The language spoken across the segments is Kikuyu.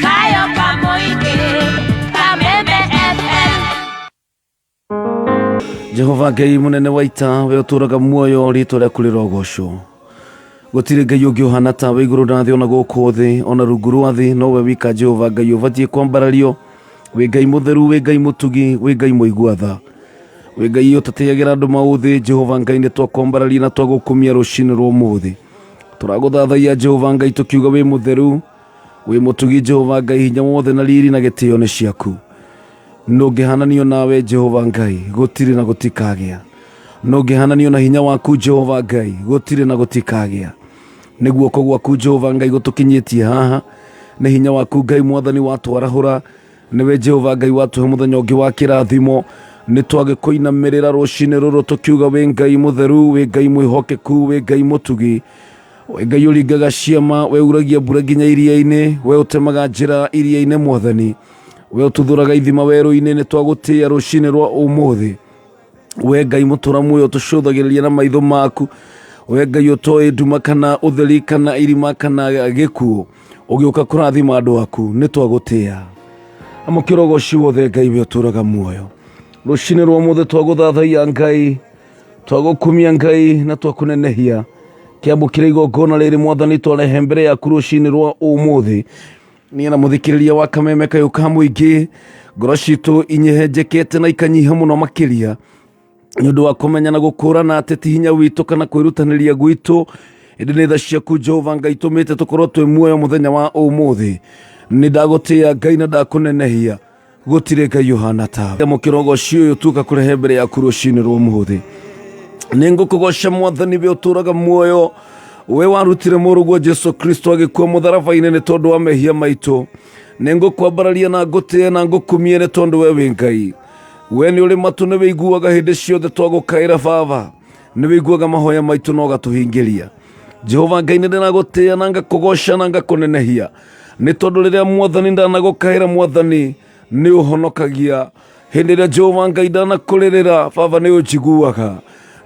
Kayo Kamoige, Kameme FM. Jehova Ngai mũnene wa ita, we ũtũũraga muoyo, rĩtwa rĩaku rĩrogocwo. Gũtirĩ Ngai ũngĩ ũhana tawe igũrũ na thĩ, ona gũkũ thĩ, ona rungu rwa thĩ, nowe wika Jehova Ngai ũbatiĩ kwambarario. Wĩ Ngai mũtheru, wĩ Ngai mũtugi, wĩ Ngai mũigua tha. Wĩ Ngai ũtatĩagĩra andũ maũthĩ. Jehova Ngai, nĩ twakwambararia na twagũkumia rũcinĩ rwa ũmũthĩ. Tũragũthathaiya Jehova Ngai tũkiuga wĩ mũtheru, wĩ mũtugi. Jehova Ngai, hinya wothe na riri na gĩtĩo nĩ ciaku. Ndũngĩhananio nawe Jehova Ngai, gũtirĩ na gũtikagĩa. Ndũngĩhananio na hinya waku Jehova Ngai, gũtirĩ na gũtikagĩa. Nĩ guoko gwaku Jehova Ngai gũtũkinyĩtie haha, nĩ hinya waku Ngai Mwathani watwarahũra, nĩwe Jehova Ngai watũhe mũthenya ũngĩ wa kĩrathimo. Nĩ twagĩkũinamĩrĩra rũcinĩ rũrũ tũkiuga wĩ Ngai mũtheru, wĩ Ngai mwĩhokeku, wĩ Ngai mũtugi, wĩ Ngai ũringaga ciama, we uragia mbura nginya iria-inĩ, we ũtemaga njĩra iria-inĩ Mwathani, we ũtuthũraga ithima werũ-inĩ. Nĩ twagũtĩĩa rũcinĩ rwa ũmũthĩ. We Ngai mũtũra muoyo tũcũthagĩrĩria na maitho maku, we Ngai ũtoĩ nduma kana ũtheri kana irima kana gĩkuũ, ũgĩũka kũrathima andũ aku, nĩ twagũtĩĩa. Amũkĩra ũgoci wothe Ngai we ũtũraga muoyo. Rũcinĩ rwa ũmũthĩ twagũthathaiya Ngai, twagũkumia Ngai na twakũnenehia. Kĩamũkĩra igongona rĩrĩ Mwathani twarehe mbere yaku rũcinĩ rwa ũmũthĩ. Niĩ na mũthikĩrĩria wa Kameme kayũ ka mũingĩ, ngoro citũ inyehenjekete na ikanyiha mũno makĩria nĩ ũndũ wa kũmenya na gũkũrana atĩ ti hinya witũ kana kwĩrutanĩria gwitũ, ĩndĩ nĩ tha ciaku Jehova Ngai tũmĩte tũkorwo twĩ muoyo mũthenya wa ũmũthĩ. Nĩ ndagũtĩĩa Ngai na ndakũnenehia, gũtirĩ Ngai ũhana tawe. Mũkĩra ũgoci ũyũ tuoka kũrehe mbere yaku rũcinĩ rwa ũmũthĩ. Nĩ ngũkũgoca Mwathani, we ũtũũraga muoyo, we warutire mũrũguo Jesu Kristo agĩkua mũtharaba-inĩ nĩ tondũ wa mehia maitũ. Nĩ ngũkwambararia na ngũtĩe na ngũkumie nĩ tondũ we wĩ Ngai. We nĩ ũrĩ matũ, nĩ wĩiguaga hĩndĩ ciothe twagũkaĩra Baba, nĩ wĩiguaga mahoya maitũ na ũgatũhingĩria. Jehova Ngai, nĩ ndĩragũtĩĩa na ngakũgoca na ngakũnenehia nĩ tondũ rĩrĩa Mwathani ndanagũkaĩra, Mwathani nĩ ũhonokagia. Hĩndĩ ĩrĩa Jehova Ngai ndanakũrĩrĩra, Baba nĩ ũnjiguaga.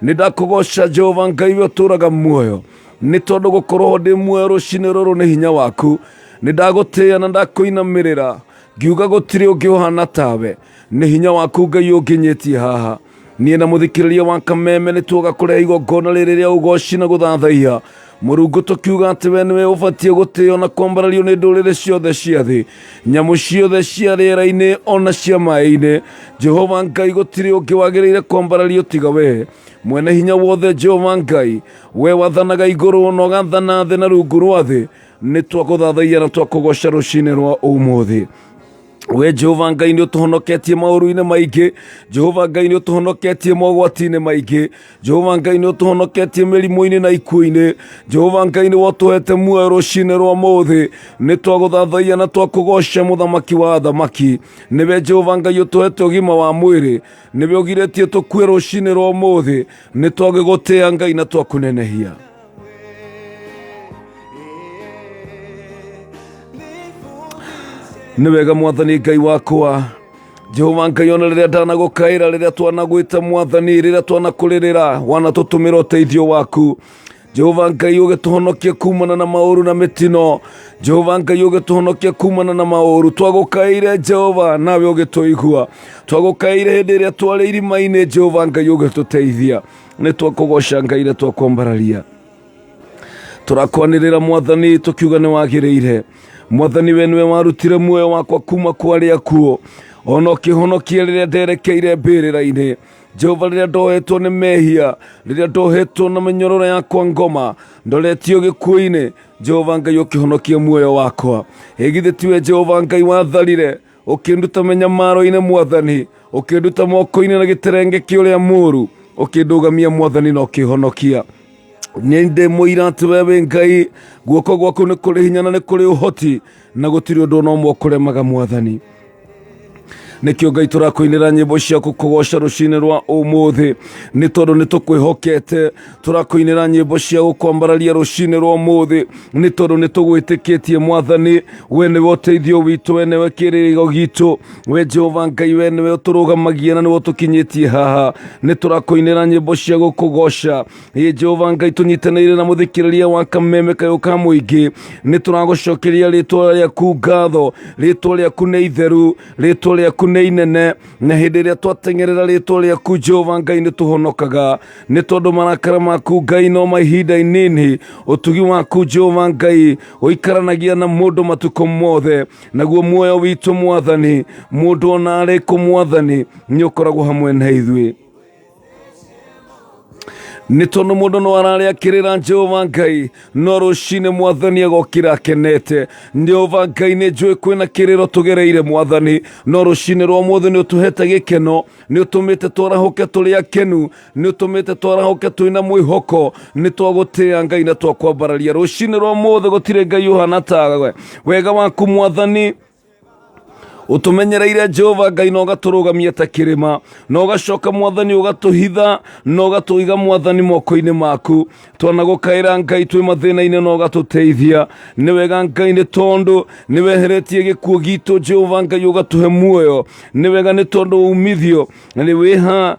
Nĩ ndakũgoca Jehova Ngai, we ũtũũraga muoyo, nĩ tondũ gũkorwo ho ndĩ muoyo rũcinĩ rũrũ nĩ hinya waku. Nĩ ndagũtĩĩa na ndakũinamĩrĩra ngiuga gũtirĩ ũngĩ ũhana tawe. Nĩ hinya waku Ngai ũnginyĩtie haha. Niĩ na mũthikĩrĩria wa Kameme nĩ tuoga kũrehe igongona rĩrĩ rĩa ũgoci na gũthathaiya Mũrungu, tũkiuga atĩ we nĩwe ũbatiĩ gũtĩo na kwambarario nĩ ndũrĩrĩ ciothe cia thĩ, nyamũ ciothe cia rĩera-inĩ ona cia maĩ-inĩ. Jehova Ngai, gũtirĩ ũngĩ wagĩrĩire kwambarario tiga we, mwene hinya wothe. Jehova Ngai, we wathanaga igũrũ na ũgathana thĩ na rungu rwa thĩ, nĩ twagũthathaiya na twakũgoca rũcinĩ rwa ũmũthĩ. We Jehova Ngai nĩ ũtũhonoketie maũru-inĩ maingĩ. Jehova Ngai nĩ ũtũhonoketie mogwati-inĩ maingĩ. Jehova Ngai nĩ ũtũhonoketie mĩrimũ-inĩ na ikuũ-inĩ. Jehova Ngai nĩ wotũhete muoyo rũcinĩ rwa mũthĩ. Nĩ twagũthathaiya na twakũgoca mũthamaki wa athamaki. Nĩwe Jehova Ngai ũtũhete ũgima wa mwĩrĩ, nĩwe ũgirĩtie tũkue rũcinĩ rwa ũmũthĩ. Nĩ twagĩgũtĩĩa Ngai na twakũnenehia. Nĩ wega Mwathani Ngai wakwa, Jehova Ngai, ona rĩrĩa ndanagũkaĩra, rĩrĩa twanagwĩta Mwathani, rĩrĩa twanakũrĩrĩra, wanatũtũmĩra ũteithio waku Jehova Ngai, ũgĩtũhonokia kumana na maũru na mĩtino. Jehova Ngai, ũgĩtũhonokia kumana na maũru. Twagũkaĩire Jehova, nawe ũgĩtũigua. Twagũkaĩire hĩndĩ ĩrĩa twarĩ irima-inĩ, Jehova Ngai ũgĩtũteithia. Nĩ twakũgoca Ngai na twakwambararia, tũrakwanĩrĩra Mwathani tũkiuga nĩ wagĩrĩire. Mwathani, we nĩwe warutire muoyo wakwa kuma kwa arĩa akuũ, ona ũkĩhonokia rĩrĩa nderekeire mbĩrĩra-inĩ. Jehova, rĩrĩa ndohetwo nĩ mehia, rĩrĩa ndohetwo na mĩnyororo yakwa ngoma, ndoretio gĩkuũ-inĩ, Jehova Ngai ũkĩhonokia muoyo wakwa. Ĩ githĩ tiwe Jehova Ngai watharire ũkĩnduta mĩnyamaro-inĩ Mwathani, ũkĩnduta moko-inĩ na gĩterenge kĩa ũrĩa mũũru, ũkĩndũgamia Mwathani na ũkĩhonokia. Nĩ ndĩ mũira atĩ we wĩ Ngai, guoko gwaku nĩ kũrĩ hinya na nĩ kũrĩ ũhoti, na gũtirĩ ũndũ ona ũmwe ũkũremaga Mwathani. Nĩkĩo Ngai tũrakũinĩra nyĩmbo cia gũkũgoca rũcinĩ rwa ũmũthĩ, nĩ tondũ nĩ tũkwĩhokete. Tũrakũinĩra nyĩmbo cia gũkwambararia rũcinĩ rwa ũmũthĩ, nĩ tondũ nĩ tũgwĩtĩkĩtie Mwathani. We nĩwe ũteithio witũ, we nĩwe kĩrĩrĩgo gitũ, we Jehova Ngai, we nĩwe ũtũrũgamagia na nĩwe ũtũkinyĩtie haha. Nĩ tũrakũinĩra nyĩmbo cia gũkũgoca. Ĩ Jehova Ngai, tũnyitanĩire na mũthikĩrĩria wa kameme kayũ ka mũingĩ, nĩ tũragũcokeria rĩtwa rĩaku ngatho. Rĩtwa rĩaku nĩ itheru, rĩtwa rĩaku nĩ inene, na hĩndĩ ĩrĩa twateng'erera rĩtwa rĩaku Jehova Ngai nĩ tũhonokaga, nĩ tondũ marakara maku Ngai no ma ihinda inini. Ũtugi waku Jehova Ngai ũikaranagia na mũndũ matukũ mothe, naguo muoyo witũ Mwathani, mũndũ ona arĩ kũ Mwathani, nĩ ũkoragwo hamwe na ithuĩ. Nĩ tondũ mũndũ no ararĩa akĩrĩra Jehova Ngai, no rũcinĩ Mwathani agokĩra akenete. Jehova Ngai, nĩ njũĩ kwĩna kĩrĩro tũgereire Mwathani, no rũcinĩ rwa ũmũthĩ nĩ ũtũhete gĩkeno, nĩ ũtũmĩte twarahũke tũrĩ akenu, nĩ ũtũmĩte twarahũke twĩna mwĩhoko. Nĩ twagũtĩĩa Ngai na twakwambararia rũcinĩ rwa ũmũthĩ. Gũtirĩ Ngai ũhana tawe. Wega waku Mwathani ũtũmenyereire Jehova Ngai, na ũgatũrũgamia ta kĩrĩma, na ũgacoka Mwathani ũgatũhitha, na ũgatũiga Mwathani moko-inĩ maku. Twanagũkaĩra Ngai twĩ mathĩna-inĩ, na ũgatũteithia. Nĩ wega Ngai, nĩ tondũ nĩ weheretie gĩkuũ gitũ Jehova Ngai, ũgatũhe muoyo. Nĩ wega nĩ tondũ umithio nĩ wĩha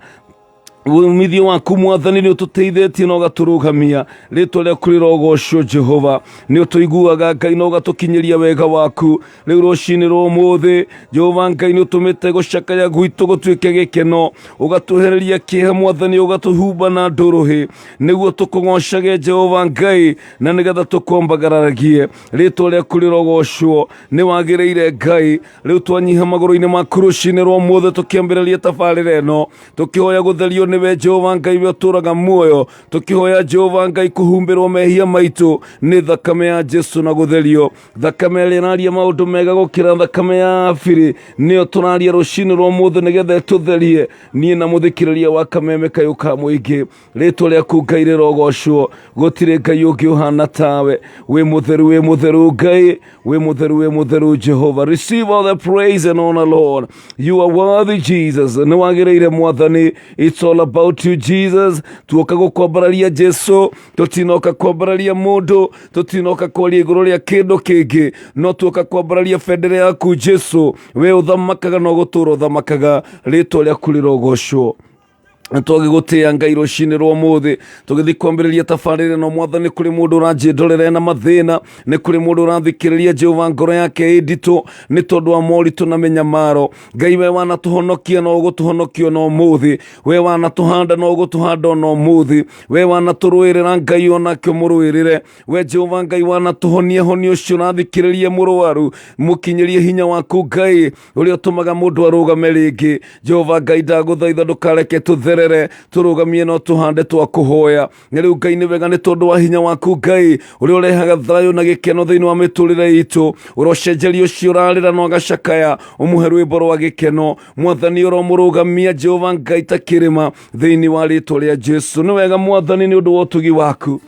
umithio waku Mwathani nĩ ũtũteithĩtie na ũgatũrũgamia. Rĩtwa rĩaku rĩrogocwo Jehova. Nĩ ũtũiguaga Ngai na ũgatũkinyĩria wega waku. Rĩu rũcinĩ rwa ũmũthĩ Jehova Ngai nĩ ũtũmĩte gũcakaya gwitũ gũtuĩke gĩkeno, ũgatwehereria kĩeha Mwathani, ũgatũhumba na ndũrũhĩ, nĩguo tũkũgocage Jehova Ngai, na nĩgetha tũkwambagararagie. Rĩtwa rĩaku rĩrogocwo, nĩ wagĩrĩire Ngai. Rĩu twanyiha magũrũ-inĩ maku rũcinĩ rwa ũmũthĩ, tũkĩambĩrĩria tabarĩra ĩno, tũkĩhoya gũtherio nĩwe Jehova Ngai, we ũtũraga muoyo, tũkĩhoya Jehova Ngai kũhumbĩrwo mehia maitũ nĩ thakame ya Jesu na gũtherio. Thakame ĩrĩa ĩraria maũndũ mega gũkĩra thakame ya Abiri nĩyo tũraria rũcinĩ rwa ũmũthĩ, nĩgetha ĩtũtherie niĩ na mũthikĩrĩria wa kameme kayũ ka mũingĩ. Rĩtwa rĩaku Ngai rĩrogocwo, gũtirĩ Ngai ũngĩ ũhana tawe. Wĩ mũtheru, wĩ mũtheru Ngai, wĩ mũtheru, wĩ mũtheru Jehova. Receive all the praise and honor, Lord. You are worthy, Jesus. Nĩ wagĩrĩire Mwathani. It's all about you, Jesus. Tuoka gũkwambararia Jesu, tũtinoka kwambararia mũndũ, tũtinoka kwaria igũrũ rĩa kĩndũ kĩngĩ, no tuoka kwambararia bendera yaku Jesu. We ũthamakaga na ũgũtũũra ũthamakaga. Rĩtwa rĩaku rĩrogocwo. Twagĩgũtĩĩa Ngai rũcinĩ rwa ũmũthĩ, tũgĩthiĩ kwambĩrĩria tabarĩra ĩno Mwathani. Kũrĩ mũndũ ũranjĩndorera na mathĩna, nĩ kũrĩ mũndũ ũrathikĩrĩria Jehova ngoro yake ĩ nditũ nĩ tondũ wa moritũ na mĩnyamaro. Ngai, we wanatũhonokia no ũgũtũhonokia ona ũmũthĩ, we wanatũhanda no ũgũtũhanda ona ũmũthĩ, we wanatũrũĩrĩra Ngai onake ũmũrũĩrĩre. We Jehova Ngai wanatũhonia, honia ũcio ũrathikĩrĩria mũrwaru, mũkinyĩrie hinya waku Ngai ũrĩa ũtũmaga mũndũ arũgame rĩngĩ. Jehova Ngai, ndagũthaitha ndũkareke tũtherere, tũrũgamie no tũhande twa kũhoya. Na rĩu Ngai, nĩ wega nĩ tondũ wa hinya waku Ngai ũrĩa ũrehaga thayũ na gĩkeno thĩinĩ wa mĩtũrĩre itũ. Ũrocenjeria ũcio ũrarĩra na ũgacakaya, ũmũhe rwĩmbo rwa gĩkeno Mwathani. Ũromũrũgamia Jehova Ngai ta kĩrĩma thĩinĩ wa rĩtwa rĩa Jesu. Nĩ wega Mwathani nĩ ũndũ wa ũtugi waku.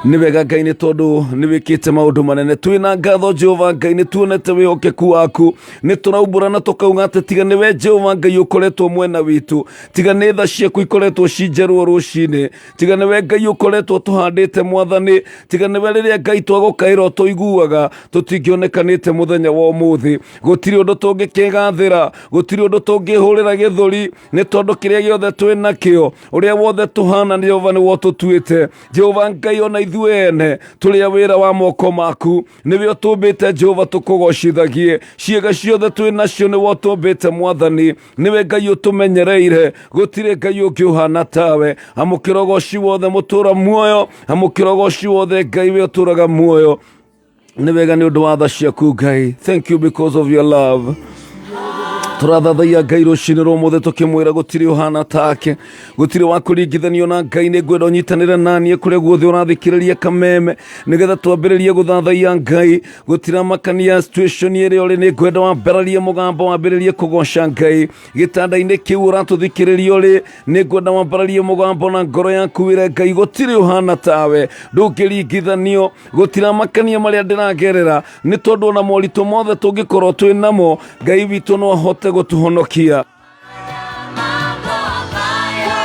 Nĩ wega Ngai nĩ tondũ nĩ wĩkĩte maũndũ manene. Twĩna ngatho Jehova Ngai, nĩ tuonete wĩhokeku waku. Nĩ tũraumbũra na tũkauga atĩ tiga nĩwe Jehova Ngai ũkoretwo mwena witũ, tiga nĩ tha ciaku ikoretwo ci njerũ rũcinĩ, tiga nĩwe Ngai ũkoretwo tũhandĩte Mwathani, tiga nĩwe rĩrĩa Ngai twagũkaĩra ũtũiguaga, tũtingĩonekanĩte mũthenya wa ũmũthĩ. Gũtirĩ ũndũ tũngĩkĩgathĩra, gũtirĩ ũndũ tũngĩhũrĩra gĩthũri, nĩ tondũ kĩrĩa gĩothe twĩ nakĩo, ũrĩa wothe tũhana, nĩ Jehova nĩwe ũtũtuĩte. Jehova Ngai, ona ithuĩ ene tũrĩ a wĩra wa moko maku, nĩwe ũtũmbĩte Jehova tũkũgocithagie. Ciĩga ciothe twĩ nacio nĩwe ũtũmbĩte Mwathani, nĩwe Ngai ũtũmenyereire, gũtirĩ Ngai ũngĩ ũhana tawe. Amũkĩra ũgoci wothe mũtũra muoyo, amũkĩra ũgoci wothe Ngai we ũtũraga muoyo. Nĩ wega nĩ ũndũ wa tha ciaku Ngai. Thank you because of your love. Tũrathathaiya Ngai rũcinĩ rwa ũmũthĩ tũkĩmwĩra gũtirĩ ũhana take, gũtirĩ wa kũringithanio na Ngai. Nĩ ngwenda ũnyitanĩre naniĩ kũrĩa guothe ũrathikĩrĩria kameme, nĩgetha twambĩrĩrie gũthathaiya Ngai. Gũtiramakania situation ĩrĩa ũrĩ, nĩ ngwenda wambararie mũgambo, wambĩrĩrie kũgoca Ngai. Gĩtanda-inĩ kĩu ũratũthikĩrĩria ũrĩ, nĩ ngwenda wambararie mũgambo na ngoro yaku wĩre Ngai gũtirĩ ũhana tawe, ndũngĩringithanio. Gũtiramakania marĩa ndĩragerera, nĩ tondũ ona moritũ mothe tũngĩkorwo twĩ namo, Ngai witũ no ahote. ũhote gũtũhonokia. Mambo ambayo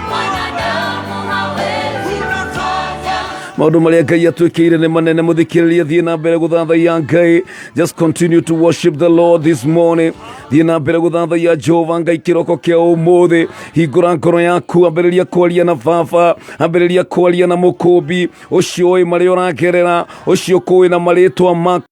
mwanadamu hawezi kufanya. Maũndũ marĩa Ngai atwĩkĩire nĩ manene. Mũthikĩrĩria, thiĩ na mbere gũthathaiya Ngai. Just continue to worship the Lord this morning. Thiĩ na mbere gũthathaiya Jehova Ngai kĩroko kĩa ũmũthĩ. Hingũra ngoro yaku, ambĩrĩria kwaria na baba, ambĩrĩria kwaria na mũkũmbi ũcio ũĩ marĩa ũragerera, ũcio kũĩ na marĩtwa maku.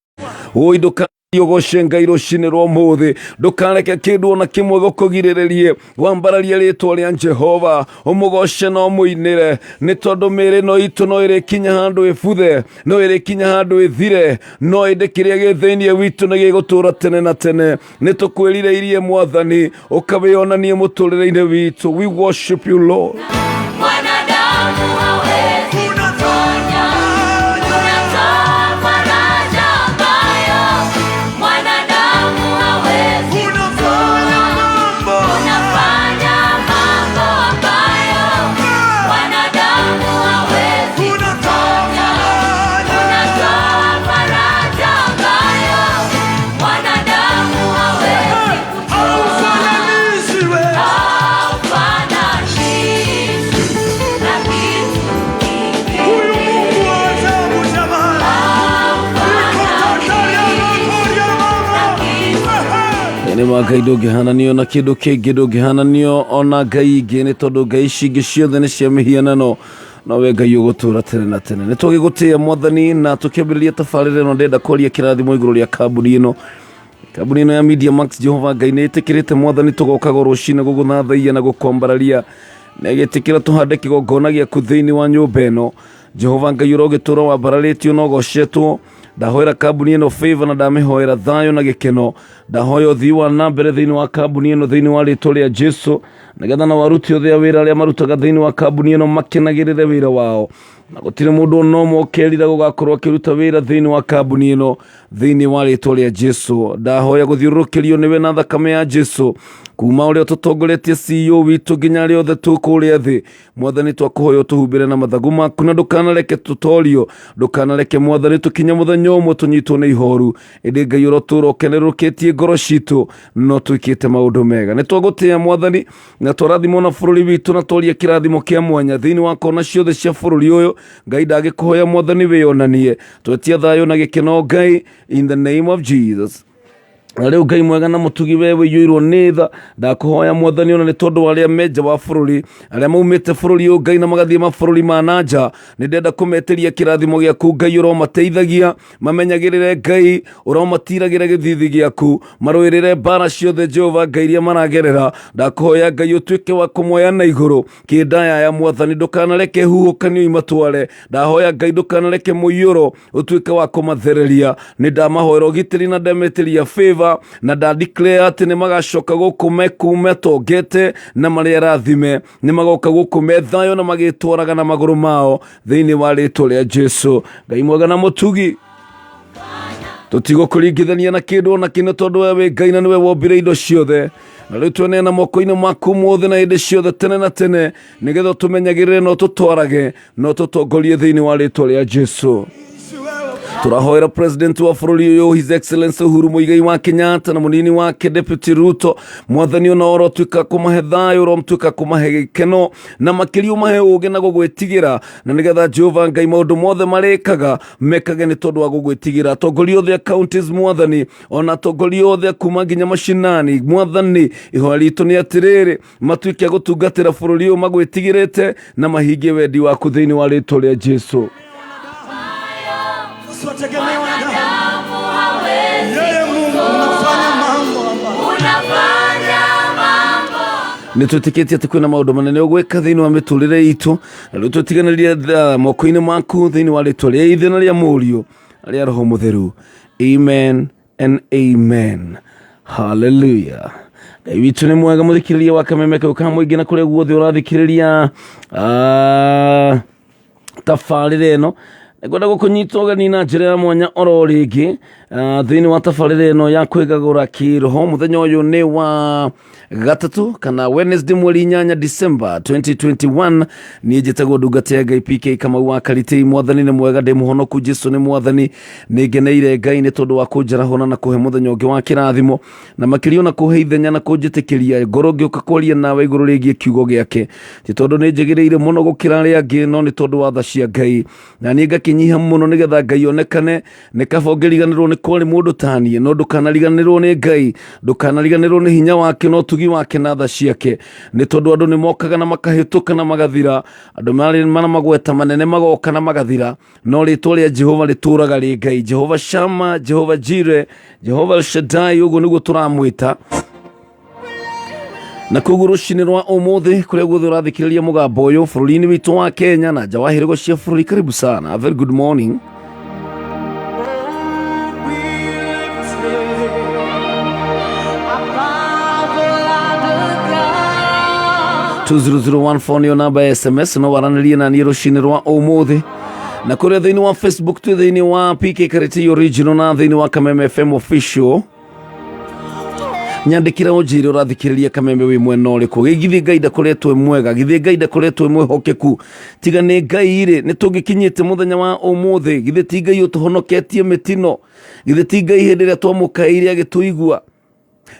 Oi, ndũka ũgoce Ngai rũcinĩ rwa ũmũthĩ. Ndũkareke kĩndũ ona kĩmwe gũkũgirĩrĩrie wambararie rĩtwa rĩa Jehova, ũmũgoce na ũmũinĩre, nĩ tondũ mĩĩrĩ ĩno itũ no ĩrĩkinya handũ ĩbuthe, no ĩrĩkinya handũ ĩthire, no ĩndĩ kĩrĩa gĩ thĩinĩ witũ nĩ gĩgũtũũra tene na tene. Nĩ tũkwĩrirĩirie Mwathani, ũkawĩonanie mũtũrĩre-inĩ witũ. We worship you, Lord. Mwanadamu hawezi kuponya. Unatoa faraja ambayo mwanadamu hawezi kutoa. Unafanya mambo ambayo mwanadamu hawezi kufanya. Unatoa faraja ambayo mwanadamu hawezi kutoa. Haufananishwi na kitu kingine. Na kitu Nĩ ma Ngai ndũngĩhananio na kĩndũ kĩngĩ, ndũngĩhananio ona ngai ingĩ, nĩ tondũ ngai ici ingĩ ciothe nĩ cia mĩhianano, no we Ngai ũgũtũũra tene na tene. Nĩ tũgĩgũtĩĩa Mwathani, na tũkĩambĩrĩria tabarĩra ĩno ndĩrenda kwaria kĩrathimo igũrũ rĩa kambuni ĩno, kambuni ĩno ya Media Max. Jehova Ngai nĩ ĩtĩkĩrĩte Mwathani tũgokaga rũcinĩ gũgũthathaiya na gũkwambararia, na ĩgĩtĩkĩra tũhande kĩgongona gĩaku thĩinĩ wa nyũmba ĩno. Jehova Ngai, ũrogĩtũra wambararĩtio na ũgocetwo. Ndahoera kambuni ĩno favor, na ndamĩhoera thayũ na gĩkeno. Ndahoya ũthii wa na mbere thĩinĩ wa kambuni ĩno thĩinĩ wa rĩtwa rĩa Jesu, nĩgetha na waruti othe a wĩra arĩa marutaga thĩinĩ wa kambuni ĩno makenagĩrĩre wĩra wao, na gũtirĩ mũndũ ona ũmwe ũkerira gũgakorwo akĩruta wĩra thĩinĩ wa kambuni ĩno thĩinĩ wa rĩtwa rĩa Jesu. Ndahoya gũthiũrũrũkĩrio nĩwe na thakame ya Jesu, kuma ũrĩa ũtũtongoretie CEO witũ nginya arĩa othe tũkũrĩa thĩ. Mwathani, twakũhoya ũtũhumbĩre na mathagu maku, na ndũkanareke tũtorio, ndũkanareke Mwathani tũkinye mũthenya ũmwe tũnyitwo nĩ ihoru, ĩndĩ Ngai ũrotũra ũkenerũkĩtie ngoro citũ no twĩkĩte maũndũ mega. Nĩ twagũtĩĩa Mwathani, na twarathimwo na bũrũri witũ, na twaria kĩrathimo kĩa mwanya thĩinĩ wa kona ciothe cia bũrũri ũyũ. Ngai, ndagĩkũhoya Mwathani wĩyonanie, twetia thayũ na gĩkeno Ngai, in the name of Jesus. Na rĩu Ngai mwega na mũtugi, we wĩiyũirwo nĩ tha, ndakũhoya Mwathani, ona nĩ tondũ wa arĩa me nja wa bũrũri, arĩa maumĩte bũrũri ũyũ Ngai na magathiĩ mabũrũri ma na nja, nĩ ndenda kũmetĩria kĩrathimo gĩaku Ngai. Ũromateithagia, mamenyagĩrĩre Ngai, ũromatiragĩra gĩthithi gĩaku, marũĩrĩre mbara ciothe Jehova Ngai iria maragerera. Ndakũhoya Ngai ũtuĩke wa kũmoya na igũrũ kĩndaya ya Mwathani, ndũkanareke huhũkanio imatware. Ndahoya Ngai ndũkanareke mũiyũro ũtuĩke wa kũmathereria. Nĩ ndamahoera ũgitĩri na ndametĩria favor, na ndadeclare atĩ nĩ magacoka gũkũ meku metongete na marĩ arathime, nĩ magoka gũkũ me thayũ na magĩtwaraga na magũrũ mao thĩinĩ wa rĩtwa rĩa Jesu. Ngai mwega na mũtugi, tũtigũkũringithania na kĩndũ ona kĩno, tondũ we wĩ Ngai na nĩwe wombire indo ciothe. Na rĩu tweneana moko-inĩ maku mothe na hĩndĩ ciothe tene na tene, nĩgetha ũtũmenyagĩrĩre na ũtũtwarage na ũtũtongorie thĩinĩ wa rĩtwa rĩa Jesu. Tũrahoera president wa bũrũri ũyũ, His Excellency Uhuru Muigai wa Kenyatta, na mũnini wake Deputy Ruto. Mwathani, ona ũrotuĩka kũmahe thayũ, ũrotuĩka kũmahe gĩkeno, na makĩria ũmahe ũũgĩ na gũgwĩtigĩra, na nĩgetha Jehova Ngai maũndũ mothe marĩkaga mekage nĩ tondũ wa gũgwĩtigĩra. Atongoria othe a counties Mwathani, ona atongoria othe a kuma nginya macinani Mwathani, ihoya ritũ nĩ atĩrĩrĩ, matuĩke a gũtungatĩra bũrũri ũyũ magwĩtigĩrĩte na mahingie wendi waku thĩinĩ wa rĩtwa rĩa Jesu. Usiwategemee wanadamu. Mwanadamu hawezi Yeye Mungu unafanya mambo ambayo unafanya mambo Nä twä tä kä tie atä kwä na maå ndå manene å gwä ka thä inä wa mä tå rä re itå, na rä u twä tiganä rie moko-inä maku thä inä wa rä twa rä a Ithe na rä a Mũriũ na rä a Roho Mũtheru. Amen and amen. Hallelujah. Ngai witũ nĩ mwega. Mũthikĩrĩria wa kameme kau ka mũingĩ na kũrĩa guothe ũrathikĩrĩria tabarĩra ĩno, ngwenda gũkũnyita ũgeni na njĩra ya mwanya oro rĩngĩ. Thĩinĩ wa tabarĩra ĩno ya kwĩgagũra kĩroho mũthenya ũyũ nĩ wa gatatũ kana Wednesday mweri 8 December 2021. Niĩ njĩtagwo ndungata ya Ngai PK Kamau wa Karitei. Mwathani nĩ mwega, ndĩ mũhonoku, Jesu nĩ mwathani. Nĩ ngeneire Ngai nĩ tondũ wa kũnjarahũra na kũhe mũthenya ũngĩ wa kĩrathimo, na makĩria ona kũhe ithenya na kũnjĩtĩkĩria ngorwo ngĩũka kwaria nawe igũrũ rĩgiĩ kiugo gĩake. Ti tondũ nĩ njĩgĩrĩire mũno gũkĩra arĩa angĩ, no nĩ tondũ wa tha cia Ngai, na niĩ ngakĩnyiha mũno nĩgetha Ngai onekane. Nĩ kaba ũngĩriganĩrwo nĩ kwarĩ mũndũ taniĩ, no ndũkanariganĩrwo nĩ Ngai, ndũkanariganĩrwo nĩ hinya wake na ũtugi wake na tha ciake, nĩ tondũ andũ nĩ mokaga na makahĩtũka na magathira, andũ marĩ mana magweta manene magoka na magathira, no rĩtwa rĩa Jehova rĩtũraga rĩ Ngai. Jehova Shama, Jehova Jire, Jehova El Shaddai, ũguo nĩguo tũramwĩta. Na koguo rũcinĩ rwa ũmũthĩ, kũrĩa guothe ũrathikĩrĩria mũgambo ũyũ bũrũri-inĩ witũ wa Kenya na nja wa hĩrĩgo cia bũrũri, karibu sana, very good morning. Two zero zero one four nĩyo namba ya SMS, no waranĩrie na niĩ rũcinĩ rwa ũmũthĩ. Na kũrĩa thĩinĩ wa Facebook twĩ thĩinĩ wa PK Karĩtĩ Original na thĩinĩ wa Kameme FM Official. Nyandĩkĩra ũnjĩre ũrathikĩrĩria Kameme wĩ mwena ũrĩkũ. Githĩ Ngai ndakoretwo e mwega? Githĩ Ngai ndakoretwo e mwĩhokeku? Tiga nĩ Ngai rĩ, nĩ tũngĩkinyĩte mũthenya wa ũmũthĩ? Githĩ ti Ngai ũtũhonoketie mĩtino? Githĩ ti Ngai hĩndĩ ĩrĩa twamũkaĩire agĩtũigua?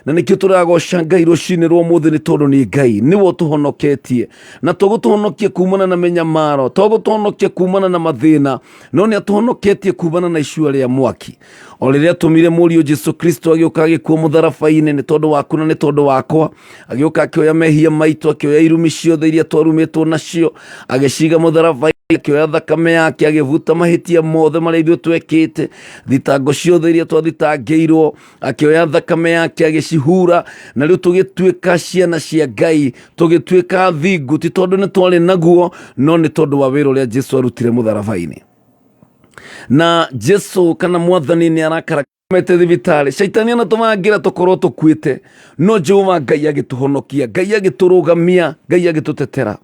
Na nĩkĩo tũragoca Ngai rũcinĩ rwa ũmũthĩ, nĩ tondũ nĩ Ngai nĩwe ũtũhonoketie, na tũgũtũhonokia kumana na mĩnyamaro, tũgũtũhonokia kumana na mathĩna, no nĩ atũhonoketie kumana na icua rĩa mwaki. O rĩrĩa atũmire mũriũ Jesu Kristo agĩũka agĩkua mũtharaba-inĩ nĩ tondũ waku na nĩ tondũ wakwa, agĩũka akĩoya mehia maitũ, akĩoya irumi ciothe iria twarumĩtwo nacio, agĩciga mũtharaba-inĩ, akĩoya thakame yake agĩbuta mahĩtia mothe marĩa ithuĩ twekĩte, thitango ciothe iria twathitangĩirwo, akĩoya thakame yake agĩcihura, na rĩu tũgĩtuĩka ciana cia Ngai, tũgĩtuĩka thingu, ti tondũ nĩ twarĩ naguo, no nĩ tondũ wa wĩra ũrĩa Jesu arutire mũtharaba-inĩ. Na Jesu kana mwathani nĩ arakara mete thibitarĩ, caitani anatũmangĩra tũkorwo tũkuĩte, no Jehova Ngai agĩtũhonokia, Ngai agĩtũrũgamia, Ngai agĩtũtetera.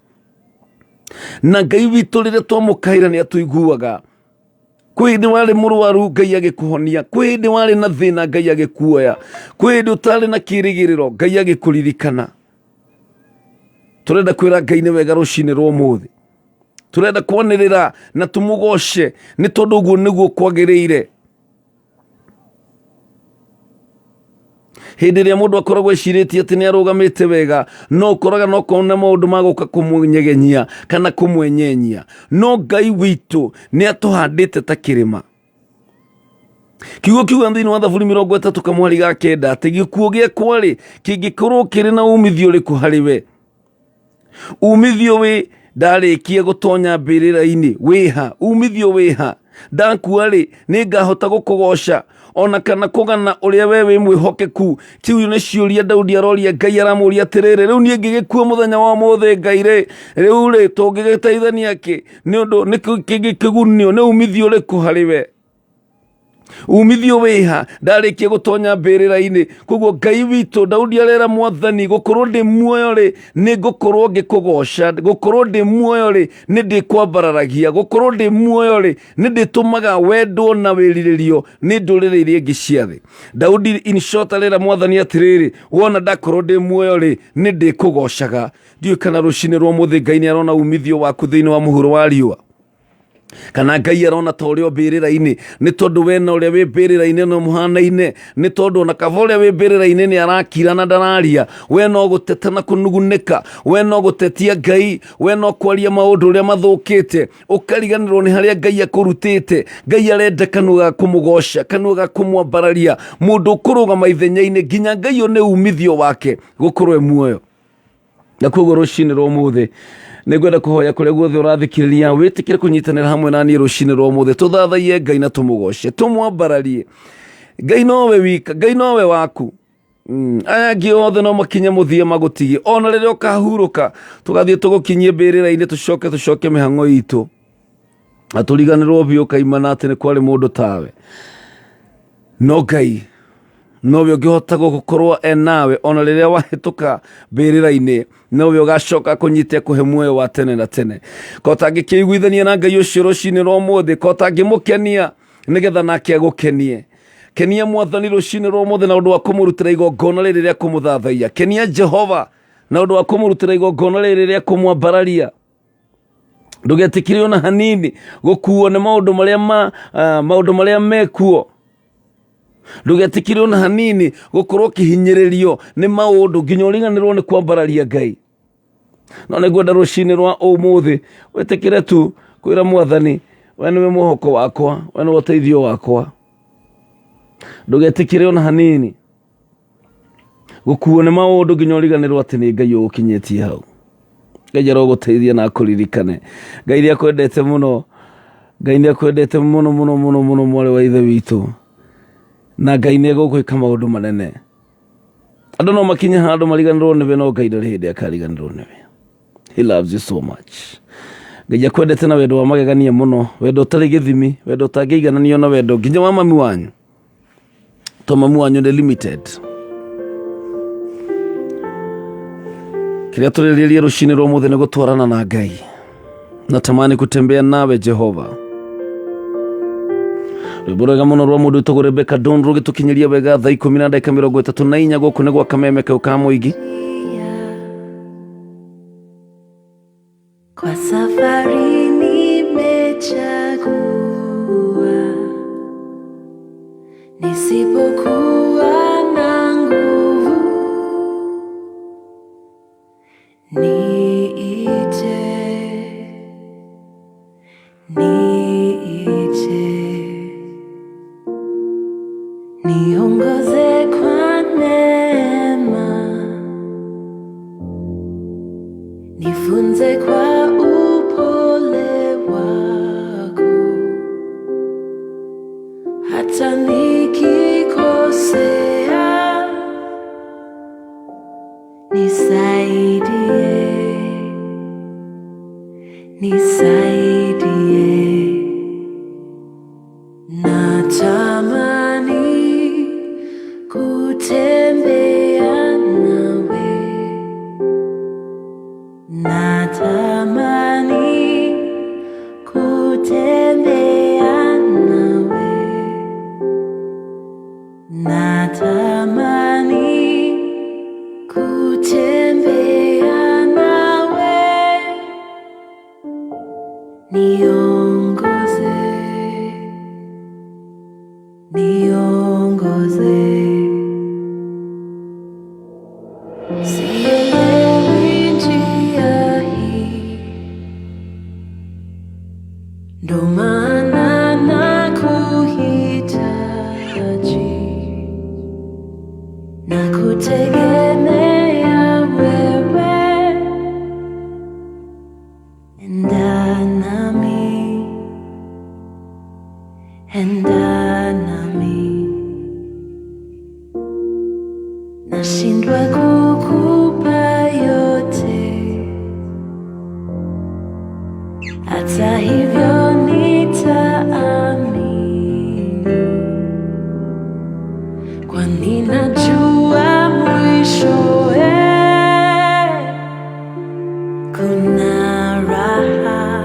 Na Ngai witũ rĩrĩa twamũkaĩra nĩ atũiguaga. Kwĩ hĩndĩ warĩ mũrwaru, Ngai agĩkũhonia. Kwĩ hĩndĩ warĩ na thĩna, Ngai agĩkuoya. Kwĩ hĩndĩ ũtarĩ na kĩrĩgĩrĩro, Ngai agĩkũririkana. Tũrenda kwĩra Ngai nĩ wega rũcinĩ rwa ũmũthĩ. Tũrenda kwanĩrĩra na tũmũgoce nĩ tondũ ũguo nĩguo kwagĩrĩire. Hĩndĩ ĩrĩa mũndũ akoragwo ecirĩtie atĩ nĩ arũgamĩte wega, no ũkoraga no kona maũndũ ma gũka kũmũnyegenyia kana kũmwenyenyia, no Ngai witũ nĩ atũhandĩte ta kĩrĩma. Kiugo kiuga thĩinĩ wa Thaburi 39 atĩ gĩkuũ gĩakwa rĩ kĩngĩkorwo kĩrĩ na umithio ũrĩkũ harĩ we? Umithio wĩ ndarĩkia gũtonya mbĩrĩra-inĩ wĩha? Umithio wĩha? Ndakua rĩ, nĩ ngahota gũkũgoca ona kana kũgana ũrĩa we wĩ mwĩhokeku? Kiu nĩ ciũria Daudi aroria Ngai, aramũria atĩrĩrĩ, rĩu niĩ ngĩgĩkua mũthenya wa ũmũthĩ Ngai rĩ, rĩu rĩ tũngĩgĩteithania kĩ? Nĩ ũndũ nĩ kĩgunio, nĩ umithio ũrĩkũ harĩ we? Umithio wĩha ndarĩkia gũtonya mbĩrĩra-inĩ? Koguo Ngai witũ, Daudi arera mwathani, gũkorwo ndĩ muoyo rĩ, nĩ ngũkorwo ngĩkũgoca, gũkorwo ndĩ muoyo rĩ, nĩ ndĩkwambararagia, gũkorwo ndĩ muoyo rĩ, nĩ ndĩtũmaga wendwo na wĩrirĩrio nĩ ndũrĩrĩ iria ingĩ cia thĩ. Daudi in short arera mwathani atĩrĩrĩ, wona ndakorwo ndĩ muoyo rĩ, nĩ ndĩkũgocaga. Ndiũĩ kana rũcinĩ rwa ũmũthĩ Ngai nĩ arona umithio waku thĩinĩ wa mũhuro wa riũa, kana Ngai arona ta ũrĩa mbĩrĩra-inĩ, nĩ tondũ we na ũrĩa wĩ mbĩrĩra-inĩ no mũhanaine, nĩ tondũ ona kaba ũrĩa wĩ mbĩrĩra-inĩ nĩ arakira na ndararia, we no gũteta na kũnugunĩka, we no gũtetia Ngai, we no kwaria maũndũ ũrĩa mathũkĩte, ũkariganĩrwo nĩ harĩa Ngai akũrutĩte. Ngai arenda kanua ga kũmũgoca, kanua ga kũmwambararia, mũndũ ũkũrũgama ithenya-inĩ nginya Ngai one umithio wake gũkorwo e muoyo. Na koguo rũcinĩ rwa ũmũthĩ nĩ ngwenda kũhoya kũrĩa guothe ũrathikĩrĩria wĩtĩkĩre kũnyitanĩra hamwe na niĩ rũcinĩ rwa ũmũthĩ, tũthathaiye Ngai na tũmũgoce, tũmwambararie. Ngai nowe wika, Ngai nowe waku. Aya angĩ othe no makinye mũthia magũtigie, ona rĩrĩa ũkahurũka tũgathiĩ tũgũkinyie mbĩrĩra-inĩ, tũcoke tũcoke mĩhang'o itũ na tũriganĩrwo biũ kaimana atĩ nĩ kwarĩ mũndũ tawe. No Ngai nowe ũngĩhota gũkorwo e nawe ona rĩrĩa wahĩtũka mbĩrĩra-inĩ, nowe ũgacoka kũnyite kũhe muoyo wa tene na tene. Ko ũtangĩkĩiguithania na Ngai ũcio rũcinĩ rwa ũmũthĩ, ko ũtangĩmũkenia nĩgetha nake agũkenie. Kenia mwathani rũcinĩ rwa ũmũthĩ na ũndũ wa kũmũrutĩra igongona rĩrĩ rĩa kũmũthathaiya. Kenia Jehova na ũndũ wa kũmũrutĩra igongona rĩrĩ rĩa kũmwambararia. Ndũgetĩkĩre ona hanini gũkuo nĩ maũndũ marĩa ma maũndũ marĩa mekuo. Ndũgetĩkĩre ona hanini gũkorwo ũkĩhinyĩrĩrio nĩ maũndũ nginya ũriganĩrwo nĩ kwambararia Ngai. No nĩngwenda rũcinĩ rwa ũmũthĩ wĩtĩkĩre tu kwĩra mwathani, we nĩwe mwĩhoko wakwa, we nĩwe ũteithio wakwa. Ndũgetĩkĩre ona hanini gũkuo nĩ maũndũ nginya ũriganĩrwo atĩ nĩ Ngai ũgũkinyĩtie hau. Ngai arogũteithia na akũririkane. Ngai nĩ akwendete mũno, Ngai nĩ akwendete mũno mũno mũno mũno mwarĩ wa ithe witũ, na Ngai nĩ egũgwĩka maũndũ manene. Andũ no makinye handũ mariganĩrwo nĩwe, no Ngai ndarĩ hĩndĩ akariganĩrwo nĩwe. He loves you so much. Ngai akwendete na wendo wa magegania mũno, wendo ũtarĩ gĩthimi, wendo ũtangĩigananio na wendo nginya wa mami wanyu, to mami wanyu nĩ limited. Kĩrĩa tũrĩrĩria rũcinĩ rwa ũmũthĩ nĩ gũtwarana na Ngai. Natamani kutembea nawe Jehova. Rwĩmbo rwega mũno rwa mũndũ wĩtagwo Rebecca Don rũgĩtũkinyĩria wega thaa ikũmi na ndagĩka mĩrongo ĩtatũ na inya gũkũ nĩ gwa Kameme kau ka Mũingĩ. Kwa safari nimechagua, nisipokuwa na nguvu, niite, niite, niongoze kwa neema, nifunze kwa upole wako, hata nikikosea, nisaidie, nisaidie. Natamani kutembea nawe, natamani kutembea nawe, natamani kutembea nawe, niongoze, niongoze. Sielewi njia hii, ndo maana nakuhitaji, nakutegemea wewe, enda nami, enda nami. Nashindwa kukupa yote, hata hivyo nitaamini, kwani najua mwishowe kuna raha,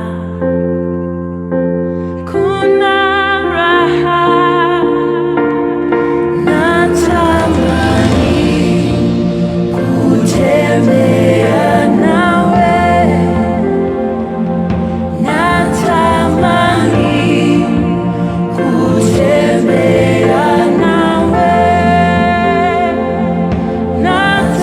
kuna raha. Natamani kutembea nawe, natamani kutembea nawe, natamani.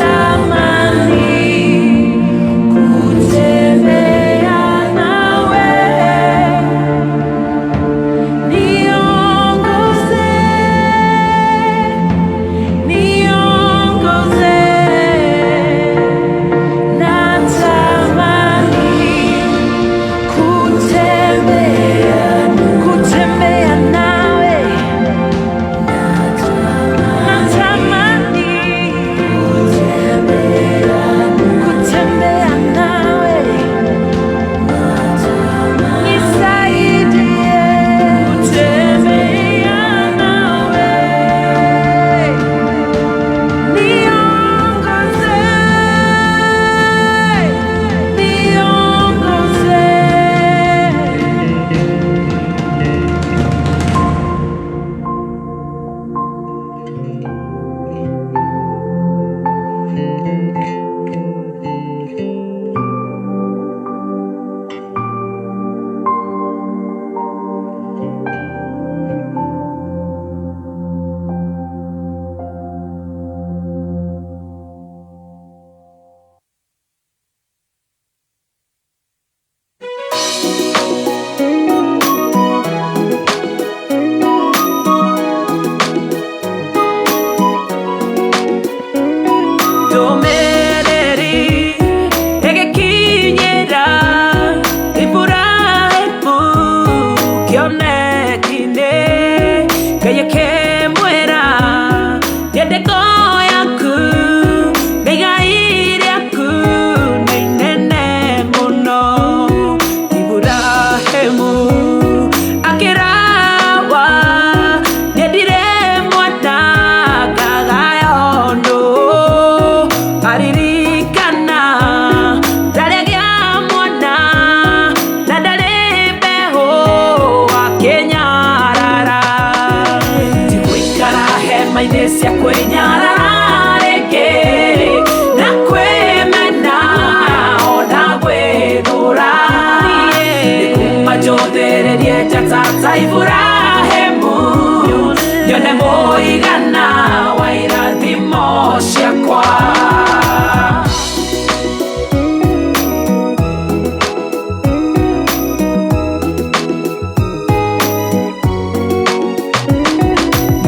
Mĩendeko yaku na igai rĩaku nĩ inene mũno. Iburahĩmu akĩrawa, nĩendire mwana ngagaya ũndũ. Aririkana ndarĩ agĩa mwana na ndarĩ mbeũ akĩnyarara. Ndigũikara hema-inĩ cia kwĩnyarara rĩngĩ, na kwĩmena ona gwĩthũra. Nĩkuma njũthĩrĩrie njata ta Iburahĩmu, nyone mũigana wa irathimo ciakwa.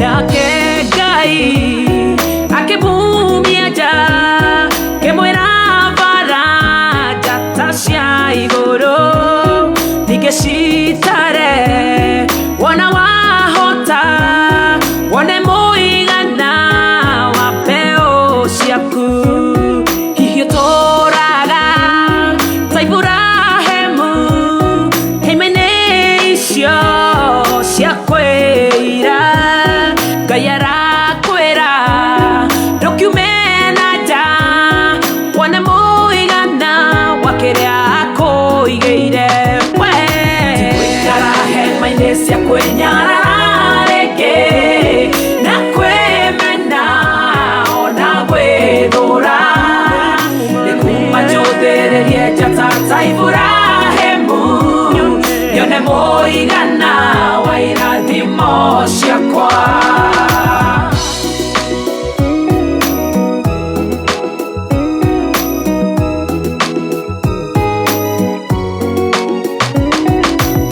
Nake Ngai akĩmumia nja, kĩmwĩra bara njata cia igũrũ ningĩ citare, wona wahota wone mũigana wa mbeũ ciaku. Hihi ũtũũraga ta Iburahĩmu hema-inĩ icio cia kwĩira? Ngai arakwĩra ndũkiume na nja, wone mũigana wa kĩrĩa akũigĩire we. Ndigũikara hema-inĩ cia kwĩnyarara rĩngĩ, na kwĩmena ona gwĩthũra. Nĩkuma njũthĩrĩrie njata ta Iburahĩmu, nyone mũigana wa irathimo ciakwa.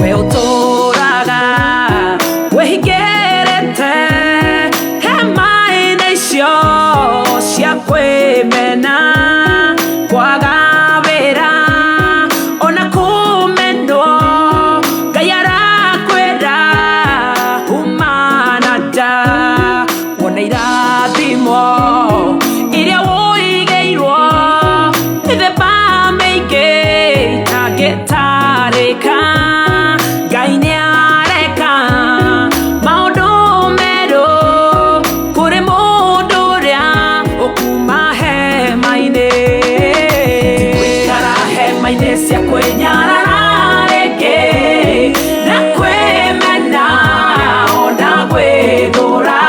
We ũtũũraga wĩhingĩrĩte hema-inĩ icio cia kwĩmena, kwaga wĩra ona kũmenwo. Ngai arakwĩra uma na nja, wone irathimo iria wũigĩirwo, mĩthemba mĩingĩ itangĩtarĩka. Ngai nĩareka maũndũ merũ kũrĩ mũndũ ũrĩa ũkuma hema-inĩ. Ndigũikara hema-inĩ cia kwĩnyarara rĩngĩ, na kwĩmena ona gwĩthũra.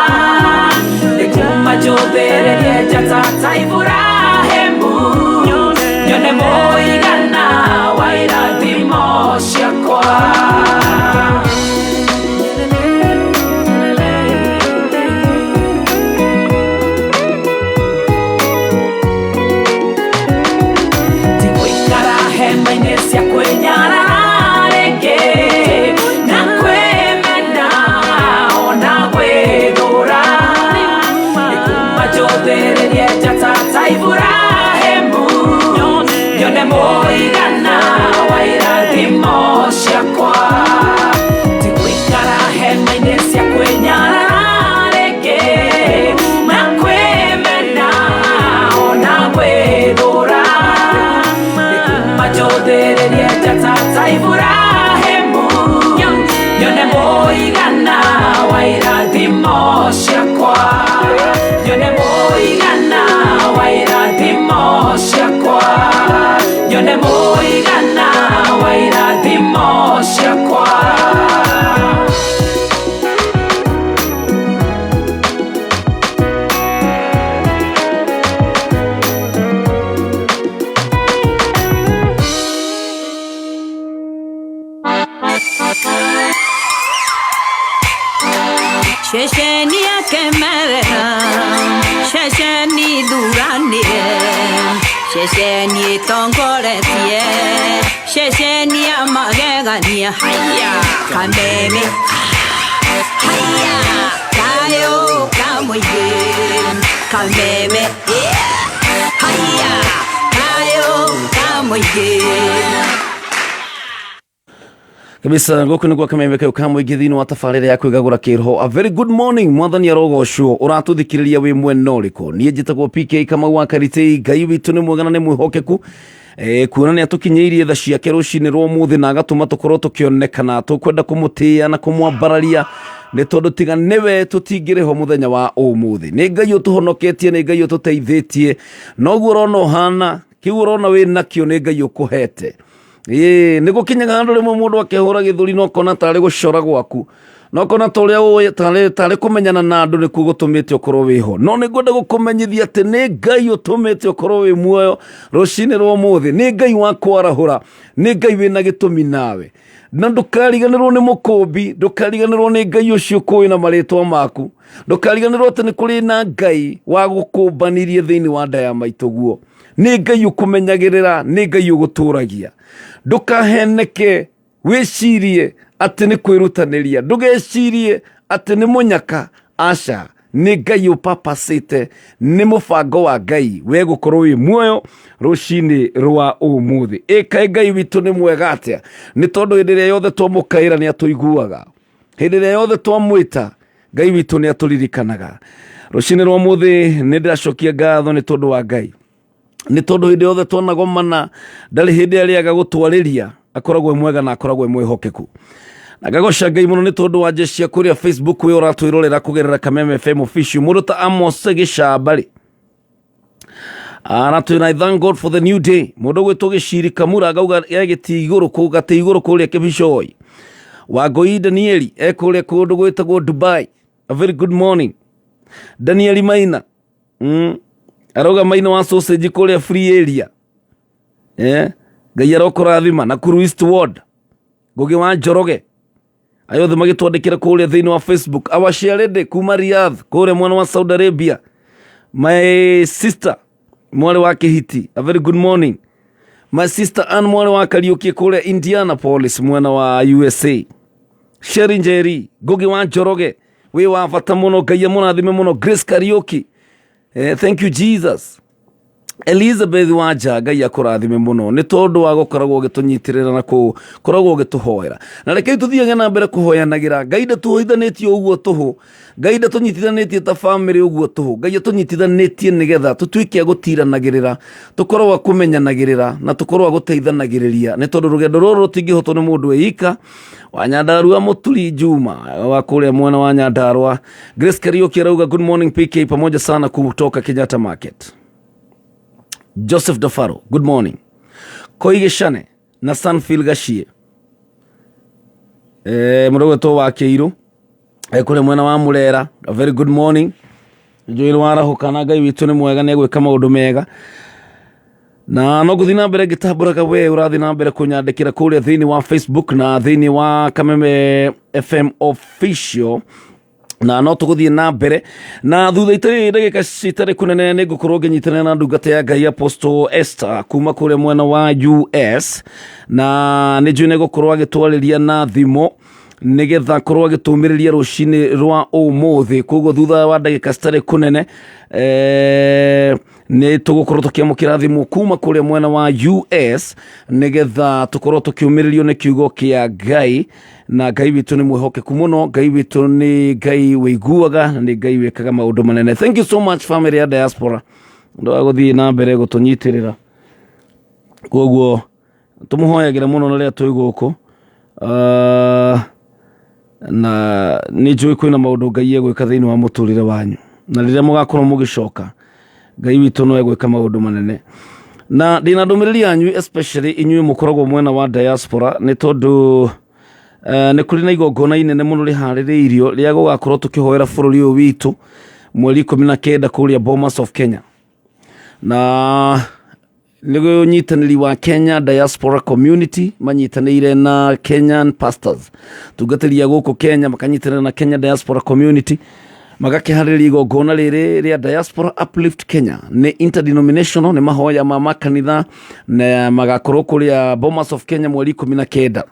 Nĩkuma njũthĩrĩrie njata ta Iburahĩmu, nyone mũigana wa irathimo ciakwa. Ndigũikara hema-inĩ cia kwĩnyarara rĩngĩ, na kwĩmena ona gwĩthũra. Nĩkuma njũthĩrĩrie njata ta Iburahĩmu, nyone mũigana wa irathimo ciakwa. Ndigũikara hema-inĩ cia kwĩnyarara rĩngĩ, na kwĩmena ona gwĩthũra. Nĩkuma njũthĩrĩrie njata ta Iburahĩmu, nyone mũigana wa irathimo ciakwa. Nyone mũigana wa irathimo ciakwa. Nyone mũigana wa irathimo ciakwa. Ceceni ya Kĩmerera, ceceni thuranĩre, ceceni ĩtongoretie, ceceni ya magegania. Haya kameme, haya kayo kamũingĩ, kameme, haya kayo kamũingĩ. Kabisa, gũkũ nĩguo kameme kau ka mũingĩ thĩinĩ wa tabarĩra ya kwĩgagũra kĩroho. A very good morning, mwathani arogocwo. Ũratũthikĩrĩria wĩ mwena ũrĩkũ? Niĩ njĩtagwo PK Kamau wa Karitei. Ngai witũ nĩ mwega na nĩ mwĩhokeku. Kuona nĩ atũkinyĩirie tha ciake rũcinĩ rwa ũmũthĩ na agatũma tũkorwo tũkĩonekana, tũkwenda kũmũtĩĩa na kũmwambararia nĩ tondũ tiga nĩwe tũtingĩrĩ ho mũthenya wa ũmũthĩ. Nĩ Ngai ũtũhonoketie, nĩ Ngai ũtũteithĩtie, noguo ũrona ũhana kĩu ũrona wĩ nakĩo nĩ Ngai ũkũhete. Ĩĩ, nĩ gũkinyaga handũ rĩmwe mũndũ akĩhũra gĩthũri na ũkona tarĩ gũcora gwaku, na ũkona ta ũrĩa ũĩ tarĩ kũmenyana na andũ nĩkuo gũtũmĩte ũkorwo wĩho. No nĩ ngwenda gũkũmenyithia atĩ nĩ Ngai ũtũmĩte ũkorwo wĩ muoyo rũcinĩ rwa ũmũthĩ. Nĩ Ngai wa kwarahũra, nĩ Ngai wĩna gĩtũmi nawe, na ndũkariganĩrwo nĩ mũkũmbi, ndũkariganĩrwo nĩ Ngai ũcio ũkũĩ na marĩtwa maku, ndũkariganĩrwo atĩ nĩ kũrĩ na Ngai wa gũkũmbanirie thĩinĩ wa nda ya maitũguo. Nĩ Ngai ũkũmenyagĩrĩra, nĩ Ngai ũgũtũragia. Ndũkaheneke wĩcirie atĩ nĩ kwĩrutanĩria, ndũgecirie atĩ nĩ mũnyaka. Aca, nĩ Ngai ũpapacĩte, nĩ mũbango wa Ngai we gũkorwo wĩ muoyo rũcinĩ rwa ũmũthĩ. Ĩkaĩ Ngai witũ nĩ mwega atĩa, nĩ tondũ hĩndĩ ĩrĩa yothe twamũkaĩra nĩ atũiguaga, hĩndĩ ĩrĩa yothe twamwĩta Ngai witũ nĩ atũririkanaga. Rũcinĩ rwa ũmũthĩ nĩ ndĩracokia ngatho nĩ tondũ wa Ngai, nĩ tondũ hĩndĩ yothe twanagomana ndarĩ hĩndĩ arĩaga gũtwarĩria, akoragwo e mwega na akoragwo e mwĩhokeku. Na ngagoca Ngai mũno nĩ tondũ wa jeshi ya kũrĩa Facebook wĩ ũratwĩrorera kũgerera Kameme FM official. Mũndũ ta Amos Gĩcamba rĩ aratwĩra, "I thank God for the new day." Mũndũ gwĩtwo Gĩciri Kamura akauga egĩti igũrũ kũ gatĩ igũrũ kũrĩa Kĩbicoi. Wangũi Danieli ekũrĩa kũndũ gwĩtagwo Dubai, a very good morning. Danieli Maina, arauga Maina wa sausage kũrĩa free area, Ngai arokũrathima. Nakuru East Ward, Ngugi wa Njoroge, ayo othe magĩtwandĩkĩra kũrĩa thĩinĩ wa Facebook. Our Sharede kuma Riyadh kũrĩa mwena wa Saudi Arabia, my sister mwarĩ wa Kĩhiti, a very good morning. My sister Ann mwarĩ wa Kariũki kũrĩa Indianapolis mwena wa USA. Sheri Njeri, Ngugi wa Njoroge, wĩ wa bata mũno, Ngai amũrathime mũno. Grace Kariũki, thank you Jesus. Elizabeth Wanja, Ngai akũrathime mũno nĩ tondũ wa gũkoragwo ũgĩtũnyitĩrĩra na gũkoragwo ũgĩtũhoera. Na rekei tũthiage na mbere kũhoyanagĩra. Ngai ndatũhoithanĩtie ũguo tũhũ, Ngai ndatũnyitithanĩtie ta bamĩrĩ ũguo tũhũ. Ngai atũnyitithanĩtie nĩgetha tũtuĩke a gũtiranagĩrĩra, tũkorwo a kũmenyanagĩrĩra na tũkorwo a gũteithanagĩrĩria, nĩ tondũ rũgendo rũrũ rũtingĩhotwo nĩ mũndũ eika. Wa Nyandarua Mũturi Juma wa kũrĩa mwena wa Nyandarua. Grace Kariuki arauga, "Good morning PK, pamoja sana kutoka Kenyatta Market." Joseph Dafaro, good morning. Koige Shane na Sanfield Gashie, mũrũgwetwo wa Kĩirũ kũrĩa mwena wa Mũrera, a very good morning. Njũĩ warahũka na Ngai witũ nĩ mwega, nĩ egwĩka maũndũ mega. Na no ngũthiĩ na mbere ngĩtambũraga we ũrathiĩ na mbere kũnyandĩkĩra kũrĩa thĩinĩ wa Facebook na thĩinĩ wa Kameme FM official, na no tũgũthiĩ na mbere na thutha itarĩ ndagĩka citarĩ kũnene nĩ ngũkorwo ngĩnyitanĩra na ndungata ya Ngai Apostle Esther kuma kũrĩa mwena wa US, na nĩ njũĩ nĩ gũkorwo agĩtwarĩria na thimũ nĩgetha akorwo agĩtũmĩrĩria rũcinĩ rwa ũmũthĩ. Koguo thutha wa ndagĩka citarĩ kũnene nĩ tũgũkorwo tũkĩamũkĩra thimũ kuma kũrĩa mwena wa US nĩgetha tũkorwo tũkĩũmĩrĩrio nĩ kiugo kĩa Ngai. Na Ngai witũ nĩ mwĩhokeku mũno, Ngai witũ nĩ Ngai wĩiguaga na nĩ Ngai wĩkaga maũndũ manene. Thank you so much, family ya diaspora, ũndũ wa gũthiĩ na mbere gũtũnyitĩrĩra. Koguo tũmũhoyagĩra mũno na rĩrĩa twĩ gũkũ, na nĩ njũĩ kwĩna maũndũ Ngai egwĩka thĩinĩ wa mũtũrĩre wanyu, na rĩrĩa mũgakorwo mũgĩcoka Ngai witũ no egwĩka maũndũ manene. Na ndĩna ndũmĩrĩri yanyu, especially inyuĩ mũkoragwo mwena wa diaspora, nĩ tondũ nĩ kũrĩ na igongona inene mũno rĩharĩrĩirio rĩa gũgakorwo tũkĩhoera bũrũri ũyũ witũ mweri 19 kũrĩa Bomas of Kenya, na nĩ ũnyitanĩri wa Kenya Diaspora Community manyitanĩire na Kenyan Pastors, tungatĩri a gũkũ Kenya makanyitanĩra na Kenya Diaspora Community, magakĩharĩrĩria igongona rĩrĩ rĩa Diaspora Uplift Kenya. Nĩ interdenominational, nĩ mahoya ma makanitha, na magakorwo kũrĩa Bomas of Kenya mweri 19.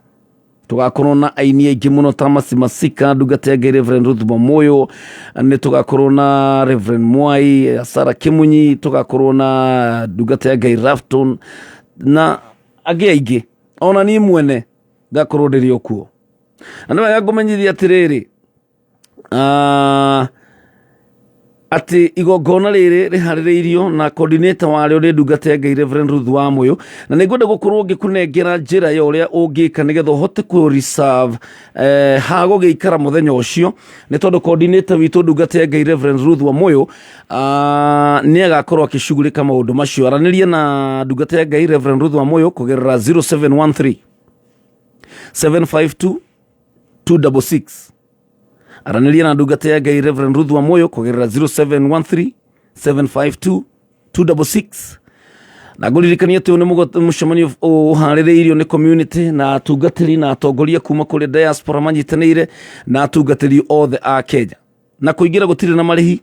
Tũgakorwo na aini aingĩ mũno ta Masi Masika, ndungata ya Ngai Reverend Ruth Mamoyo, nĩ tũgakorwo na Reverend Mwai Sara Kimunyi, tũgakorwo na ndungata ya Ngai Rafton na angĩ aingĩ, ona niĩ mwene. Ngakorwo ndĩrĩ o kuo. Na nĩ wega ngũmenyithia atĩrĩrĩ, atĩ igongona rĩrĩ rĩharĩrĩirio na coordinator warĩo nĩ ndungata ya Ngai Reverend Ruth Wamuyu, na nĩ ngwenda gũkorwo ngĩkũnengera njĩra ya ũrĩa ũngĩka nĩgetha ũhote kũ reserve ha gũgĩikara mũthenya ũcio, nĩ tondũ coordinator witũ ndungata ya Ngai Reverend Ruth Wamuyu nĩ agakorwo akĩcugurĩka maũndũ macio. Aranĩria na ndungata ya Ngai Reverend Ruth Wamuyu kũgerera 0713 752 266. Aranĩria na ndungata ya Ngai Reverend Ruth Wamuyu kũgerera 0713 752 266. Na ngũririkania atĩ ũyũ nĩ mũcemanio ũharĩrĩirio nĩ community na atungatĩri na atongoria kuma kũrĩ diaspora manyitanĩire na atungatĩri othe a Kenya, na kũingĩra gũtirĩ na marĩhi,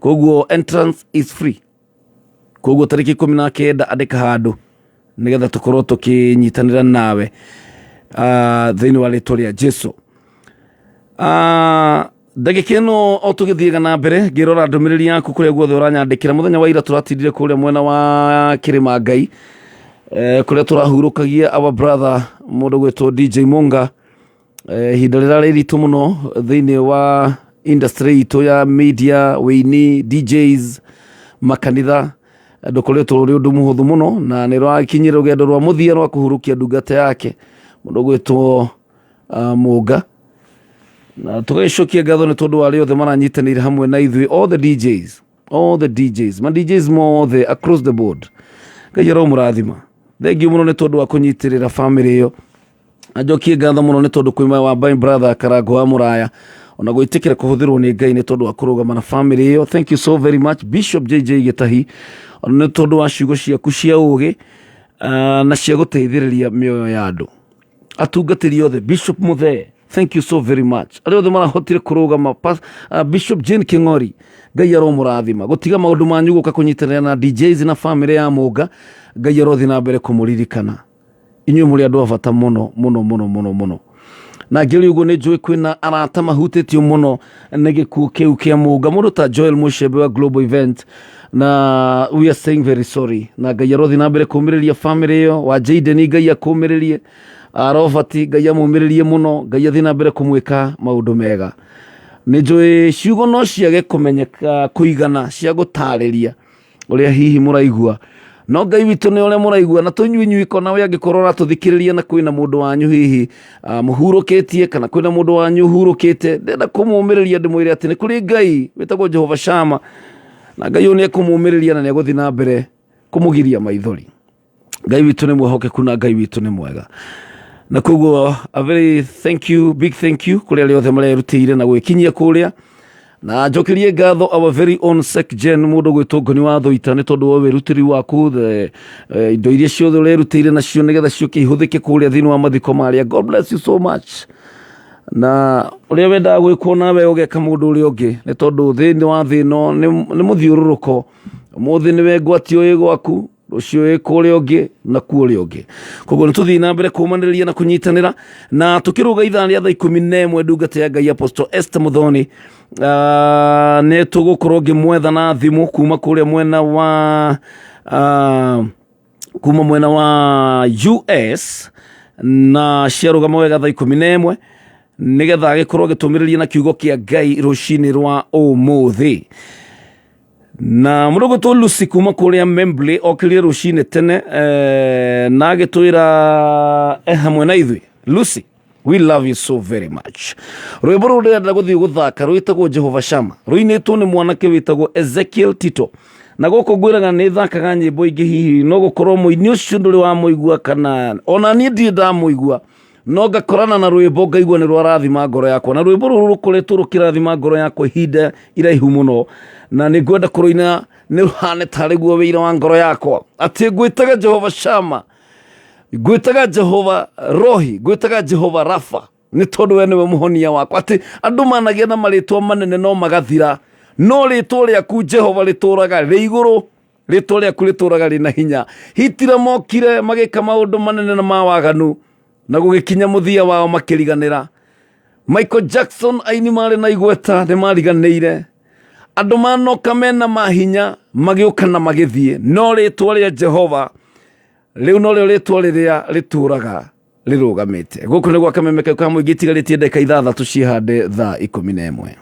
koguo entrance is free. Koguo tarĩki 19, andĩka handũ nĩgetha tũkorwo tũkĩnyitanĩra nawe thĩinĩ wa rĩtwa rĩa Jesu. Ndagĩka ĩno o tũgĩthiaga na mbere ngĩrora ndũmĩrĩri yaku kũrĩa guothe ũranyandĩkĩra. Mũthenya wa ira tũratindire kũrĩa mwena wa Kĩrĩma Ngai, kũrĩa tũrahurũkagia our brother mũndũ gwĩtwo DJ Munga. Ihinda rĩrarĩ iritũ mũno thĩinĩ wa industry itũ ya media, wĩini, DJs, makanitha. Ndũkoretwo ũrĩ ũndũ mũhũthũ mũno, na nĩ rwakinyire rũgendo rwa mũthia rwa kũhurũkia ndungata yake mũndũ gwĩtwo Mũnga, na tũgagĩcokia ngatho nĩ tondũ wa arĩa othe maranyitanĩire hamwe na ithuĩ, all the DJs, all the DJs, ma DJs mothe across the board. Ngai aromũrathima. Thengiũ mũno nĩ tondũ wa kũnyitĩrĩra family ĩyo. Anjokie ngatho mũno nĩ tondũ kwĩ wa my brother Karango wa Mũraya, ona gwĩtĩkĩra kũhũthĩrwo nĩ Ngai nĩ tondũ wa kũrũgama na family ĩyo. Thank you so very much, Bishop JJ Gĩtahi, ona nĩ tondũ wa ciugo ciaku cia ũgĩ na cia gũteithĩrĩria mĩoyo ya andũ. Atungatĩri othe, Bishop Muthee, thank you so very much. Arĩa othe marahotire kũrũgama, Bishop Jane King'ori, Ngai aromũrathima gũtiga maũndũ manyu gũka kũnyitanĩra na DJs na family ya Mũnga. Ngai arothiĩ na mbere kũmũririkana. Inyuĩ mũrĩ andũ a bata mũno mũno mũno mũno mũno. Na ngĩũria ũguo, nĩ njũĩ kwĩna arata mahutĩtio mũno nĩ gĩkuũ kĩu kĩa Mũnga, mũndũ ta Joel Mushembe wa Global Event, na we are saying very sorry, na Ngai arothiĩ na mbere kũmĩrĩria family ĩyo. Wa Jaden, Ngai akũmĩrĩrie. Robert, Ngai amũmĩrĩrie mũno. Ngai athiĩ na mbere kũmwĩka maũndũ mega. Nĩ njũĩ ciugo no ciage kũmenyeka kũigana cia gũtarĩria ũrĩa hihi mũraigua, no Ngai witũ nĩ ũrĩa mũraigua, na tũnyui nyuiko nawe angĩkorwo ũratũthikĩrĩria na kwĩna mũndũ wanyu hihi mũhurũkĩtie, kana kwĩna mũndũ wanyu ũhurũkĩte, ndĩrenda kũmũmĩrĩria ndĩmwĩre atĩ nĩ kũrĩ Ngai wĩtagwo Jehova Shama, na Ngai ũyũ nĩ ekũmũmĩrĩria na nĩ egũthiĩ na mbere kũmũgiria maithori. Ngai witũ nĩ mwĩhokeku na Ngai witũ nĩ mwega, na koguo a very thank you, big thank you kũrĩ arĩa othe marerutĩire na gwĩkinyia kũrĩa. Na njokerie ngatho our very own SecGen, mũndũ gwĩtwo Ngoni wa Thũita, nĩ tondũ wa wĩrutĩri waku, indo iria ciothe ũrerutĩire nacio nĩgetha ciũke ihũthĩke kũrĩa thĩinĩ wa mathiko marĩa. God bless you so much. Na ũrĩa wendaga gwĩkwo nawe ũgeka mũndũ ũrĩa ũngĩ, nĩ tondũ thĩinĩ wa thĩ ĩno nĩ mũthiũrũrũko. Ũmũthĩ nĩwe ngwatio ĩ gwaku, rũciũ ĩ kũrĩa ũngĩ na kuo ũrĩa ũngĩ. Koguo nĩ tũthiĩ na mbere kũmanĩrĩria na kũnyitanĩra. Na tũkĩrũga ithaa rĩa thaa 11, ndungata ya Ngai Apostle Esther Muthoni nĩ tũgũkorwo ngĩmwetha na thimũ kuma kũrĩa mwena wa kuma mwena wa US, na ciarũgama wega thaa 11, nĩgetha agĩkorwo agĩtũmĩrĩria na kiugo kĩa Ngai rũcinĩ rwa ũmũthĩ. Na mũndũ gwĩtwo Lucy kuma kũrĩa Membley okĩrire rũcinĩ tene na agĩtwĩra hamwe na ithuĩ. Lucy, we love you so very much. Rwĩmbo rũrũ ndĩrenda gũthiĩ gũthaka rwĩtagwo Jehova Shama, rũinĩtwo nĩ mwanake wĩtagwo Ezekiel Tito. Na gũkũ ngwĩraga nĩ thakaga nyĩmbo ingĩ, hihi no gũkorwo mũini ũcio ndũrĩ wamũigua, kana ona niĩ ndirĩ ndamũigua, no ngakorana na rwĩmbo ngaigua nĩ rwarathima ngoro yakwa. Na rwĩmbo rũrũ rũkoretwo rũkĩrathima ngoro yakwa ihinda iraihu mũno, na nĩ ngwenda kũrũina nĩ rũhane tarĩ guo wĩira wa ngoro yakwa, atĩ ngwĩtaga Jehova Shama, ngwĩtaga Jehova Rohi, ngwĩtaga Jehova Rafa, nĩ tondũ we nĩwe mũhonia wakwa. Atĩ andũ managĩa na marĩtwa manene no magathira, no rĩtwa rĩaku Jehova rĩtũraga rĩ igũrũ, rĩtwa rĩaku rĩtũraga rĩna hinya. Hitira mokire magĩka maũndũ manene na ma waganu, na gũgĩkinya mũthia wao makĩriganĩra. Michael Jackson, aini marĩ na igweta nĩ mariganĩire. Andũ manoka mena mahinya magĩũka na magĩthiĩ, no rĩtwa rĩa Jehova rĩu norĩo rĩtwa rĩrĩa rĩtũraga. Rĩrũgamĩte gũkũ nĩ gwa Kameme ka mũingĩ, itigarĩtie ndagĩka 6 ciĩhande thaa 11.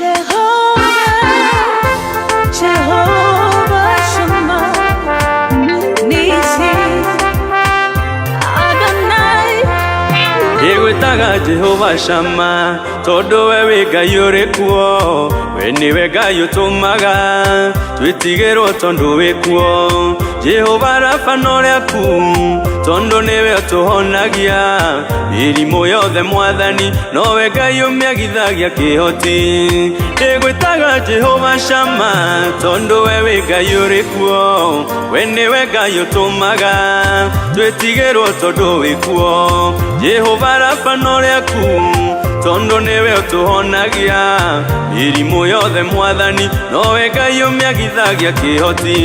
Jehovah, Jehovah Shammah, Nisi, Adonai. Ĩgwĩtaga Jehova Shama tondũ we wĩ Ngai ũrĩ kuo, we nĩwe Ngai ũtũmaga twĩtigĩrwo tondũ wĩ kuo. Jehova Rafa no rĩaku tondũ nĩwe ũtũhonagia mĩrimũ yothe, Mwathani nowe Ngai ũmĩagithagia kĩhoti. Ĩgwĩtaga Jehova Shama tondũ we wĩ Ngai ũrĩ kuo, we nĩwe Ngai ũtũmaga twĩtigĩrwo tondũ wĩ kuo. Jehova Rafa no rĩaku tondũ nĩwe ũtũhonagia mĩrimũ yothe, Mwathani nowe Ngai ũmĩagithagia kĩhoti.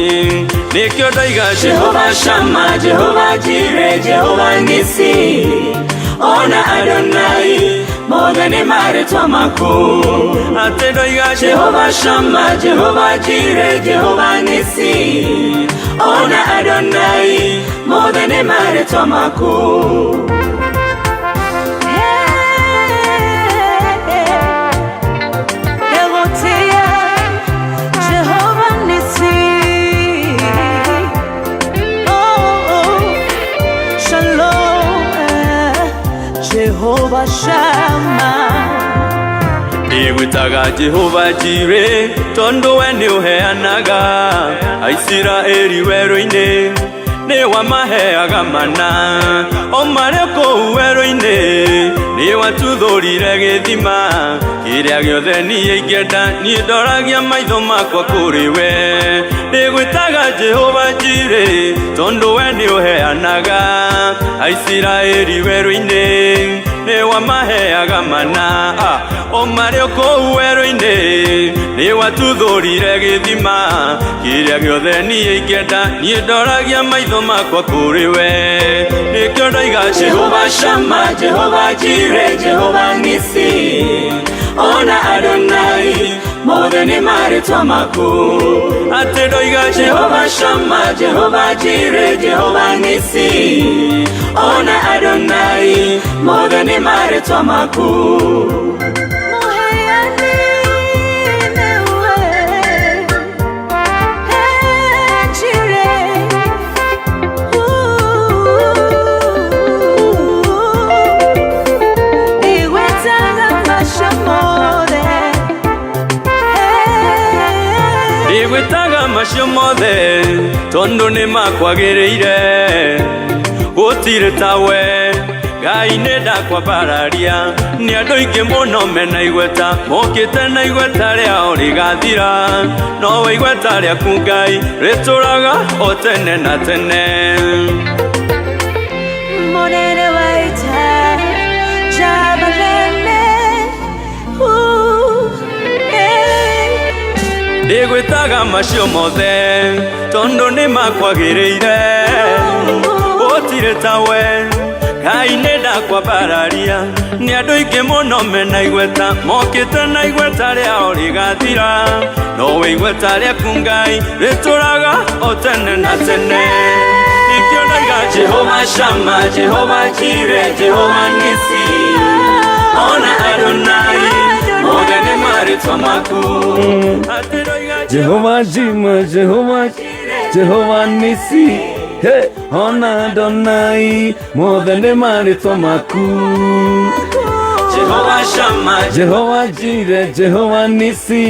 Nĩkĩo ndaiga Jehova Shammah, Jehova Jireh, Jehova Nisi, ona Adonai, mothe nĩ marĩtwa maku. Atĩ ndoiga Jehova Shammah, Jehova Jireh, Jehova Nisi, ona Adonai, mothe nĩ marĩtwa maku. Jehovah Nissi. Oh, oh, Shalom, Jehovah Shammah. Ĩgwĩtaga Jehova Jire tondũ we nĩ ũheanaga Aisiraeli werũ-inĩ, nĩ wamaheaga mana o marĩ kũu werũ-inĩ, nĩ watuthũrire gĩthima kĩrĩa gĩothe niĩ ingĩenda, niĩ ndoragia maitho makwa kũrĩ we. Ndĩgwĩtaga Jehova Jire tondũ we nĩ ũheanaga Aisiraeli werũ-inĩ, nĩ wamaheaga mana o marĩ kũu werũ-inĩ, nĩ watuthũrire gĩthima kĩrĩa gĩothe niĩ ingĩenda, niĩ ndoragia maitho makwa kũrĩ we. Nĩkĩo ndoiga Jehova Shammah, Jehova Jireh, Jehova Nisi, ona Adonai, mothe nĩ marĩtwa maku. Atĩ ndoiga Jehova Shammah, Jehova Jireh, Jehova Nisi, ona Adonai, mothe nĩ marĩtwa maku. Mũheani nĩwe, Jireh, Igwetaga macio mothe. Ndĩgwĩtaga macio mothe tondũ nĩ makwagĩrĩire, gũtirĩ tawe Ngai, nĩ ndakwambararia. Nĩ andũ aingĩ mũno mena igweta mokĩte na igweta rĩao rĩgathira, nowe igweta rĩaku Ngai rĩtũraga o tene na tene. Mũnene wa ita, njamba nene, Ndĩgwĩtaga macio mothe tondũ nĩ makwagĩrĩire, gũtirĩ tawe Ngai, nĩ ndakwambararia. Nĩ andũ aingĩ mũno mena igweta mokĩte na igweta rĩao rĩgathira, nowe igweta rĩaku Ngai rĩtũraga o tene na tene. Nĩkĩo ndaiga Jehova Shammah, Jehova Jireh, Jehova Nisi, ona Adonai, mothe nĩ marĩtwa maku. Atĩ ndoiga Jehova Jima, Jehova, Jehova Nisi, hey, ona Adonai, mothe nĩ marĩtwa maku. Jehova Shammah, Jehova Jire, Jehova Nisi,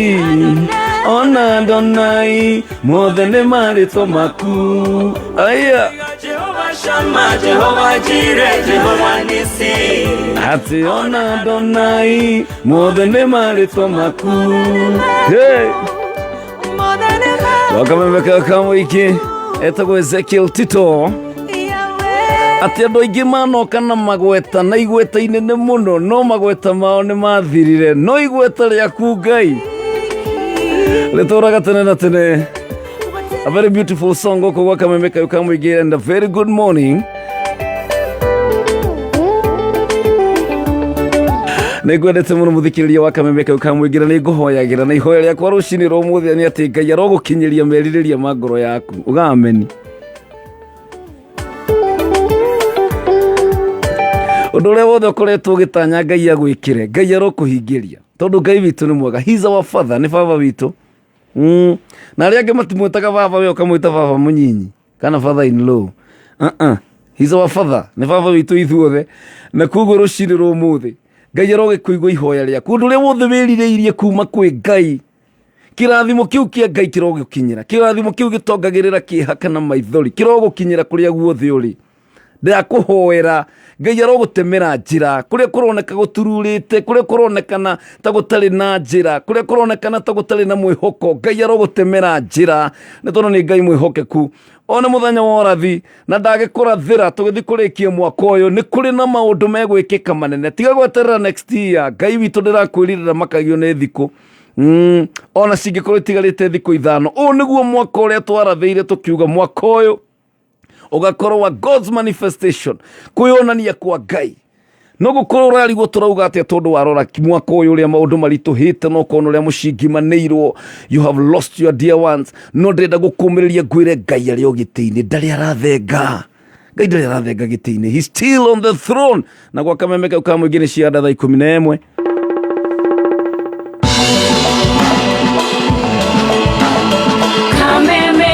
ona Adonai, mothe nĩ marĩtwa maku. Aya. Jehova Shammah, Jehova Jireh, Jehova Nisi, Atĩ ona Adonai, mothe nĩ marĩtwa maku. Hey. Wakamemeka kamũingĩ etagwo Ezekiel Tito, atĩ andũ aingĩ manoka na magweta na igweta inene mũno, no magweta mao nĩ mathirire, no igweta rĩaku Ngai rĩtũraga tene na tene. A very beautiful song gũkũ gwa Kameme kayo kamũingĩ, and a very good morning. Nä ngwendete må no må thikä rä ria wa kameme kau ka må ingä ra nä ngå hoyagä ra na ihoya rĩakwa rũcinĩ rwa ũmũthĩ nĩ atĩ Ngai arogũkinyĩria merirĩria ma ngoro yaku. Uga ameni. Ũndũ ũrĩa wothe ũkoretwo ũgĩtanya Ngai agwĩkĩre, Ngai arokũhingĩria, tondũ Ngai witũ nĩ mwega. He's our father, nĩ baba witũ. Na arĩa angĩ matimwĩtaga baba, we ũkamwĩta baba mũnyinyi kana father in law. He's our father, nĩ baba witũ ithuothe. Na koguo rũcinĩ rwa ũmũthĩ Ngai arogĩkũigua ihoya rĩaku, ũndũ ũrĩa wothe wĩrirĩirie kuma kwĩ Ngai, kĩrathimo kĩu kĩa Ngai kĩrogũkinyĩra, kĩrathimo kĩu gĩtongagĩrĩra kĩeha kana maithori kĩrogũkinyĩra kũrĩa guothe ũrĩ. Ndĩrakũhoera Ngai arogũtemera njĩra kũrĩa kũroneka gũtururĩte, kũrĩa kũronekana ta gũtarĩ na njĩra, kũrĩa kũronekana ta gũtarĩ na mwĩhoko, Ngai arogũtemera njĩra, nĩ tondũ nĩ Ngai mwĩhokeku. Ona mũthenya wa ũrathi na ndagĩkũrathĩra tũgĩthiĩ kũrĩkia mwaka ũyũ, nĩ kũrĩ na maũndũ megwĩkĩka manene. Tiga gweterera next year. Ngai witũ ndĩrakwĩrirĩra makagio nĩ thikũ. Ona cingĩkorwo itigarĩte thikũ 5, ũũ nĩguo mwaka ũrĩa twarathĩire tũkiuga mwaka ũyũ ũgakorwo wa God's manifestation, kwĩyonania kwa Ngai. No gũkorwo ũrarigwo tũrauga atĩa tondũ warora mwaka ũyũ ũrĩa maũndũ maritũhĩte, no ũkona ũrĩa mũcingimanĩirwo, you have lost your dear ones. No ndĩrenda gũkũmĩrĩria ngwĩre Ngai arĩ o gĩtĩ-inĩ, ndarĩ arathenga. Ngai ndarĩ arathenga gĩtĩ-inĩ, he's still on the throne. Na gwa kameme kau ka mũingĩ nĩ cia thaa 11. Kameme.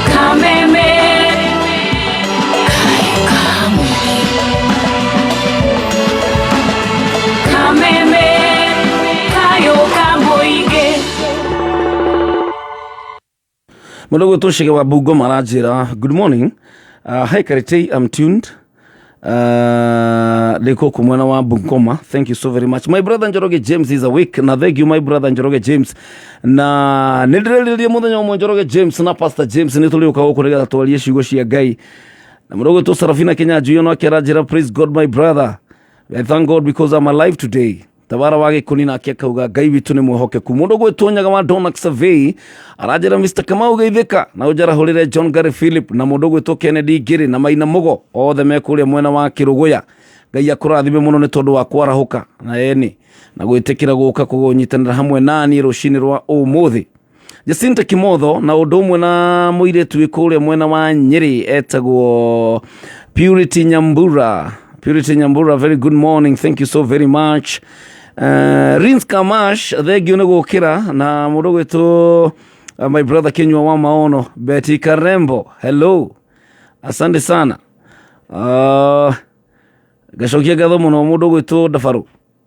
Kameme. Kameme. Kayo kamũingĩ. Mũndũ gwĩtwo Chege wa Bungoma aranjĩra good morning. Hi Karitei, I'm tuned. Ndĩ gũkũ mwena wa Bungoma. Thank you so very much. My brother Njoroge James is awake. Na thank you my brother Njoroge James. Na nĩ ndĩrerĩrĩria mũthenya ũmwe Njoroge James na Pastor James nĩ tũrĩũka gũkũ nĩgetha twarie ciugo cia Ngai. Na mũndũ gwĩtwo Sarafina Kinyanjui ono ake aranjĩra praise God my brother. I thank God because I'm alive today. Tabara wa Gĩkũni nake akauga Ngai witũ nĩ mwĩhokeku. Mũndũ gwĩtwo Nyaga wa Donak Survey aranjĩra Mr. Kamau geithĩka na ũnjarahũrĩre John Gary Philip na mũndũ gwĩtwo Kennedy Ngĩrĩ na Maina Mũgo othe me kũrĩa mwena wa Kĩrũgũya. Ngai akũrathime mũno nĩ tondũ wa kwarahũka na eni na gwĩtĩkĩra gũka kũnyitanĩra hamwe naniĩ rũcinĩ rwa ũmũthĩ. Jacinta Kimotho na ũndũ ũmwe na mũirĩtu wĩ kũrĩa mwena wa Nyĩrĩ etagwo Purity Nyambura. Purity Nyambura, very good morning, thank you so very much. Rins Kamash, thank you nĩ gũkĩra na mũndũ gwĩtwo my brother Kinyua wa Maono, Betty Karembo, hello, asante sana. Ngacokia ngatho mũno mũndũ gwĩtwo Ndabarũ,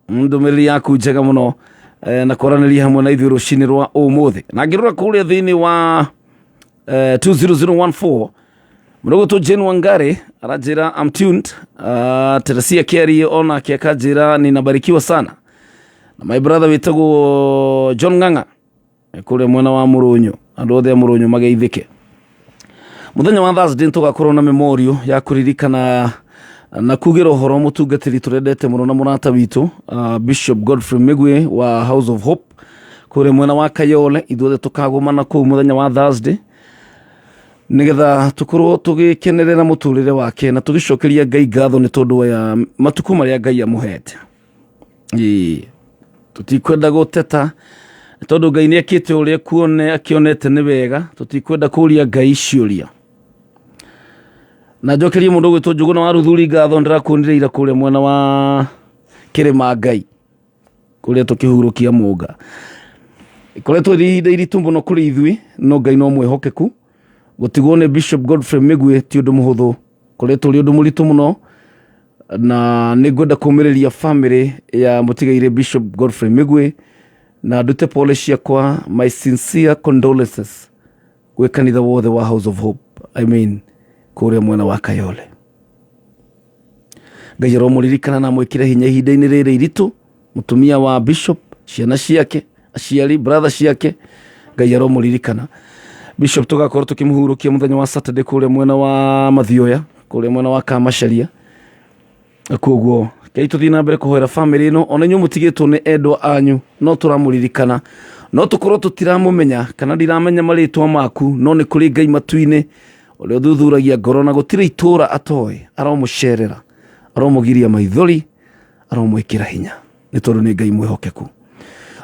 ndũmĩrĩri yaku njega mũno na kwaranĩria hamwe na ithuĩ rũcinĩ rwa ũmũthĩ. Na ngĩrora kũrĩa thĩinĩ wa 20014 mũndũ gwĩtwo Jane Wangari aranjĩra I'm tuned. Teresia Kiari onake akanjĩra ninabarikiwa sana. Na my brother wĩtagwo John Ng'ang'a kũrĩa mwena wa Mũrũnyũ, andũ othe a Mũrũnyũ mageithĩke. Mũthenya wa Thursday nĩtũgakorwo na memorial ya kũririkana na kugĩra ũhoro mũtungatĩri tũrendete mũno na mũrata witũ Bishop Godfrey Migwi wa House of Hope kũrĩa mwena wa Kayole. Ithuothe tũkagomana kũu mũthenya wa Thursday nĩgetha tũkorwo tũgĩkenerera mũtũrĩre wake na tũgĩcokeria Ngai ngatho nĩ tondũ wa matukũ marĩa Ngai amũhete. Ĩĩ, tũtikwenda gũteta tondũ Ngai nĩ ekĩte ũrĩa kuone akĩonete nĩ wega, tũtikwenda kũria Ngai ciũria. Na njokerie mũndũ ũgwĩtwo Njũgũna wa Ruthuri ngatho, ndĩrakuonire ira kũrĩa mwena wa Kĩrĩma Ngai kũrĩa tũkĩhurũkia mũnga. Ikoretwo ĩrĩ ihinda iritũ mũno kũrĩ ithuĩ, no Ngai no mwĩhokeku. Gũtigwo nĩ Bishop Godfrey Migwi ti ũndũ mũhũthũ, koretwo ũrĩ ũndũ mũritũ mũno, na nĩ ngwenda kũmĩrĩria family ya mũtigairĩ Bishop Godfrey Migwi na ndute pole ciakwa, my sincere condolences gwĩ kanitha wothe wa House of Hope, I mean kũrĩa mwena wa Kayole. Ngai aromũririkana na amwĩkĩre hinya ihinda-inĩ rĩrĩ iritũ, mũtumia wa Bishop, ciana ciake, aciari, brother ciake, Ngai aromũririkana. Bishop tũgakorwo tũkĩmũhurũkia mũthenya wa Saturday kũrĩa mwena wa Mathioya, kũrĩa mwena wa Kamacharia. Koguo Ngai tũthiĩ na mbere kũhoera family ĩno, ona inyuĩ mũtigĩtwo nĩ endwa anyu, no tũramũririkana, no tũkorwo tũtiramũmenya kana ndiramenya marĩtwa maku, no nĩ kũrĩ Ngai matu-inĩ. Ũrĩa ũthuthuragia ngoro na gũtirĩ itũũra atoĩ, aromũcerera, aromũgiria maithori, aromwĩkĩra hinya, nĩ tondũ nĩ Ngai mwĩhokeku.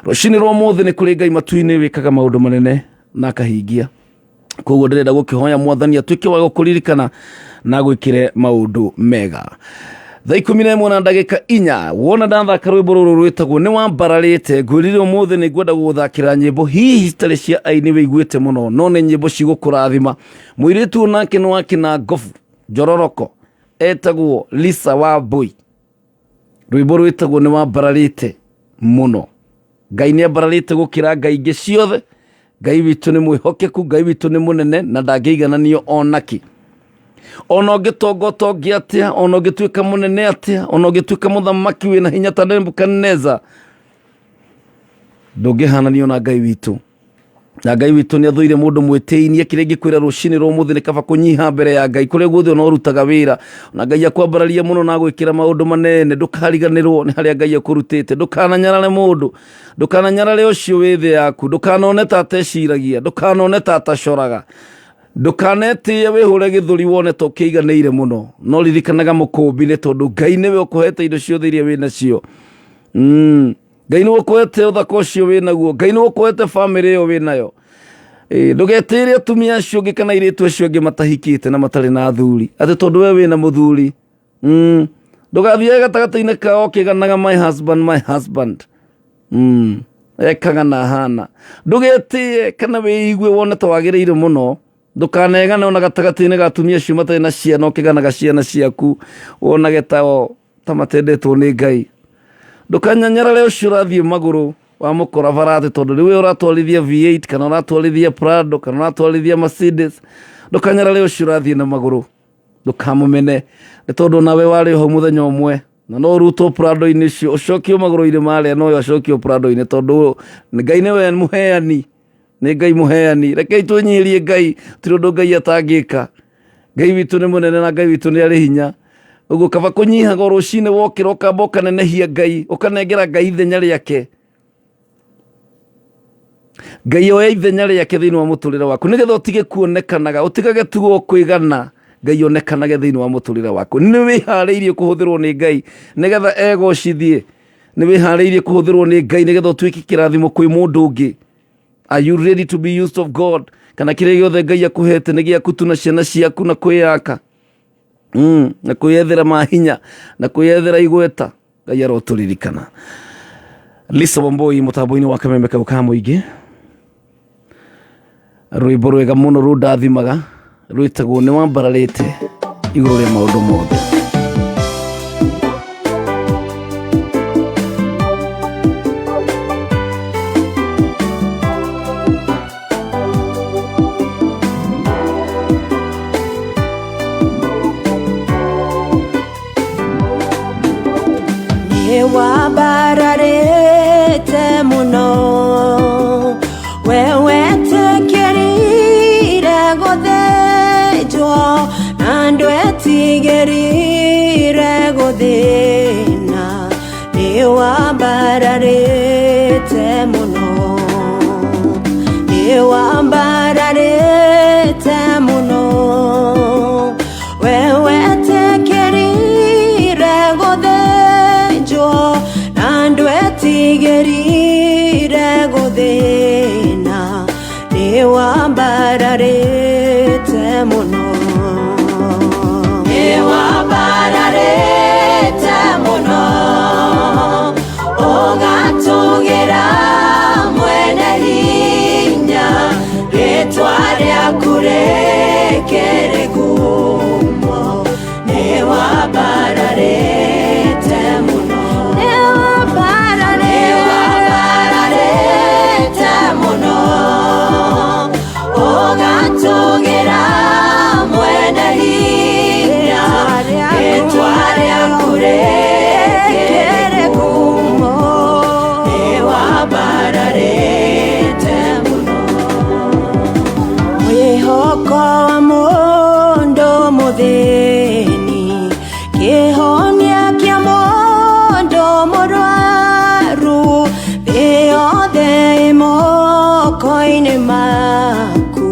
Rũcinĩ rwa ũmũthĩ nĩ kũrĩ Ngai matu-inĩ wĩkaga maũndũ manene na akahingia. Koguo ndĩrenda gũkĩhoya mwathani atuĩke wa gũkũririkana na gwĩkĩre maũndũ mega. Thaa 11 na ndagĩka 4 wona ndathaka rwĩmbo rũrũ rwĩtagwo nĩ wambararĩte. Ngwĩrire ũmũthĩ nĩ ngwenda gũgũthakĩra nyĩmbo hihi citarĩ cia aini wĩiguĩte mũno, no nĩ nyĩmbo cigũkũrathima. Mũirĩtu nake nĩ wa Kĩnangobu Njororoko, etagwo Lisa Wambui. Rwĩmbo rwĩtagwo nĩ wambararĩte mũno. Ngai nĩ ambararĩte gũkĩra ngai ingĩ ciothe. Ngai witũ nĩ mwĩhokeku, Ngai witũ nĩ mũnene na ndangĩigananio onakĩ. Ona ũngĩtonga ũtonge atĩa, ona ũngĩtuĩka mũnene atĩa, ona ũngĩtuĩka mũthamaki wĩna hinya ta Nebukadneza, ndũngĩhananio na Ngai witũ. Na Ngai witũ nĩ athũire mũndũ mwĩtĩi. Niĩ kĩrĩa ingĩkwĩra rũcinĩ rwa ũmũthĩ nĩ kaba kũnyiha mbere ya Ngai kũrĩa guothe ona ũrutaga wĩra. Na Ngai akwambararia mũno na agwĩkĩra maũndũ manene, ndũkariganĩrwo nĩ harĩa Ngai akũrutĩte. Ndũkananyarare mũndũ, ndũkananyarare ũcio wĩ thĩ yaku, ndũkanone ta ateciragia, ndũkanone ta atacoraga, ndũkanetĩe wĩhũre gĩthũri wone ta ũkĩiganĩire mũno, no ririkanaga mũkũmbi, nĩ tondũ Ngai nĩwe ũkũhete indo ciothe iria wĩ nacio. Ngai nĩwe ũkũhete ũthaka ũcio wĩ naguo, Ngai nĩwe ũkũhete bamĩrĩ ĩyo wĩ nayo. Ndũgetĩĩre atumia acio angĩ kana airĩtu acio angĩ matahikĩte na matarĩ na athuri, atĩ tondũ we wĩna mũthuri. Ndũgathiage gatagatĩ-inĩ kao ũkĩganaga my husband, my husband. Ekaga na hana. Ndũgetĩe kana wĩigue wone ta wagĩrĩire mũno. Ndũkanegane ona gatagatĩ-inĩ ga atumia acio matarĩ na ciana ũkĩganaga ciana ciaku, wonage tao ta matendetwo nĩ Ngai. Ndũkanyanyarare ũcio ũrathiĩ magũrũ wamũkora bara atĩ tondũ rĩu we ũratwarithia V8 kana ũratwarithia Prado kana ũratwarithia Mercedes. Ndũkanyarare ũcio ũrathiĩ na magũrũ, ndũkamũmene, nĩ tondũ nawe warĩ hau mũthenya ũmwe na no ũrutwo Prado-inĩ ũcio ũcokio magũrũ-inĩ marĩa noyo acokio Prado-inĩ, tondũ Ngai nĩwe mũheani, nĩ Ngai mũheani. Rekei twĩnyihirie Ngai, tiri ũndũ Ngai atangĩka. Ngai witũ nĩ mũnene na Ngai witũ nĩ arĩ hinya. Ũguo kaba kũnyihaga o rũcinĩ wokĩra ũkamba ũkanenehia Ngai, ũkanengera Ngai ithenya rĩake. Ngai oya ithenya rĩake thĩinĩ wa mũtũrĩre waku nĩgetha ũtige kuonekanaga, ũtigage tu o kwĩgana, Ngai onekanage thĩinĩ wa mũtũrĩre waku. Nĩ wĩharĩirie kũhũthĩrwo nĩ Ngai nĩgetha egocithie? Nĩ wĩharĩirie kũhũthĩrwo nĩ Ngai nĩgetha ũtuĩke kĩrathimo kwĩ mũndũ ũngĩ? Are you ready to be used of God? Kana kĩrĩa gĩothe Ngai akũhete nĩ gĩaku tu na ciana ciaku na kwĩyaka, na kwĩyethera mahinya na kwĩyethera igweta. Ngai arotũririkana. Lisa Wambui mũtambo-inĩ wa kameme kau ka mũingĩ, rwĩmbo rwega mũno rũndathimaga rwĩtagwo nĩ wambararĩte igũrũ rĩa maũndũ mothe. Nĩwambararĩte mũno, we wetĩkĩrire gũthĩnjwo na ndwetigĩrire gũthĩna. Nĩwambararĩte mũno, nĩwambararĩte mũno, we wetĩkĩrire gũthĩnjwo na ndwetigĩrire gũthĩna. Nĩwambararĩte mũno, nĩwambararĩte mũno, ũgatũgĩra mwene hinya, rĩtwa rĩaku rĩkĩrĩ ngumo. Nĩwambararĩte mũno, nĩwambararĩte mũno, ũgatũgĩra mwene hinya, rĩtwa rĩaku rĩkĩrĩ ngumo. Nĩwambararĩte mũno. Mwĩhoko wa mũndũ mũthĩni, kĩhonia kĩa mũndũ mũrwaru, thĩ yothe ĩ moko-inĩ maku.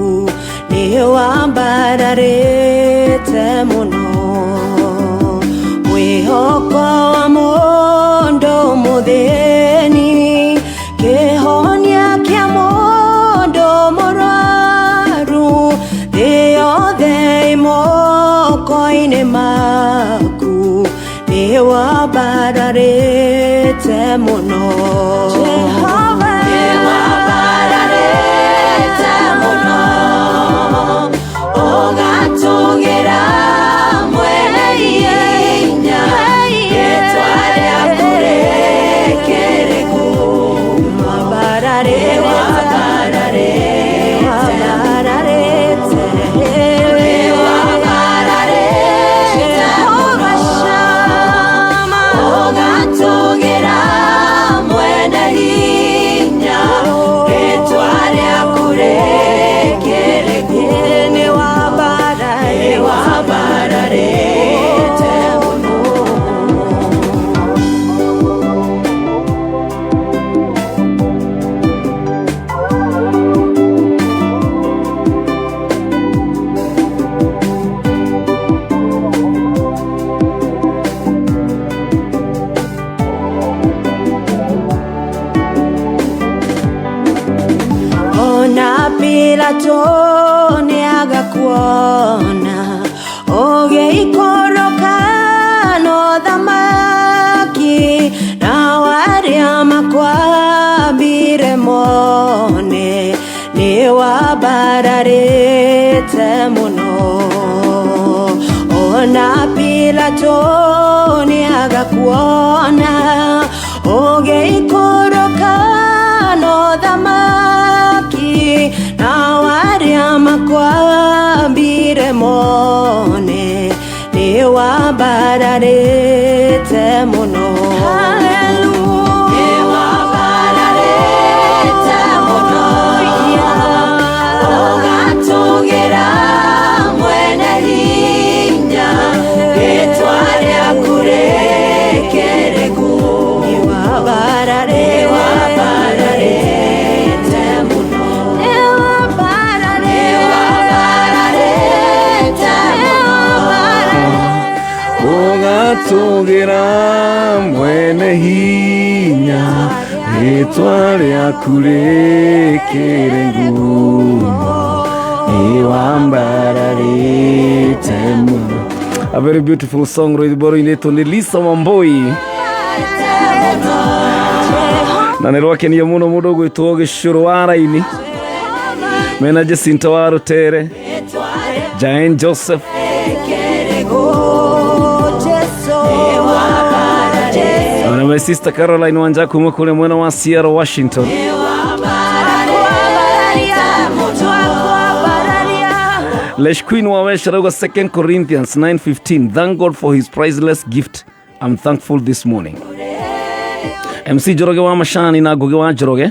Nĩwambararĩte mũno mwĩhoko wa mũndũ mũthĩni kĩhonia kĩa mũndũ mũrwaru thĩ yothe ĩ moko-inĩ maku nĩwambararĩte mũno Jehova Nĩwambararĩte mũno ũgatũgĩra mwene hinya rĩtwa rĩaku rĩkĩrĩ ũgatũgĩra mwene hinya rĩtwa rĩaku rĩkĩrĩ nĩwambararĩte mũno. Ona Pilato nĩagakuona ũgĩikũrũka no thamaki nao arĩa makwambire mone nĩwambararĩte mũno ona Pilato nĩagakuona ũgĩikũrũka no thamaki nao arĩa makwambire mone nĩwambararĩte mũno. Hallelujah. Nĩwambararĩte mũno ũgatũgĩra mwene hinya rĩtwa rĩaku rĩkĩrĩ nĩwambararĩte mũno nĩwambararĩte ũgatũgĩra mwene hinya rĩtwa rĩaku rĩkĩrĩ ngumo nĩwambararĩte mũno. A very beautiful song rwĩmbo rũinĩtwo nĩ Lisa Wambui na nĩ rwakenia mũno mũndũ ũgwĩtwo Gĩcũrũ wa Raini mena Jacinta wa Rũtere, Jane Joseph. Na my sister Caroline Wanja kuma kule mwena wa Seattle, Washington. Lesh Queen wa Wesha rauga 2 Corinthians 9:15, thank God for his priceless gift. I'm thankful this morning. MC Njoroge wa Mashani na Ngugi wa Njoroge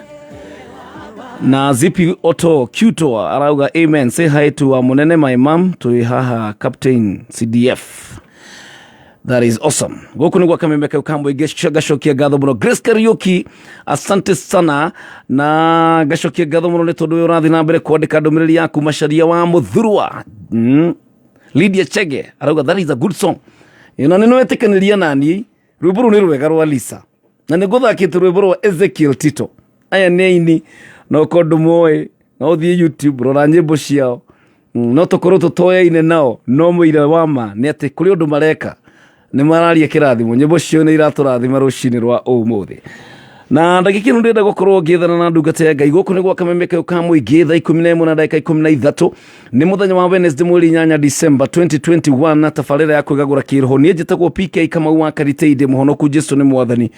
na Zipi Otto Cuto arauga amen. Say hi to wa Munene, my mom, to haha Captain CDF. That is awesome. Gũkũ nĩ gwa kameme kau ka mũingĩ ngacokia ngatho mũno Grace Kariuki, asante sana, na ngacokia ngatho mũno nĩ tondũ ũyũ ũrathiĩ na mbere kwandĩka ndũmĩrĩri yaku Macharia wa Mũthurwa. Lydia Chege arauga that is a good song. Na nĩ nwetĩkanĩria naniĩ rwĩmbo rũu nĩ rwega rwa Lisa, na nĩ ngũthakĩte rwĩmbo rwa Ezekiel Tito. Aya nĩ aini no korwo ndũmoĩ no ũthiĩ YouTube rora nyĩmbo ciao. No tũkorwo tũtoyaine nao, no mũira wa ma nĩ atĩ kũrĩ ũndũ mareka nĩ mararia kĩrathimo. Nyĩmbo cio nĩ iratũrathima rũcinĩ rwa ũmũthĩ. Na ndagĩka ĩno ndĩrenda gũkorwo ngĩethana na ndungata ya Ngai. Gũkũ nĩ gwa kameme kau ka mũingĩ thaa 11 na ndagĩka 13 nĩ mũthenya wa Wednesday mweri 8 December 2021 na tabarĩra ya kwĩgagũra kĩroho. Niĩ njĩtagwo PK Kamau wa Kariteinde, mũhonoku Jesu nĩ mwathani,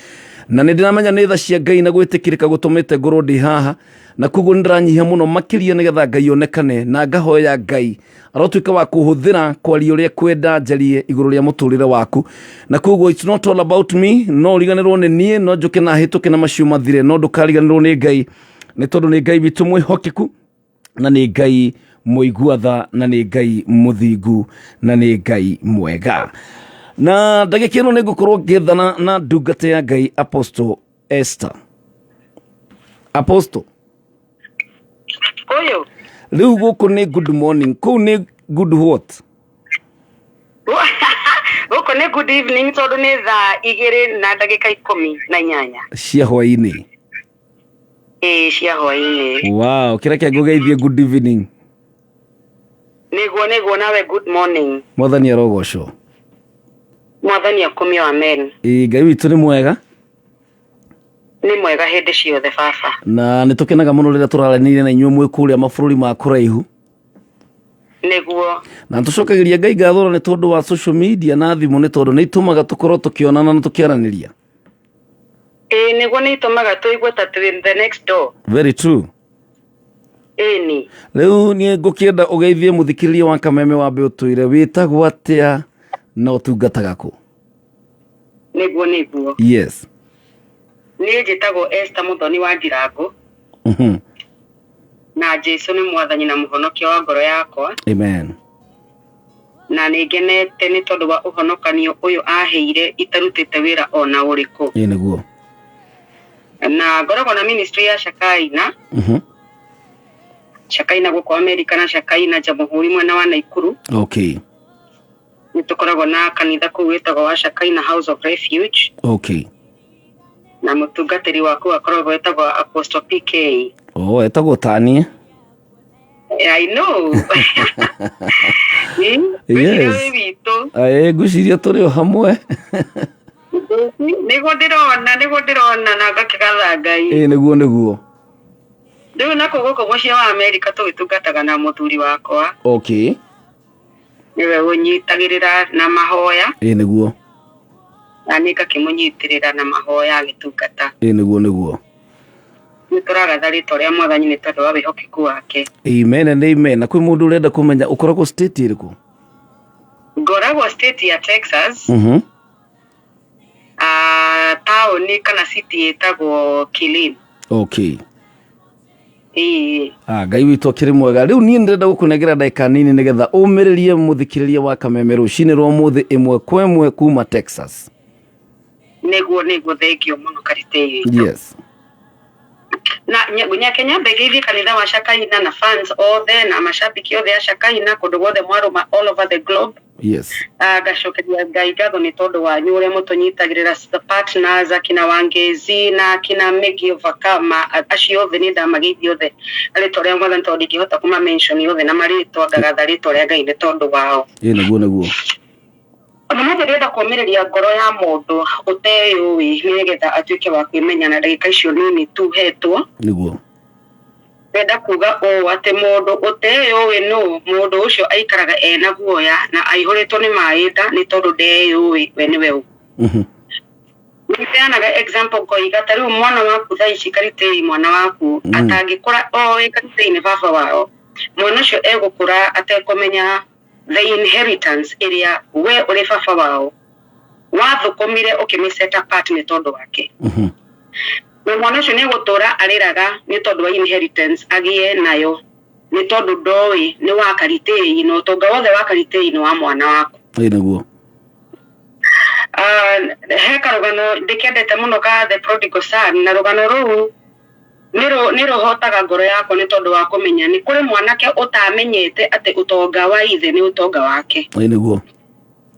na nĩ ndĩramenya nĩ tha cia Ngai na gwĩtĩkĩrĩka gũtũmĩte ngorwo ndĩ haha, na koguo nĩ ndĩranyihia mũno makĩria nĩgetha Ngai onekane, na ngahoya Ngai arotuĩka wa kũhũthĩra kwaria ũrĩa kwenda njarie igũrũ rĩa mũtũrĩre waku. Na koguo it's not all about me, no ũriganĩrwo nĩ niĩ, no njũke na hĩtũke na macio mathire, no ndũkariganĩrwo nĩ Ngai, nĩ tondũ nĩ Ngai witũ mwĩhokeku, na nĩ Ngai mũigua tha, na nĩ Ngai mũthingu, na nĩ Ngai mwega. Na ndagĩka ĩno nĩ ngũkorwo ngĩethana na ndungata ya Ngai Apostle Esther. Apostle Ũyũ rĩu gũkũ nĩ good morning, kũu nĩ Good what? Gũkũ nĩ good evening tondũ nĩ thaa 8:18. Cia hwainĩ. Ĩĩ, cia hwainĩ. Wow, kĩreke ngũgeithie good evening. Nĩguo nĩguo, nawe good morning. Mwathani arogocwo. Mwathani akumio, amen. Ĩĩ, Ngai witũ nĩ mwega. Nĩ mwega hĩndĩ ciothe, baba. Na nĩ tũkenaga mũno rĩrĩa tũraranĩria na inyuĩ mwĩ kũrĩa mabũrũri ma kũraihu. Nĩguo. Na tũcokagĩria Ngai ngatho nĩ tondũ wa social media na thimũ, nĩ tondũ nĩ itũmaga tũkorwo tũkĩonana na tũkĩaranĩria. Ĩĩ nĩguo, nĩ itũmaga tũigue ta twĩ the next door. Very true. Ĩni. Rĩu niĩ ngũkĩenda ũgeithie mũthikĩrĩria wa Kameme, wambe ũtwĩre wĩtagwo atĩa na ũtungataga kũ. Nĩguo nĩguo. Yes. Niĩ njĩtagwo Esther Mũthoni wa Njirango. Na Jesu nĩ mwathani na mũhonokia wa ngoro yakwa. Amen. Na nĩ ngenete nĩ tondũ wa ũhonokanio ũyũ aheire itarutĩte wĩra ona ũrĩkũ. Ĩĩ nĩguo. Na ngoragwo na ministry ya Shakaina. Shakaina gũkũ America na Shakaina Jamhuri mwena wa Naikuru. Nĩ tũkoragwo na kanitha kũu wĩtagwo wa Shakaina House of Refuge. Na mũtungatĩri wa kũu akoragwo wĩtagwo Apostle PK. Oh, etagwo tanie. I know. Yes. Yes. Witũ. Ĩĩ, ngwĩciria tũrĩ o hamwe. Nĩguo ndĩrona, nĩguo ndĩrona na ngakĩgatha Ngai. Ĩĩ nĩguo nĩguo. Rĩu nakuo gũkũ mũciĩ wa Amerika tũgĩtungataga na mũthuri wakwa. Nĩwe ũnyitagĩrĩra na mahoya. Ĩĩ nĩguo. Na niĩ ngakĩmũnyitĩrĩra na mahoya agĩtungata. Ĩĩ nĩguo nĩguo. Nĩ tũragatha rĩtwa rĩa mwathani nĩ tondũ wa wĩhokeku wake. Amen and amen. Na kwĩ mũndũ ũrenda kũmenya ũkoragwo state ĩrĩkũ? Ngoragwo state ya Texas. Taũni kana city ĩtagwo Killeen. Ĩĩ. Ah, Ngai witũ akĩrĩ mwega. Rĩu niĩ ndĩrenda gũkũnengera ndagĩka nini nĩgetha ũmĩrĩrie mũthikĩrĩria wa Kameme rũcinĩ rwa ũmũthĩ ĩmwe kwa ĩmwe kuma Texas. Nĩguo nĩguo, thengio mũno Karitei witũ. Yes. Na nyake nyambe ngeithie kanitha wa Shakaina na fans othe na mashabiki othe a Shakaina kũndũ guothe mwarũma all over the globe. Ngacokeria Ngai ngatho nĩ tondũ wanyu ũrĩa mũtũnyitagĩrĩra, the partners akina Wangezi na akina Megi Overcomer, acio othe nĩ ndamageithia othe na rĩtwa rĩa mwathani, tondũ ndingĩhota kũma mention othe na marĩtwa. Ngagatha rĩtwa rĩa Ngai nĩ tondũ wao. Ĩĩ nĩguo nĩguo. Ũmũthĩ ndĩrenda kũũmĩrĩria ngoro ya mũndũ ũteyũĩ nĩgetha atuĩke wa kwĩmenya na ndagĩka icio nini tu hetwo. Nĩguo. Ndĩrenda kuga ũũ atĩ mũndũ ũteyũĩ nũ, mũndũ ũcio aikaraga ena guoya na aihũrĩtwo nĩ maĩ nda nĩ tondũ ndeyũĩ we nĩwe ũ. Nĩheanaga example ngoiga ta rĩu mwana waku thaa ici, Karitei, mwana waku atangĩkũra oĩ Karitei nĩ baba wao, mwana ũcio egũkũra atekũmenya the inheritance ĩrĩa we ũrĩ baba wao wathũkũmire ũkĩmĩ set apart nĩ tondũ wake. Na mwana ũcio nĩ egũtũra arĩraga nĩ tondũ wa inheritance agĩe nayo, nĩ tondũ ndoĩ nĩ wa Karitei na ũtonga wothe wa Karitei nĩ wa mwana waku. Ĩĩ nĩguo. Ah, he karũgano ndĩkendete mũno ka The Prodigal Son, na rũgano rũu nĩ rũhotaga ngoro yakwa nĩ tondũ wa kũmenya nĩ kũrĩ mwanake ũtamenyete atĩ ũtonga wa ithe nĩ ũtonga wake. Ĩĩ nĩguo.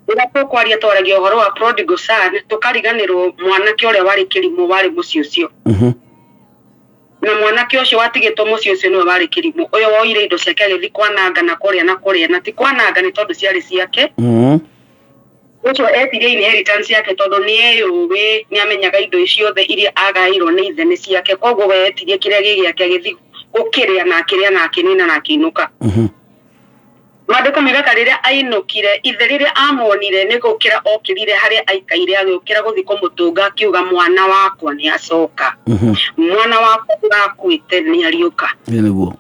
Rĩrĩa tũkwaria twaragia ũhoro wa prodigal son, tũkariganĩrwo mwanake ũrĩa warĩ kĩrimũ warĩ mũciĩ ũcio. Na mwanake ũcio watigĩtwo mũciĩ ũcio nĩwe warĩ kĩrimũ, ũyũ woire indo ciake agĩthiĩ kwananga na kũrĩa na kũrĩa, na ti kwananga nĩ tondũ ciarĩ ciake. Ũcio etirie inheritance yake tondũ nĩ eyũĩ, nĩ amenyaga indo ciothe iria agaĩirwo nĩ ithe nĩ ciake, koguo we etirie kĩrĩa gĩ gĩake, agĩthiĩ gũkĩrĩa na akĩrĩa na akĩnina na akĩinũka. Maandĩko moigaga rĩrĩa ainũkire, ithe rĩrĩa amuonire nĩ gũkĩra okĩrire harĩa aikaire, agĩũkĩra gũthiĩ kũmũtũnga, akiuga, "Mwana wakwa nĩ acoka. Mwana wakwa ũrakuĩte nĩ ariũka." Ĩĩ nĩguo.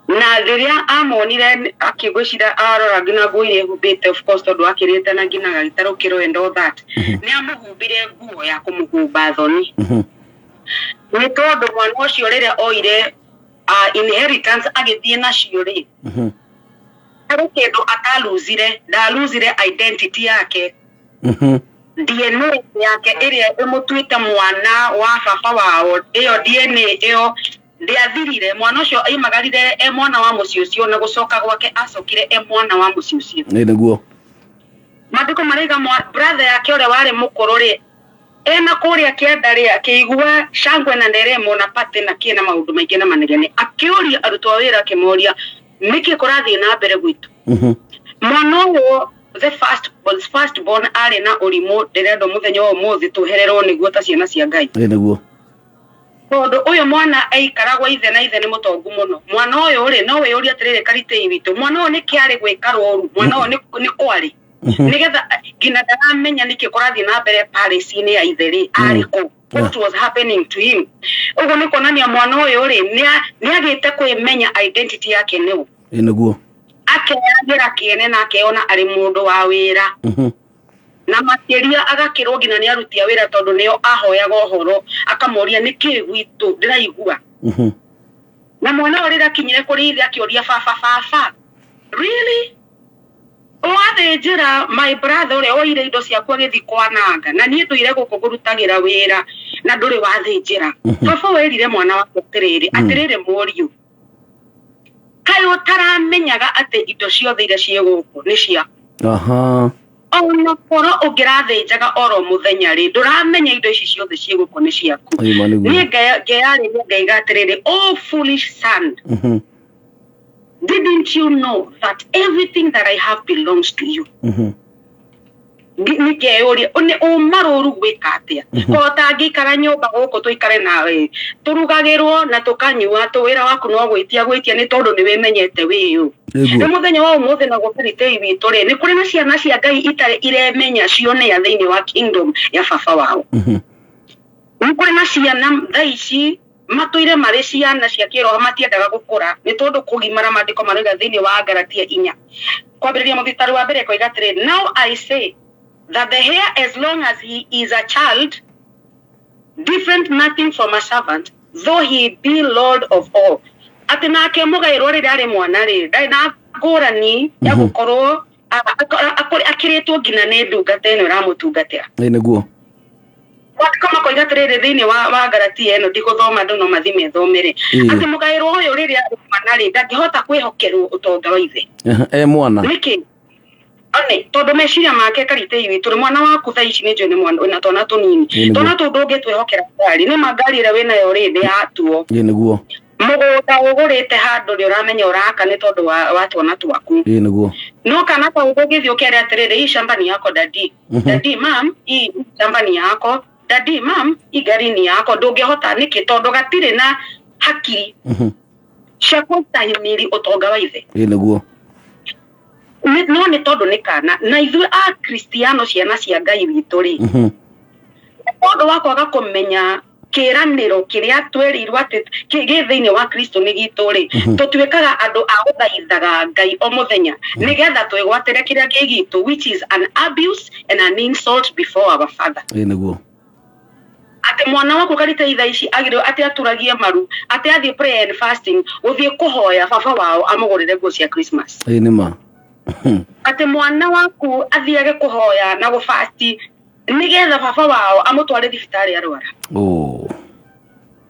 Na rĩrĩa amuonire akĩgwĩcira arora nginya nguo iria ehumbĩte, of course tondũ akĩrĩte na nginya agĩtarũkĩrwo and all that, nĩ amũhumbire nguo ya kũmũhumba thoni. Nĩ tondũ mwana ũcio rĩrĩa oire inheritance agĩthiĩ nacio rĩ, harĩ kĩndũ ataluzire, ndaluzire identity yake. DNA yake ĩrĩa ĩmũtuĩte mwana wa baba wao, ĩyo DNA ĩyo Ndĩathirire, mwana ũcio aimagarire e mwana wa mũciĩ ũcio, na gũcoka gwake acokire e mwana wa mũciĩ ũcio. Ĩ nĩguo. Maandĩko maraiga brother yake ũrĩa warĩ mũkũrũ rĩ, ena kũrĩa kĩanda rĩ, akĩigua shangwe na nderemo na pate na kĩ na maũndũ maingĩ na manegene, akĩũria arutwo a wĩra, akĩmoria nĩkĩ kũrathiĩ na mbere gwitũ. Mwana ũyũ, the first born, arĩ na ũrimũ ndĩrenda mũthenya wa ũmũthĩ tũhererwo nĩguo ta ciana cia Ngai. Ĩ nĩguo. Tondũ ũyũ mwana aikaragwo ithe na ithe nĩ mũtongu mũno. Mwana ũyũ rĩ, no wĩyũrie atĩrĩrĩ, karitĩi witũ, mwana ũyũ nĩkĩ arĩ gwĩka rũru? Mwana ũyũ nĩ kwarĩ nĩgetha nginya ndaramenya nĩkĩ kũrathiĩ na mbere palace-inĩ ya ithe rĩ, arĩ kũ? What was happening to him? Ũguo nĩ kuonania mwana ũyũ rĩ, nĩ agĩte kwĩmenya identity yake nĩũ. Ĩ nĩguo. Akeyagĩra kĩene na akeyona arĩ mũndũ wa wĩra, na makĩria agakĩrwo nginya nĩ aruti a wĩra, tondũ nĩo ahoyaga ũhoro, akamoria nĩkĩ gwitũ ndĩraigua. Na mwana ũyũ rĩrĩa akinyire kũrĩ ithe, akĩũria baba, "Baba, really wathĩnjĩra my brother ũrĩa woire indo ciaku agĩthiĩ kwananga, na niĩ ndũire gũkũ ngũrutagĩra wĩra na ndũrĩ wathĩnjĩra?" Baba werire mwana wake atĩrĩrĩ, "Atĩrĩrĩ mũriũ, kaĩ ũtaramenyaga atĩ indo ciothe iria ciĩ gũkũ nĩ ciaku? Ona korwo ũngĩrathĩnjaga oro mũthenya rĩ, ndũramenya indo ici ciothe ciĩ gũkũ nĩ ciaku?" Ĩ ma nĩguo. Niĩ ngeyarĩria ngaiga atĩrĩrĩ, "Oh foolish son, didn't you know that everything that I have belongs to you?" Nĩ ngeyũria nĩ ũma rũru gwĩka atĩa ko tangĩikara nyũmba gũkũ tũikare nawe, tũrugagĩrwo na tũkanyua tũ, wĩra waku no gwĩtia gwĩtia, nĩ tondũ nĩ wĩmenyete wĩyũ. Nĩguo. Nĩ mũthenya wa ũmũthĩ naguo, karitĩi witũ rĩ, nĩ kũrĩ na ciana cia Ngai itarĩ iremenya cionea thĩinĩ wa kingdom ya baba wao. Nĩ kũrĩ na ciana thaa ici matũire marĩ ciana cia kĩroho, matiendaga gũkũra, nĩ tondũ kũgimara, maandĩko maroiga thĩinĩ wa Galatia 4 kwambĩrĩria mũthitari wa mbere koiga atĩrĩ, "Now I say that the heir, as long as he is a child, different nothing from a servant, though he be lord of all." Atĩ nake mũgaĩrwo rĩrĩa arĩ mwana rĩ, ndarĩ na ngũrani ya gũkorwo akĩrĩtwo nginya nĩ ndungata ĩno ĩramũtungatĩra. Ĩ nĩguo. Maandĩko makoiga atĩrĩrĩ thĩinĩ wa Galatia ĩno, ndigũthoma, andũ no mathiĩ methomere, atĩ mũgaĩrwo ũyũ rĩrĩa arĩ mwana rĩ, ndangĩhota kwĩhokerwo ũtonga wa ithe. E mwana. Nĩkĩ? One tondũ meciria make, karitĩi witũ rĩ, mwana waku thaa ici nĩ njũĩ nĩ mwana wĩna twana tũnini. Ĩ nĩguo. Twana tũu ndũngĩtwĩhokera ngari, nĩ ma ngari ĩrĩa wĩnayo rĩ, nĩ yatuo. Ĩ nĩguo. Mũgũnda ũgũrĩte handũ nĩ ũramenya ũraka nĩ tondũ wa twana twaku. Ĩ nĩguo. No kana kau ũngĩthiĩ ũkere atĩrĩrĩ, "Hii shamba ni yako, daddy. Daddy, mam, hii shamba ni yako. Daddy, mam, hii gari ni yako." Ndũngĩhota. Nĩkĩ? Tondũ gatirĩ na hakiri cia kũstahimili ũtonga wa ithe. Ĩ nĩguo. No nĩ tondũ nĩ kana. Na ithuĩ a kristiano, ciana cia Ngai witũ rĩ, tondũ wa kwaga kũmenya kĩranĩro kĩrĩa twĩrĩirwo atĩ gĩ thĩinĩ wa Kristo nĩ gitũ rĩ, tũtuĩkaga andũ a gũthaithaga Ngai o mũthenya nĩgetha twĩgwatĩre kĩrĩa kĩ gitũ, which is an abuse and an insult before our Father. Ĩ nĩguo. Atĩ mwana waku karita ithaa ici agĩrĩirwo atĩ aturagie maru, atĩ athiĩ prayer and fasting, gũthiĩ kũhoya baba wao amũgũrĩre nguo cia Christmas. Ĩ nĩ ma. Atĩ mwana waku athiage kũhoya na gũbasti nĩgetha baba wao amũtware thibitarĩ arwara. Oh.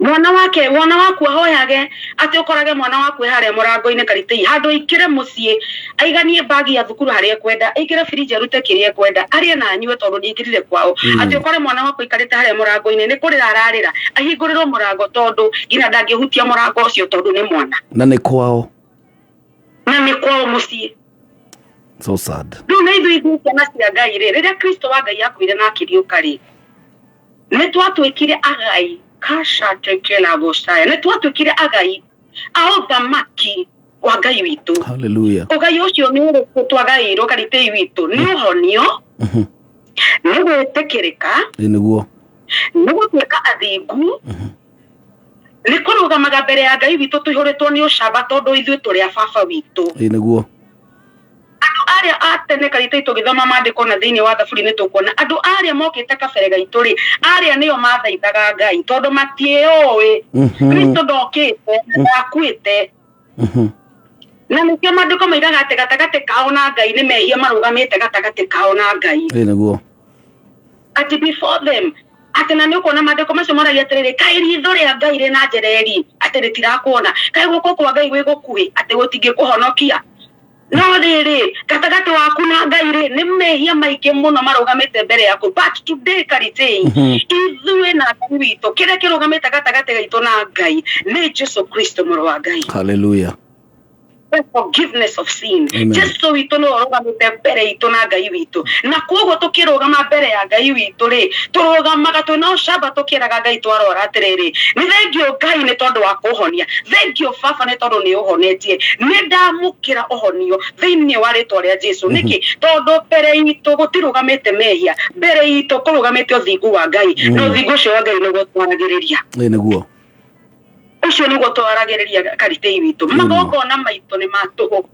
Mwana wake, mwana waku ahoyage atĩ ũkorage mwana waku e harĩa mũrango-inĩ, karitĩi, handũ aikĩre mũciĩ, aiganie bagi ya thukuru harĩa ekwenda, aingĩre firiji arute kĩrĩa ekwenda, arĩe na anyue, tondũ nĩ aingĩrire kwao. Atĩ ũkore mwana waku aikarĩte harĩa mũrango-inĩ, nĩ kũrĩra ararĩra ahingũrĩrwo mũrango, tondũ nginya ndangĩhutia mũrango ũcio tondũ nĩ mwana. Na nĩ kwao. Na nĩ kwao mũciĩ. So sad. Rĩu na ithuĩ ciana cia Ngai rĩ, rĩrĩa Kristo wa Ngai akuire na akĩriũka rĩ, nĩ twatuĩkire agai kashatekela bosaya, nĩ twatuĩkire agai a ũthamaki wa Ngai witũ. Hallelujah. Ũgai ũcio nĩ ũrĩkũ twagaĩirwo, karitĩi witũ? Nĩ ũhonio, nĩ gwĩtĩkĩrĩka, Ĩ nĩguo. Nĩ gũtuĩka athingu, nĩ kũrũgamaga mbere ya Ngai witũ tũihũrĩtwo nĩ ũcamba, tondũ ithuĩ tũrĩ a baba witũ. Ĩ nĩguo. Andũ arĩa a tene, karitĩ, tũgĩthoma maandĩko na thĩinĩ wa Thaburi, nĩ tũkuona andũ arĩa mokĩte kabere gaitũ rĩ, arĩa nĩo mathaithaga Ngai tondũ matiĩũĩ. Kristo ndokĩte na ndakuĩte. Na nĩkĩo maandĩko maigaga atĩ gatagatĩ kao na Ngai nĩ mehia marũgamĩte gatagatĩ kao na Ngai. Ĩ nĩguo. Atĩ before them, atĩ na nĩ ũkuona maandĩko macio moragia atĩrĩrĩ, kaĩ ritho rĩa Ngai rĩna njereri? Atĩ Atĩ rĩtirakuona kaĩ guoko kwa Ngai gwĩ gũkuhĩ atĩ gũtingĩkũhonokia? No rĩrĩ, gatagatĩ waku na Ngai rĩ, nĩ mehia maingĩ mũno marũgamĩte mbere yaku. But today, Karitei, ithuĩ na Ngai witũ, kĩrĩa kĩrũgamĩte gatagatĩ gaitũ na Ngai nĩ Jesu Kristo, mũrũ wa Ngai. Hallelujah. The forgiveness of sin. Amen. Jesu witũ nĩwe ũrũgamĩte mbere itũ na Ngai witũ, na koguo tũkĩrũgama mbere ya Ngai witũ rĩ, tũrũgamaga twĩna ũcamba, tũkĩraga Ngai twarora atĩrĩrĩ, nĩ thengio Ngai nĩ tondũ wa kũhonia, thengio Baba nĩ tondũ nĩ ũhonetie, nĩ ndamũkĩra ũhonio thĩinĩ wa rĩtwa rĩa Jesu. Nĩkĩ? Tondũ mbere itũ gũtirũgamĩte mehia, mbere itũ kũrũgamĩte ũthingu wa Ngai, na ũthingu ũcio wa Ngai nĩguo twaragĩrĩria. Ĩ nĩguo. Ũcio nĩguo twaragĩrĩria, Karitei witũ. Magongona maitũ nĩ ma tũhũ,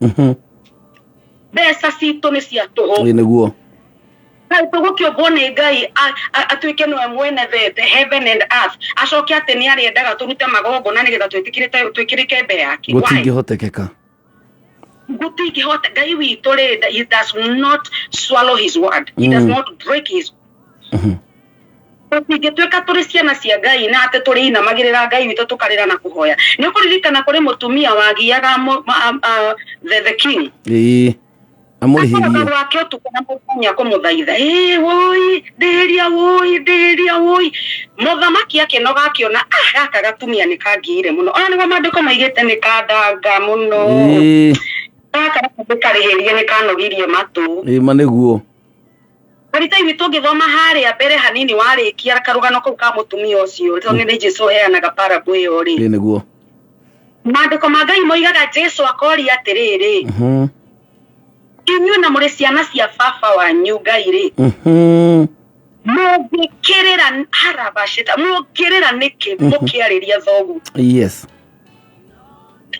mbeca citũ nĩ cia tũhũ. Ĩ nĩguo. Kaĩ tũgũkĩũmbwo nĩ Ngai atuĩke nĩwe mwene the heaven and earth, acoke atĩ nĩ arĩendaga tũrute magongona nĩgetha twĩtĩkĩrĩte twĩkĩrĩke mbere yake? Why? Gũtingĩhotekeka. Gũtingĩhota. Ngai witũ rĩ, he does not swallow his word, he does not break his. Tũtingĩtuĩka tũrĩ ciana cia Ngai na atĩ tũrĩ inamagĩrĩra Ngai witũ tũkarĩra na kũhoya. Nĩ ũkũririkana kũrĩ mũtumia wagiaga the king? Ĩ, amũrĩhĩrie. Gwake ũtukũ na mũthenya kũmũthaitha, ĩ woi ndĩhĩria, woi ndĩhĩria, woi. Mũthamaki akĩnoga, akĩona, ah, gaka gatumia nĩ kangĩire mũno, ona nĩguo maandĩko maigĩte nĩ kandanga mũno. Gaka ndĩkarĩhĩrie, nĩ kanogirie matũ. Ĩ ma nĩguo. Karitei witũ, ũngĩthoma harĩa mbere hanini warĩkia karũgano kau ka mũtumia ũcio, tondũ nĩ Jesu ũheanaga parable ĩyo rĩ, Ĩ nĩguo. Maandĩko ma Ngai moigaga Jesu akoria atĩrĩrĩ, inyuĩ na mũrĩ ciana cia baba wanyu Ngai rĩ, mũngĩkĩrĩra harabacĩta, mũngĩrĩra nĩkĩ mũkĩarĩria thoguo?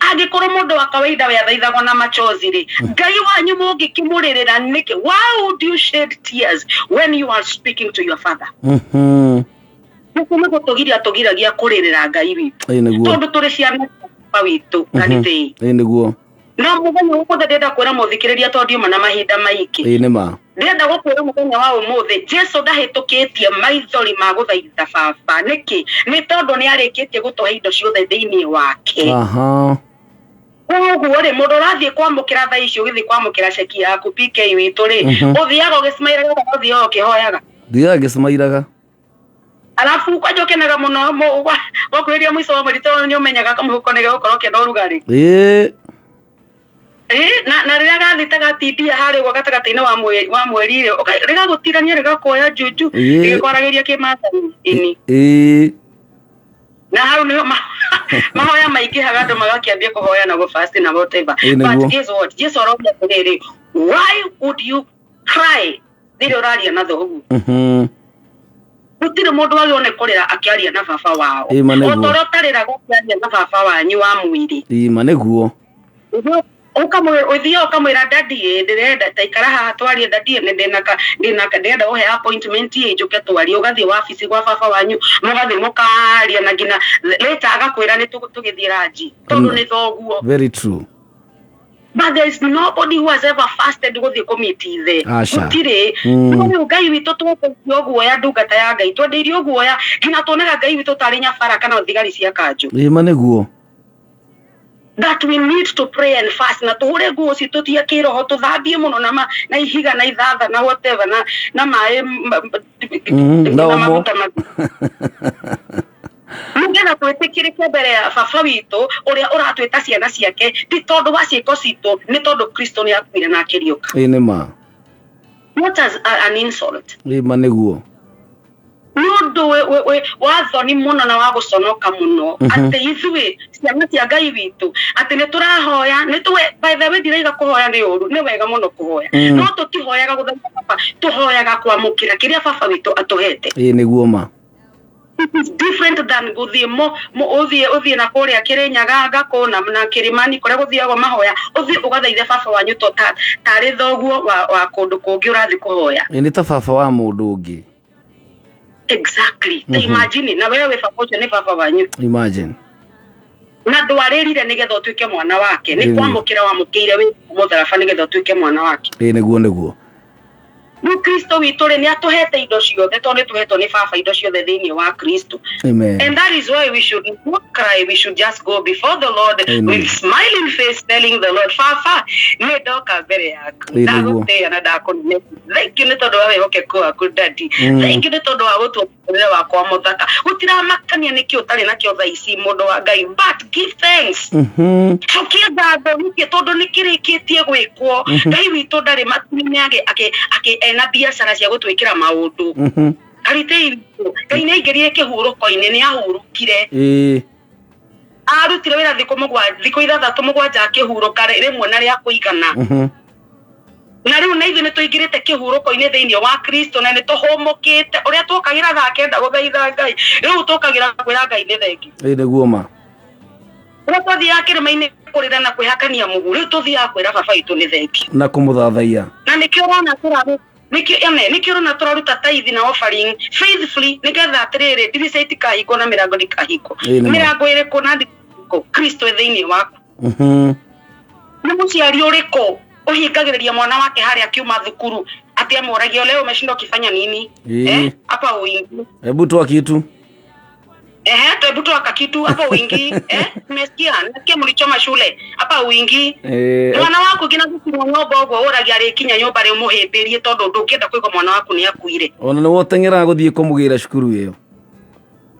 Angĩkorwo mũndũ wa kawaida we athaithagwo na machozi rĩ, Ngai wanyu mũngĩkĩmũrĩrĩra nĩkĩ? Why would you shed tears when you are speaking to your father? Gũkũ nĩ gũtũgiria tũgiragia kũrĩrĩra Ngai witũ, Ĩ nĩguo. tondũ tũrĩ ciana cia baba witũ, Karitei. Ĩ nĩguo. No mũthenya ũmũthĩ ndĩrenda kwĩra mũthikĩrĩria, tondũ ndiuma na mahinda maingĩ, Ĩ nĩ ma. Ndĩrenda gũkwĩra mũthenya wa ũmũthĩ, Jesu ndahĩtũkĩtie maithori ma gũthaitha baba. Nĩkĩ? Nĩ tondũ nĩ arĩkĩtie gũtũhe indo ciothe thĩinĩ wake. Koguo rĩ, mũndũ ũrathiĩ kwamũkĩra thaa ici, ũgĩthiĩ kwamũkĩra ceki yaku, PK witũ rĩ, ũthiaga ũgĩcimairaga kana ũthiaga ũkĩhoyaga? Thiaga ngĩcimairaga. Alafu kwanja ũkenaga mũno wakuhĩrĩria mũico wa mweri, tondũ nĩ ũmenyaga kamũhuko nĩ gegũkorwo kena ũrugarĩ. Ĩ, na rĩrĩa gathiĩ ta gatindia harĩa ũguo gatagatĩ-inĩ wa mweri rĩ, rĩgagũtirania, rĩgakuoya njunju, rĩgĩkwaragĩria kĩmathani-inĩ. Na hau nĩho mahoya maingĩhaga, andũ magakĩambia kũhoya na gũfast na whatever. Ĩ, nĩguo. But guess what? Jesu aroria atĩrĩrĩ, why would you cry rĩrĩa ũraria na thoguo? Gũtirĩ mũndũ wagĩrĩirwo nĩ kũrĩra akĩaria na baba wao. Ĩ, ma nĩguo. O ta ũrĩa ũtarĩraga ũkĩaria na baba wanyu wa mwĩrĩ. Ĩ ma nĩguo. Ũthiaga ũkamwĩra, "Daddy, ĩ ndĩrenda ta ikara haha twarie, daddy, nĩ ndĩna ka ndĩrenda ũhe appointment, ĩ njũke twarie." Ũgathiĩ wabici gwa baba wanyu, mũgathiĩ mũkaria, na nginya later agakwĩra nĩ tũgĩthiĩ ranji, tondũ nĩ thoguo. Very true. But there is nobody who has ever fasted gũthiĩ kũmiti ithe. Aca. Gũtirĩ. No rĩu Ngai witũ twendeirio guoya, ndungata ya Ngai, twendeirio guoya nginya tuonaga Ngai witũ tarĩ nyabara kana thigari cia kanjũ. Ĩ ma nĩguo. That we need to pray and fast, na tũhũre nguo citũ cia kĩroho, tũthambie mũno na ihiga na ithatha na whatever na maĩ na na omo. Maguta nĩgetha twĩtĩkĩrĩke mbere ya baba witũ ũrĩa ũratwĩta ciana ciake, ti tondũ wa ciĩko citũ, nĩ tondũ Kristo nĩ akuire na akĩriũka. Ĩ nĩ ma. Not as an insult. Ĩ ma nĩguo. Nĩ ũndũ wa thoni mũno na wa gũconoka mũno atĩ ithuĩ ciana cia Ngai witũ atĩ nĩ tũrahoya nĩ tũwe. By the way, ndiraiga kũhoya nĩ ũru, nĩ wega mũno kũhoya, no tũtihoyaga gũthaitha baba, tũhoyaga kwamũkĩra kĩrĩa baba witũ atũhete. Ĩ nĩguo ma. It is different than gũthiĩ mo ũthiĩ na kũrĩa Kĩrĩnyaga ngakũ na Kĩrĩmani kũrĩa gũthiagwo mahoya, ũthiĩ ũgathaithe baba wanyu to tarĩ thoguo wa kũndũ kũngĩ ũrathiĩ kũhoya. Ĩ nĩ ta baba wa mũndũ ũngĩ. Exactly. Ta imagine, na wewe baba ũcio nĩ baba wanyu. Imagine. Na ndwarĩrire nĩgetha ũtuĩke mwana wake, nĩ Ĩĩ. kwamũkĩra wamũkĩire wĩ mũtharaba nĩgetha ũtuĩke mwana wake. Ĩ nĩguo nĩguo. Rĩu Kristo witũ rĩ nĩ atũhete indo ciothe tondũ nĩ tũhetwo nĩ baba indo ciothe thĩinĩ wa Kristo. Amen. And that is why we should not cry. We should just go before the Lord Amen. with smiling face, telling the Lord, Baba, nĩ ndoka mbere yaku. Ĩ, nĩguo. Ndagũtĩĩa na ndakũnene. Thank you nĩ tondũ wa wĩhokeku waku, Daddy. Thank you nĩ tondũ wa gũtua mũtũrĩre wakwa mũthaka. Gũtiramakania nĩkĩ ũtarĩ nakĩo thaa ici, mũndũ wa Ngai, but give thanks. Cokia ngatho nĩkĩ tondũ nĩ kĩrĩkĩtie gwĩkwo. Ngai witũ ndarĩ matu-inĩ akĩ ena biacara cia gũtwĩkĩra maũndũ. Karitei witũ Ngai nĩ aingĩrire kĩhurũko-inĩ, nĩ ahurũkire. Ĩĩ. Arutire wĩra thikũ mũgwanja, thikũ ithathatũ mũgwanja akĩhurũka rĩmwe na rĩa kũigana. Na rĩu na ithuĩ nĩ tũingĩrĩte kĩhurũko-inĩ thĩinĩ wa Kristo na nĩ tũhũmũkĩte. Ũrĩa twokagĩra thaa kenda gũthaitha Ngai, rĩu tũkagĩra kwĩra Ngai nĩ thengi. Ĩĩ nĩguo ma. Ũrĩa twathiaga kĩrĩma-inĩ kũrĩra na kwĩhakania mũhu, rĩu tũthiaga kwĩra baba witũ nĩ thengi. Na kũmũthathaiya. Na nĩkĩo ũrona tũraru nĩkĩo ene nĩkĩo ũrona tũraruta tithe na offering faithfully nĩgetha atĩrĩrĩ ndirica itikahingwo na mĩrango ndĩkahingwo. Ĩĩ nĩ ma. Mĩrango ĩrĩkũ na ndĩkahingwo? Kristo e thĩinĩ waku. Nĩ mũciari ũrĩkũ ũhingagĩrĩria mwana wake harĩa akiuma thukuru atĩ amũragia leo umeshinda ukifanya nini? Ĩĩ. Eh, hapa uingi. Hebu toa kitu. Ehe, hebu toa kakitu hapa uingi. Eh, nimesikia, nasikia mlichoma shule hapa uingi. Ĩĩ. Mwana waku nginya gũkinya nyũmba ũguo ũragia arĩkinya nyũmba rĩ ũmũhĩmbĩrie tondũ ndũngĩenda kũigua mwana waku nĩ akuire. Ona nĩwe ũteng'eraga gũthiĩ kũmũgĩra cukuru ĩyo.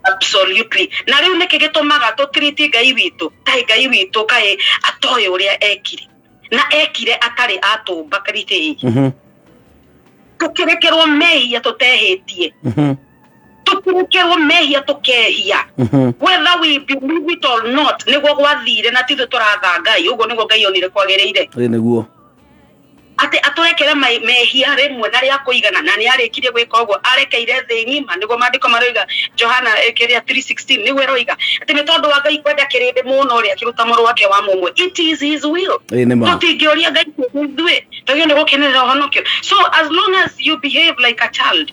Absolutely. Na rĩu nĩkĩ gĩtũmaga tũtiriti Ngai witũ, kaĩ Ngai witũ kaĩ atoĩ ũrĩa ekire. Na ekire atarĩ atũmba karitĩ. Tũkĩrekerwo mehia tũtehĩtie. Tũkĩrekerwo mehia tũkehia. Whether we believe it or not, nĩguo gwathire na tithuĩ tũratha Ngai, ũguo nĩguo Ngai onire kwagĩrĩire. Ĩĩ nĩguo. Atĩ atũrekere mehia rĩmwe na rĩa kũigana, na nĩ arĩkirie gwĩka ũguo, arekeire thĩ ng'ima, nĩguo maandĩko maroiga Johana kĩrĩa 3:16 nĩguo ĩroiga atĩ nĩ tondũ wa Ngai kwenda kĩrĩndĩ mũno ũrĩa akĩruta mũrũ wake wa mũmwe. It is his will. Ĩĩ nĩ ma. Tũtingĩũria Ngai ithuĩ tũgĩo nĩ gũkenerera ũhonokio. So as long as you behave like a child,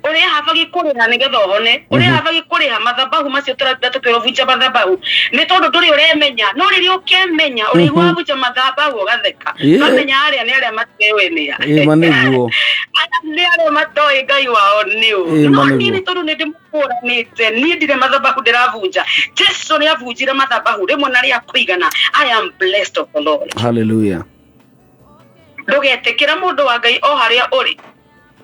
ũrĩa habagi kũrĩha nĩgetha ũhone, ũrĩa habagi kũrĩha mathabahu macio tũraruta tũkĩrwo vunja mathabahu nĩ tondũ ndũrĩ ũremenya, no rĩrĩa ũkemenya ũrĩigua vunja mathabahu ũgatheka. Yeah. Mamenya arĩa nĩ arĩa mateũĩ nĩa. Ĩĩ ma nĩguo. Aya nĩ arĩa matoĩ Ngai wao nĩ ũ. Ĩĩ, ma No nĩguo. niĩ nĩ tondũ nĩ ndĩmũkũranĩte, niĩ ndirĩ mathabahu ndĩravunja. Jesu nĩ avunjire mathabahu rĩmwe na rĩa kũigana. I am blessed of the Lord. Hallelujah. Ndũgetĩkĩra mũndũ wa Ngai o harĩa ũrĩ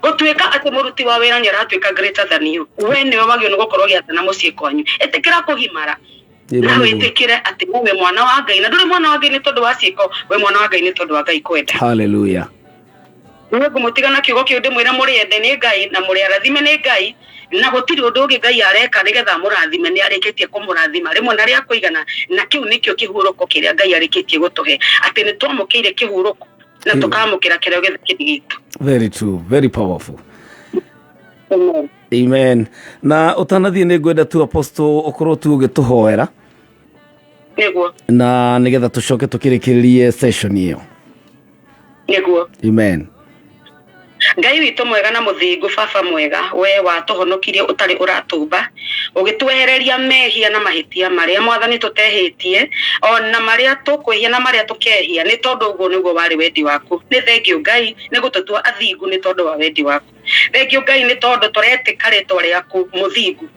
gũtuĩka atĩ mũruti wa wĩra nĩ aratuĩka greater than you. We nĩwe wagĩrĩirwo nĩ gũkorwo ũgĩathana mũciĩ kwanyu. Ĩtĩkĩra kũgimara Ĩĩ ma na nĩguo. wĩtĩkĩre atĩ we wĩ mwana wa Ngai, na ndũrĩ mwana wa Ngai nĩ tondũ wa ciĩko, wĩ mwana wa Ngai nĩ tondũ wa Ngai kwenda. Hallelujah. Nĩ ngũmũtiga na kiugo kĩu ndĩmwĩre mũrĩende nĩ Ngai na mũrĩ arathime nĩ Ngai, na gũtirĩ ũndũ ũngĩ Ngai areka nĩgetha amũrathime, nĩ arĩkĩtie kũmũrathima rĩmwe na rĩa kũigana, na kĩu nĩkĩo kĩhurũko kĩrĩa Ngai arĩkĩtie gũtũhe, atĩ nĩ twamũkĩire kĩhurũko na Ĩĩ. tũkamũkĩra kĩrĩa gĩothe kĩrĩ gitũ. Very true, very powerful. Amen. Amen. Na ũtanathiĩ nĩ ngwenda tu apostle ũkorwo tu ũgĩtũhoera Nĩguo, na nĩgetha tũcoke tũkĩrĩkĩrĩrie session ĩyo. nĩguo. Amen. Ngai witũ mwega na mũthingu, baba mwega, we watũhonokirie ũtarĩ ũratũmba, ũgĩtwehereria mehia na mahĩtia marĩa mwathani tũtehĩtie, ona marĩa tũkwĩhia na marĩa tũkehia, nĩ tondũ ũguo nĩguo warĩ wendi waku. Nĩ thengio Ngai nĩ gũtũtua athingu nĩ tondũ wa wendi waku. Thengio Ngai nĩ tondũ tũretĩka rĩtwa rĩaku mũthingu.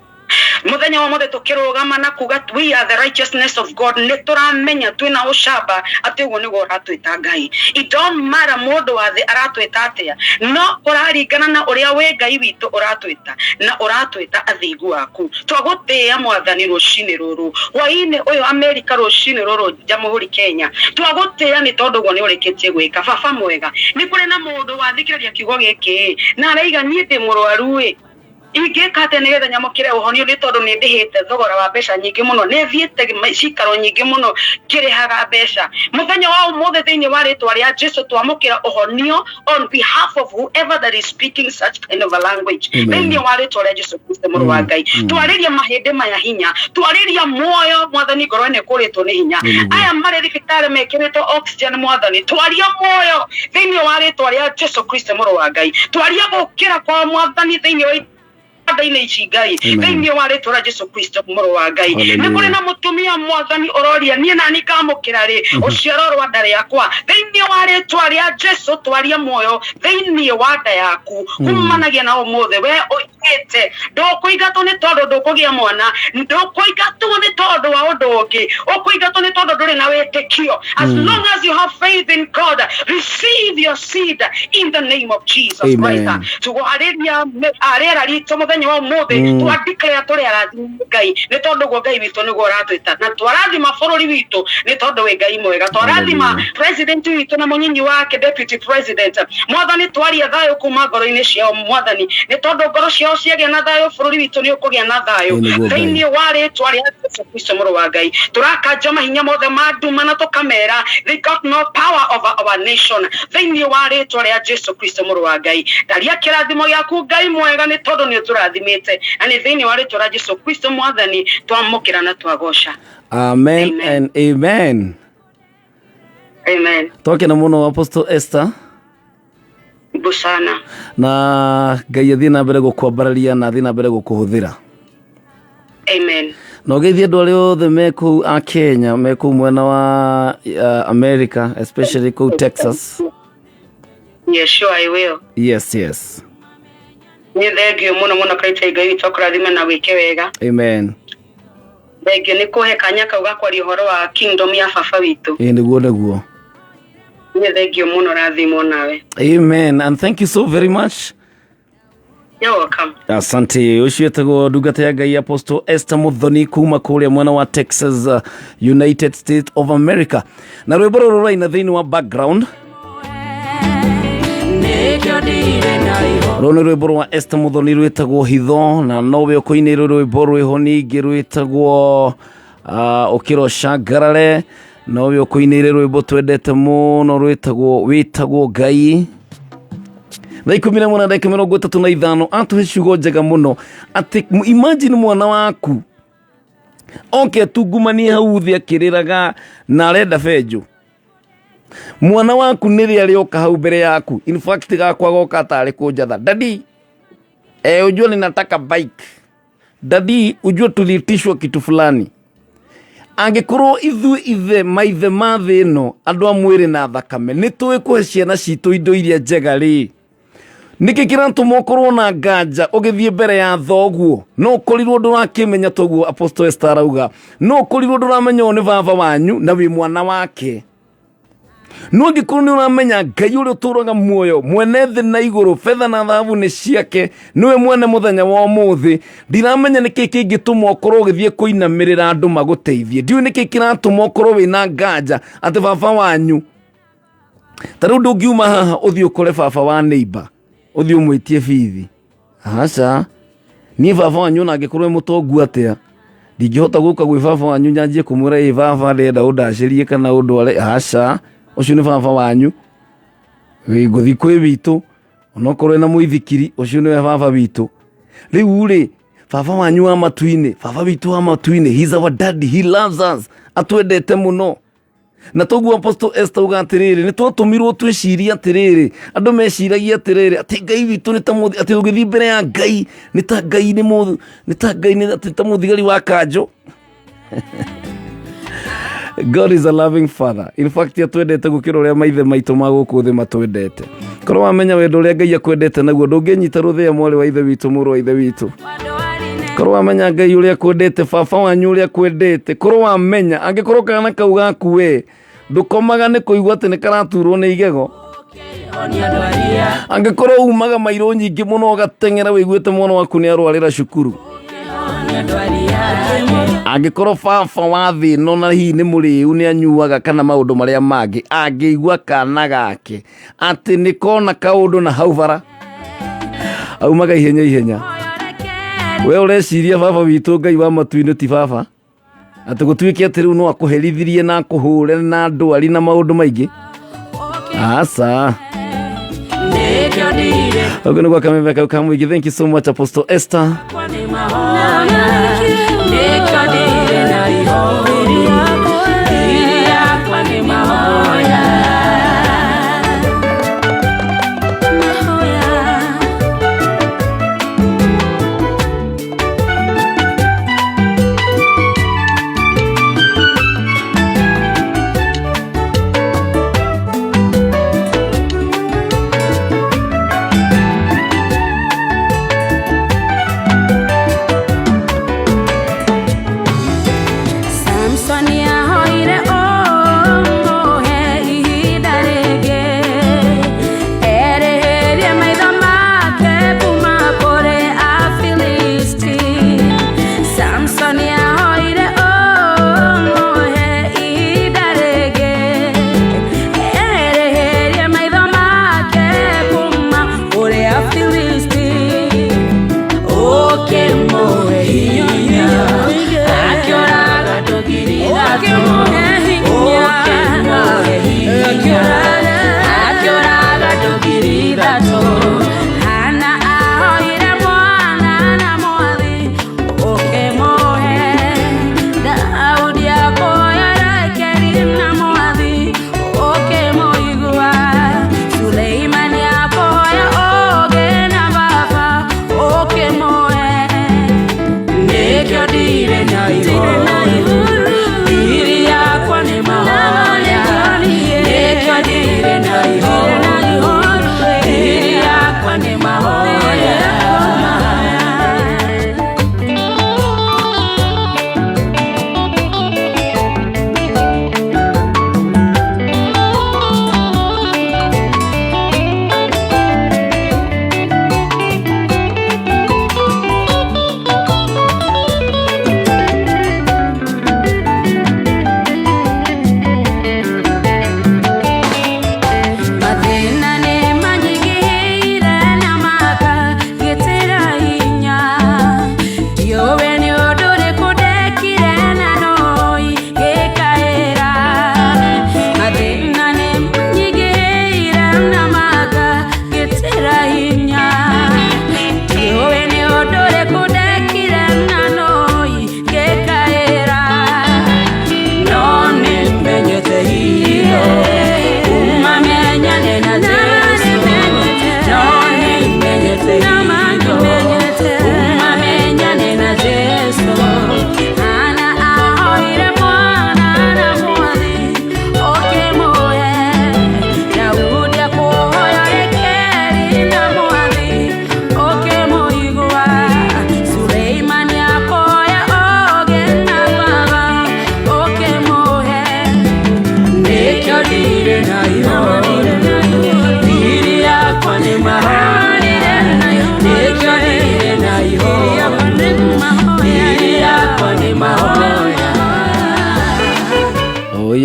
Mũthenya wa mothe tũkĩrũgama na kuga we are the righteousness of God, nĩ tũramenya twĩna ũcamba atĩ ũguo nĩguo ũratwĩta Ngai. It don't matter mũndũ wa thĩ aratwĩta atĩa, no ũraringana na ũrĩa wĩ Ngai witũ ũratwĩta, na ũratwĩta athingu aku. Twagũtĩĩa mwathani rũcinĩ rũrũ, hwaĩ-inĩ ũyũ Amerika, rũcinĩ rũrũ Jamhuri Kenya, twagũtĩĩa nĩ tondũ ũguo nĩ ũrĩkĩtie gwĩka. Baba mwega, nĩ kũrĩ na mũndũ wathikĩrĩria kiugo gĩkĩ na araiga niĩ ndĩ mũrwaru ĩ, ingĩka atĩa nĩgetha nyamũkĩre ũhonio nĩ tondũ nĩ ndĩhĩte thogora wa mbeca nyingĩ mũno, nĩ thiĩte cikaro nyingĩ mũno ngĩrĩhaga mbeca. Mũthenya wa ũmũthĩ thĩinĩ wa rĩtwa rĩa Jesu twamũkĩra ũhonio on behalf of whoever that is speaking such kind of a language. Amen. Thĩinĩ wa rĩtwa rĩa Jesu Kristo mũrũ wa Ngai, twarĩria mahĩndĩ maya hinya, twarĩria muoyo mwathani ngoro ĩno ĩkũrĩtwo nĩ hinya. Amen. Aya marĩ thibitarĩ mekĩrĩtwo oxygen mwathani, twaria muoyo thĩinĩ wa rĩtwa rĩa Jesu Kristo mũrũ wa Ngai, twaria gũkĩra kwa mwathani thĩinĩ wa nda-inĩ ici Ngai, Amen. thĩinĩ wa rĩtwa rĩa Jesu Kristo mũrũ wa Ngai. Nĩ Hallelujah. kũrĩ na mũtumia mwathani ũroria niĩ nani ngamũkĩra rĩ ũciaro rwa nda rĩakwa, thĩinĩ wa rĩtwa rĩa Jesu twaria muoyo thĩinĩ wa nda yaku kumanagia na ũmũthĩ. We ũigĩte ndũkũingatwo nĩ tondũ ndũkũgĩa mwana, ndũkũingatwo nĩ tondũ wa ũndũ ũngĩ, ũkũingatwo nĩ tondũ ndũrĩ na wĩtĩkio. As long as you have faith in God, receive your seed in the name of Jesus Amen. Christ. Tũgũharĩria rĩera ritũ mũthenya wa ũmũthĩ, twa declare tũrĩ arathime Ngai nĩ tondũ guo Ngai witũ nĩguo ũratwĩta, na twarathima bũrũri witũ nĩ tondũ wĩ Ngai mwega, twarathima Hallelujah. president witũ na mũnyinyi wake deputy president. Mwathani, twaria thayũ kuma ngoro-inĩ ciao mwathani, nĩ tondũ ngoro ciao ciagĩa na thayũ, bũrũri witũ nĩ ũkũgĩa na thayũ. Ĩ, nĩguo Ngai. Thĩinĩ wa rĩtwa rĩa Jesu Kristo mũrũ wa Ngai, tũrakanja mahinya mothe ma nduma na tũkamera they got no power over our nation, thĩinĩ wa rĩtwa rĩa Jesu Kristo mũrũ wa Ngai. Ndaria kĩrathimo gĩaku Ngai mwega, nĩ tondũ nĩ ũtũrathimĩte, na nĩ thĩinĩ wa rĩtwa rĩa Jesu Kristo mwathani twamũkĩra na twagoca. Amen, Amen. and amen. Amen. Twakena mũno, Apostle Esther. Busana. Na Ngai athiĩ na mbere gũkwambararia na athiĩ na mbere gũkũhũthĩra. Amen. Na ũgeithie andũ arĩa othe me kũu a Kenya me kũu mwena wa America, especially kũu Texas. Yes, sure I will. Yes. Nĩ thengio mũno mũno kaita, Ngai witũ akũrathime na wĩke wega. Amen. Thengio nĩ kũhe kanya kau ga kwaria ũhoro wa kingdom ya baba witũ. Ĩ, nĩguo nĩguo. Nĩ thengio mũno, rathimwo nawe. Amen, and thank you so very much. You're welcome. Asante. Ũcio etagwo ndungata ya Ngai Apostle Esther Muthoni kuma kũrĩa mwena wa Texas, United States of America, na rwĩmbo rũrũ rũraina thĩinĩ wa background rũrũ nĩ rwĩmbo rwa Esther Muthoni rwĩtagwo Hitho, na nowe ũkũinĩrwo rwĩmbo rwĩho ningĩ rwĩtagwo Ũkĩra Ũcangarare, nowe ũkũinĩire rwĩmbo twendete mũno rwĩtagwo Wĩtagwo Ngai. Thaa 11 na ndagĩka 35, atũhe ciugo njega mũno atĩ imagine mwana waku oke tungumanie hau thĩ akĩrĩraga na arenda benjũ. Mwana waku nĩrĩ arĩoka hau mbere yaku? In fact, gakwa goka tarĩ kũnjatha, "Daddy, ujue ninataka bike. Daddy, ujue tuliitishwa kitu fulani." Angĩkorwo ithuĩ ithe maithe ma thĩ ĩno, andũ a mwĩrĩ na thakame, nĩ tũĩ kũhe ciana citũ indo iria njega rĩ, nĩkĩ kĩratũma ũkorwo na nganja ũgĩthiĩ mbere ya thoguo? No ũkorirwo ndũrakĩmenya toguo Apostle Esther arauga, no ũkorirwo ndũramenya ũyũ nĩ baba wanyu na wĩ mwana wake. No angĩkorwo nĩ ũramenya Ngai ũrĩa ũtũraga muoyo, mwene thĩ na igũrũ, betha na thahabu nĩ ciake, nĩwe mwene mũthenya wa ũmũthĩ, ndiramenya nĩkĩ kĩngĩtũma ũkorwo ũgĩthiĩ kũinamĩrĩra andũ magũteithie. Ndiũĩ nĩkĩ kĩratũma ũkorwo wĩna nganja atĩ baba wanyu. Ta rĩu ndũngiuma haha ũthiĩ ũkore baba wa neighbor, ũthiĩ ũmwĩtie bithi. Aca, niĩ baba wanyu ona angĩkorwo e mũtongu atĩa, ndingĩhota gũka gwĩ baba wanyu nyanjie kũmwĩra, "Ĩ baba, ndĩrenda ũndacĩrie kana ũndware." Aca, ũcio nĩ baba wanyu. Ĩ, ngũthiĩ kwĩ witũ onokorwo ena mũithikiri, ũcio nĩwe baba witũ. Rĩu rĩ, baba wanyu wa matu-inĩ, baba witũ wa matu-inĩ, he's our daddy, he loves us, atwendete mũno. Na toguo Apostle Esther uga atĩrĩrĩ, nĩ twatũmirwo twĩcirie atĩrĩrĩ, andũ meciragia atĩrĩrĩ atĩ Ngai witũ nĩ ta atĩ ũgĩthiĩ mbere ya Ngai nĩ ta Ngai nĩ nĩ ta Ngai nĩ atĩ ta mũthigari wa kanjũ. God is a loving father. In fact, atwendete gũkĩra ũrĩa maithe maitũ ma gũkũ thĩ matwendete. Korwo wamenya wendo ũrĩa Ngai akwendete naguo, ndũngĩnyita rũthĩa, mwarĩ wa ithe witũ, mũrũ wa ithe witũ. Korwo wamenya Ngai ũrĩa akwendete, baba wanyu ũrĩa akwendete, korwo wamenya, angĩkorwo kana kau gaku we ndũkomaga nĩ kũigua atĩ nĩ karaturwo nĩ igego, angĩkorwo umaga mairũ nyingĩ mũno ũgateng'era wĩiguĩte mwana waku nĩ arwarĩra cukuru, angĩkorwo baba wa thĩ ĩno na hihi nĩ mũrĩu, nĩ anyuaga kana maũndũ marĩa mangĩ, angĩigua kana gake atĩ nĩ kona kaũndũ na hau bara aumaga ihenya ihenya, we ũreciria baba witũ Ngai wa matu-inĩ ti baba atĩ gũtuĩke atĩ rĩu no akũherithirie na akũhũre na ndwari na maũndũ maingĩ? Aca. Ũguo nĩguo kameme kau ka mũingĩ. Thank you so much, Apostle Esther.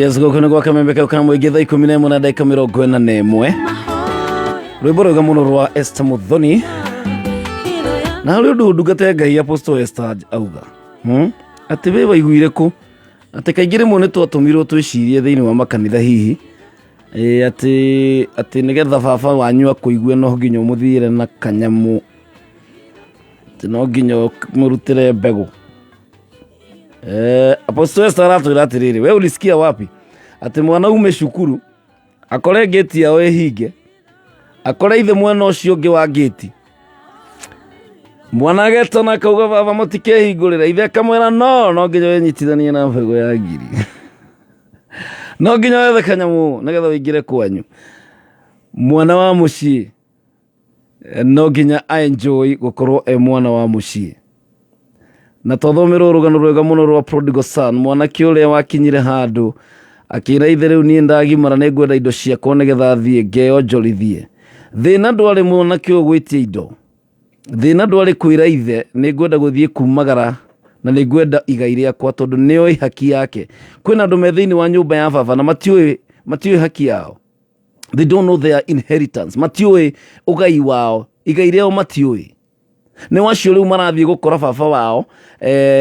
Yes, gũkũ nĩ gwa kamembe kau ka mũingĩ thaa 11 na ndagĩka 41. Rwĩmbo rwega mũno rwa Esther Muthoni. Na harĩ ũndũ ndungata ya Ngai Apostle Esther auga. Atĩ we waiguire kũ? Atĩ kaingĩ rĩmwe nĩ twatũmirwo twĩcirie thĩinĩ wa makanitha hihi. Ĩ, atĩ nĩgetha baba wanyu akũigue no nginya ũmũthiĩre na kanyamũ. Atĩ no nginya ũmũrutĩre mbegũ. Apostle Esther aratwĩra atĩrĩrĩ, we ulisikia wapi atĩ mwana ume cukuru akore ngĩti yao ĩhinge, akore ithe mwena ũcio ũngĩ wa ngĩti, mwana agetana akauga baba mũtikehingũrĩra, ithe akamwĩra no no nginya wĩnyitithanie na mbegũ ya ngiri, no nginya wethe kanyamũ nĩgetha ũingĩre kwanyu. Mwana wa mũciĩ no nginya aenjoy gũkorwo e mwana wa mũciĩ. Na twathomerwo rũgano rwega mũno rwa prodigal son, mwanake ũrĩa wakinyire handũ akĩra ithe rĩu niĩ ndagimara nĩ ngwenda indo ciakwa nĩgetha thiĩ ngeyonjorithie. Thĩna ndwarĩ mwanake ũyũ gwĩtia indo, thĩna ndwarĩ kwĩra ithe nĩ ngwenda gũthiĩ kumagara na nĩ ngwenda igai rĩakwa tondũ nĩoĩ haki yake. Kwĩna andũ me thĩinĩ wa nyũmba ya baba na matiũĩ haki yao. They don't know their inheritance, matiũĩ ũgai wao, igai rĩao matiũĩ. Nĩ wacio rĩu marathiĩ gũkora baba wao,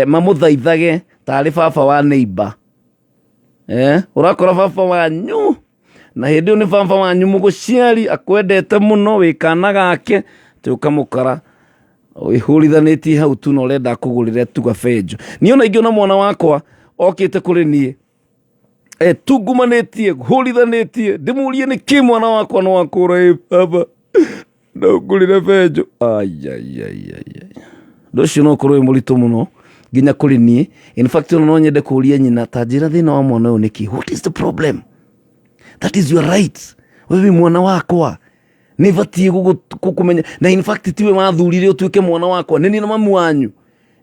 mamũthaithage tarĩ baba wa neighbor. Ũrakora baba wanyu na hĩndĩ ĩyo nĩ baba wanyu mũgũciari akwendete mũno, wĩ kana gake atĩ ũkamũkora wĩhũrithanĩtie hau tu na ũrenda akũgũrĩre tu gabenjo. Niĩ ona ingĩona mwana wakwa okĩte kũrĩ niĩ tungumanĩtie hũrithanĩtie ndĩmũrie nĩ kĩ mwana wakwa no akũra, ĩ baba no ngũrĩre benjo. Ai, ai, ai, ai, ai. Ũndũ ũcio no ũkorwo wĩ mũritũ mũno nginya kũrĩ niĩ. In fact ona no nyende kũria nyina ta njĩra thĩna wa mwana ũyũ nĩkĩ, what is the problem? That is your right. We wĩ mwana wakwa, nĩ batiĩ gũkũmenya, na in fact tiwe wathurire ũtuĩke mwana wakwa, nĩ niĩ na mamu wanyu.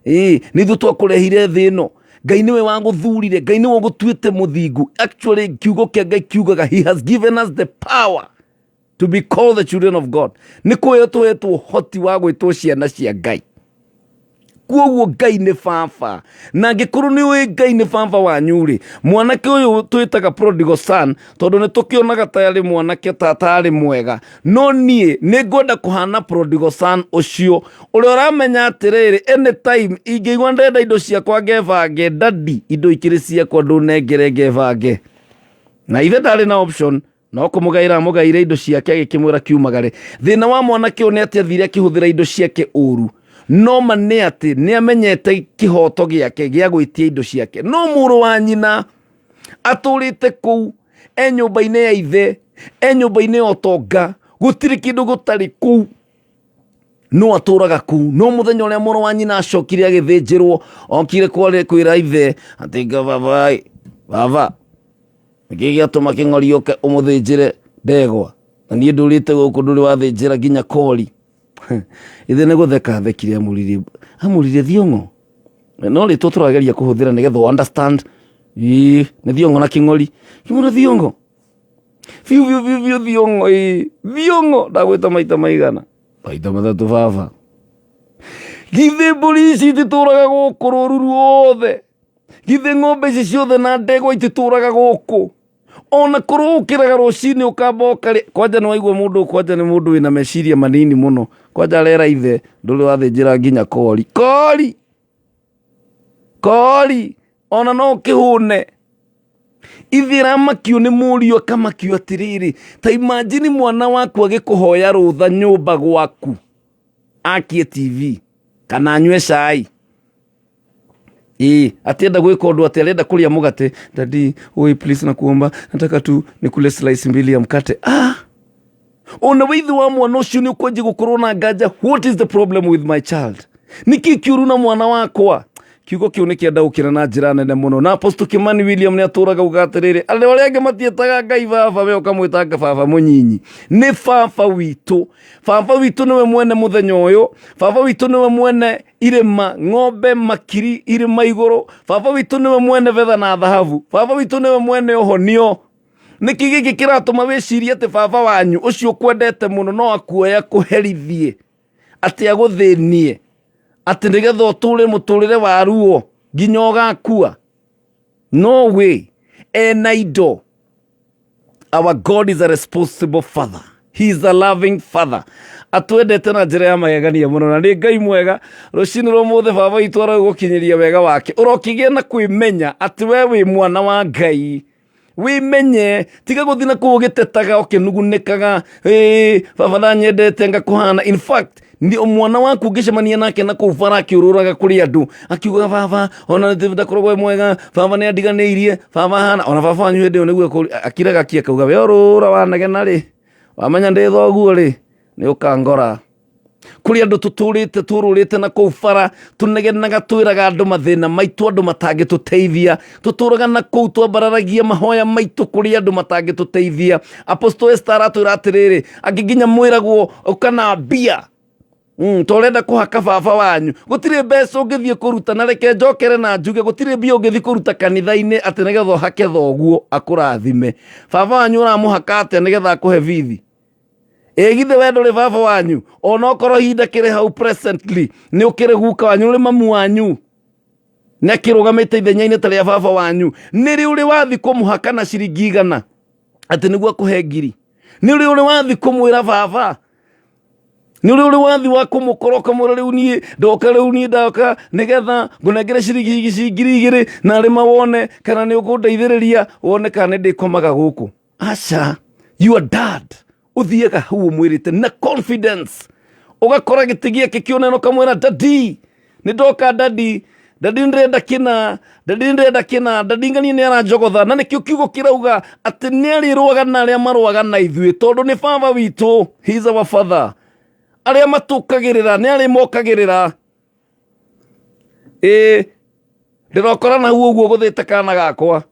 Ĩĩ, nĩ ithuĩ twakũrehire thĩ ĩno. Ngai nĩwe wagũthurire, Ngai nĩwe ũgũtuĩte mũthingu. Actually kiugo kĩa Ngai kiugaga he has given us the power to be called the children of God. Nĩ kũheo tũhetwo ũhoti wa gwĩtwo ciana cia Ngai. Kuoguo Ngai nĩ baba, na angĩkorwo nĩ ũĩ Ngai nĩ baba wanyu rĩ, mwanake ũyũ twĩtaga prodigal son, tondũ nĩ tũkĩonaga ta arĩ mwanake ta tarĩ mwega, no niĩ nĩ ngwenda kũhana prodigal son ũcio ũrĩa ũramenya atĩrĩrĩ, anytime ingĩigua ndenda indo ciakwa ngebange, daddy indo ikĩrĩ ciakwa ndũnengere ngebange. Na ithe ndarĩ na option, no kũmũgaĩra amũgaĩire indo ciake agĩkĩmwĩra kiumagare. Thĩna wa mwanake ũyũ nĩ atĩ athire akĩhũthĩra indo ciake ũru, no ma nĩ atĩ nĩ amenyete kĩhoto gĩake gĩa gwĩtia indo ciake. No mũrũ wa nyina atũrĩte kũu e nyũmba-inĩ ya ithe, e nyũmba-inĩ ya ũtonga, gũtirĩ kĩndũ gũtarĩ kũu, no atũraga kũu. No mũthenya ũrĩa mũrũ wa nyina acokire agĩthĩnjĩrwo, okire kwĩra ithe atĩ nga baba ĩ, baba nĩkĩ gĩatũma kĩng'ori ũke ũmũthĩnjĩre ndegwa, na niĩ ndũrĩte gũkũ ndũrĩ wathĩnjĩra nginya kori. Ithe nĩ gũtheka athekire, amũririe thiong'o, no rĩtwa tũrageria kũhũthĩra nĩgetha ũ understand. Ĩĩ, nĩ thiong'o na kĩng'ori, kĩmwĩra thiong'o biũ biũ biũ biũ, thiong'o, ĩĩ thiong'o, ndagwĩta maita maigana? Maita matatũ baba. Githĩ mbũri ici ititũraga gũkũ rũru ruothe? Githĩ ng'ombe ici ciothe na ndegwa ititũraga gũkũ? Ona korwo ũkĩraga rũcinĩ ũkamba ũkarĩa. Kwanja nĩ waigua mũndũ, kwanja nĩ mũndũ wĩna meciria manini mũno. Kwanja arera ithe ndũrĩ wathĩnjĩra nginya kori. Kori! Kori! Ona no ũkĩhũne. Ithe aramakio nĩ mũriũ akamakio atĩrĩrĩ, ta imagine mwana waku agĩkũhoya rũtha nyũmba gwaku akie TV kana anyue cai. Ĩĩ, atienda gwĩka ũndũ atĩ arenda kũrĩa mũgate. Daddy, oi please nakuomba, nataka tu nikule slice mbili ya mkate. Ah! Ona wĩithi wa mwana ũcio nĩ ũkwanjia gũkorwo na nganja, what is the problem with my child? Nĩkĩ kĩũru na mwana wakwa? Kiugo kĩu nĩ kĩandaũkĩra na njĩra nene mũno. Na Apostle Kimani William nĩ atũraga uga atĩrĩrĩ, andũ arĩa angĩ matiĩtaga Ngai baba, we ũkamwĩtanga baba mũnyinyi. Nĩ baba witũ. Baba witũ nĩwe mwene mũthenya ũyũ. Baba witũ nĩwe mwene irĩma, ng'ombe, makiri, irĩma igũrũ. Baba witũ nĩwe mwene betha na thahabu. Baba witũ nĩwe mwene ũhonio. Nĩkĩ gĩkĩ kĩratũma wĩcirie atĩ baba wanyu ũcio ũkwendete mũno no akuoya kũherithie, atĩ agũthĩnie, atĩ nĩgetha ũtũre mũtũrĩre wa ruo nginya ũgakua? No way. Ena indo. Our God is a responsible father. He is a loving father. Atwendete na njĩra ya magegania mũno na nĩ Ngai mwega. Rũcinĩ rwa ũmũthĩ baba witũ aragũkinyĩria wega wake. Ũrokĩgĩa na kwĩmenya atĩ we wĩ mwana wa Ngai. Wĩmenye, tiga gũthiĩ na kũu ũgĩtetaga ũkĩnugunĩkaga, ĩĩ baba ndanyendete ngakũhana. In fact, nĩ mwana waku ũngĩcemania nake na kũu bara akĩũrũraga kũrĩ andũ akiuga baba ona ndakoragwo e mwega, baba nĩ andiganĩirie, baba hana, ona baba wanyu hĩndĩ ĩyo nĩguo akiraga ki akauga we ũrũra wanegena rĩ, wamenya ndĩ thoguo rĩ, nĩ ũkangora. Kũrĩ andũ tũtũrĩte tũrũrĩte na kũu bara tũnegenaga twĩraga andũ mathĩna maitũ andũ matangĩtũteithia, tũtũraga na kũu twambararagia mahoya maitũ kũrĩ andũ matangĩtũteithia. Apostle Esther aratwĩra atĩrĩrĩ, angĩ nginya mwĩragwo ũka na mbia. To ũrenda kũhaka baba wanyu, gũtirĩ mbeca ũngĩthiĩ kũruta, na reke njokere na njuge gũtirĩ mbia ũngĩthiĩ kũruta kanitha-inĩ atĩ nĩgetha ũhake thoguo akũrathime. Baba wanyu ũramũhaka atĩa nĩgetha akũhe bithi? Ĩ githĩ we ndũrĩ baba wanyu? Ona okorwo ihinda kĩrĩ hau presently nĩ ũkĩrĩ guka wanyu, ũrĩ mamu wanyu, nĩ akĩrũgamĩte ithenya-inĩ ta rĩa baba wanyu. Nĩ rĩ ũrĩ wathiĩ kũmũhaka na ciringi igana atĩ nĩguo akũhe ngiri? Nĩ rĩ ũrĩ wathiĩ kũmwĩra baba? Nĩ ũrĩ ũrĩ wathi wa kũmũkora ũkamwĩra rĩu niĩ ndoka, rĩu niĩ ndoka nĩgetha ngũnengere ciringi ici 2000 na rĩma wone kana nĩ ũkũndeithĩrĩria, wone kana nĩ ndĩkomaga gũkũ. Aca, your dad ũthiaga hau ũmwĩrĩte na confidence, ũgakora gĩtĩ gĩake kĩonene ũkamwĩra daddy nĩ ndoka, daddy, daddy ndĩrenda kĩna, daddy ndĩrenda kĩna, daddy nganie nĩ aranjogotha. Na nĩkĩo kiugo kĩrauga atĩ nĩ arĩrũaga na arĩa marũaga na ithuĩ, tondũ nĩ baba witũ. He is our father. Arĩa matũkagĩrĩra nĩ arĩ mokagĩrĩra. Ĩĩ ndĩrokora na hau ũguo gũthĩte kana gakwa,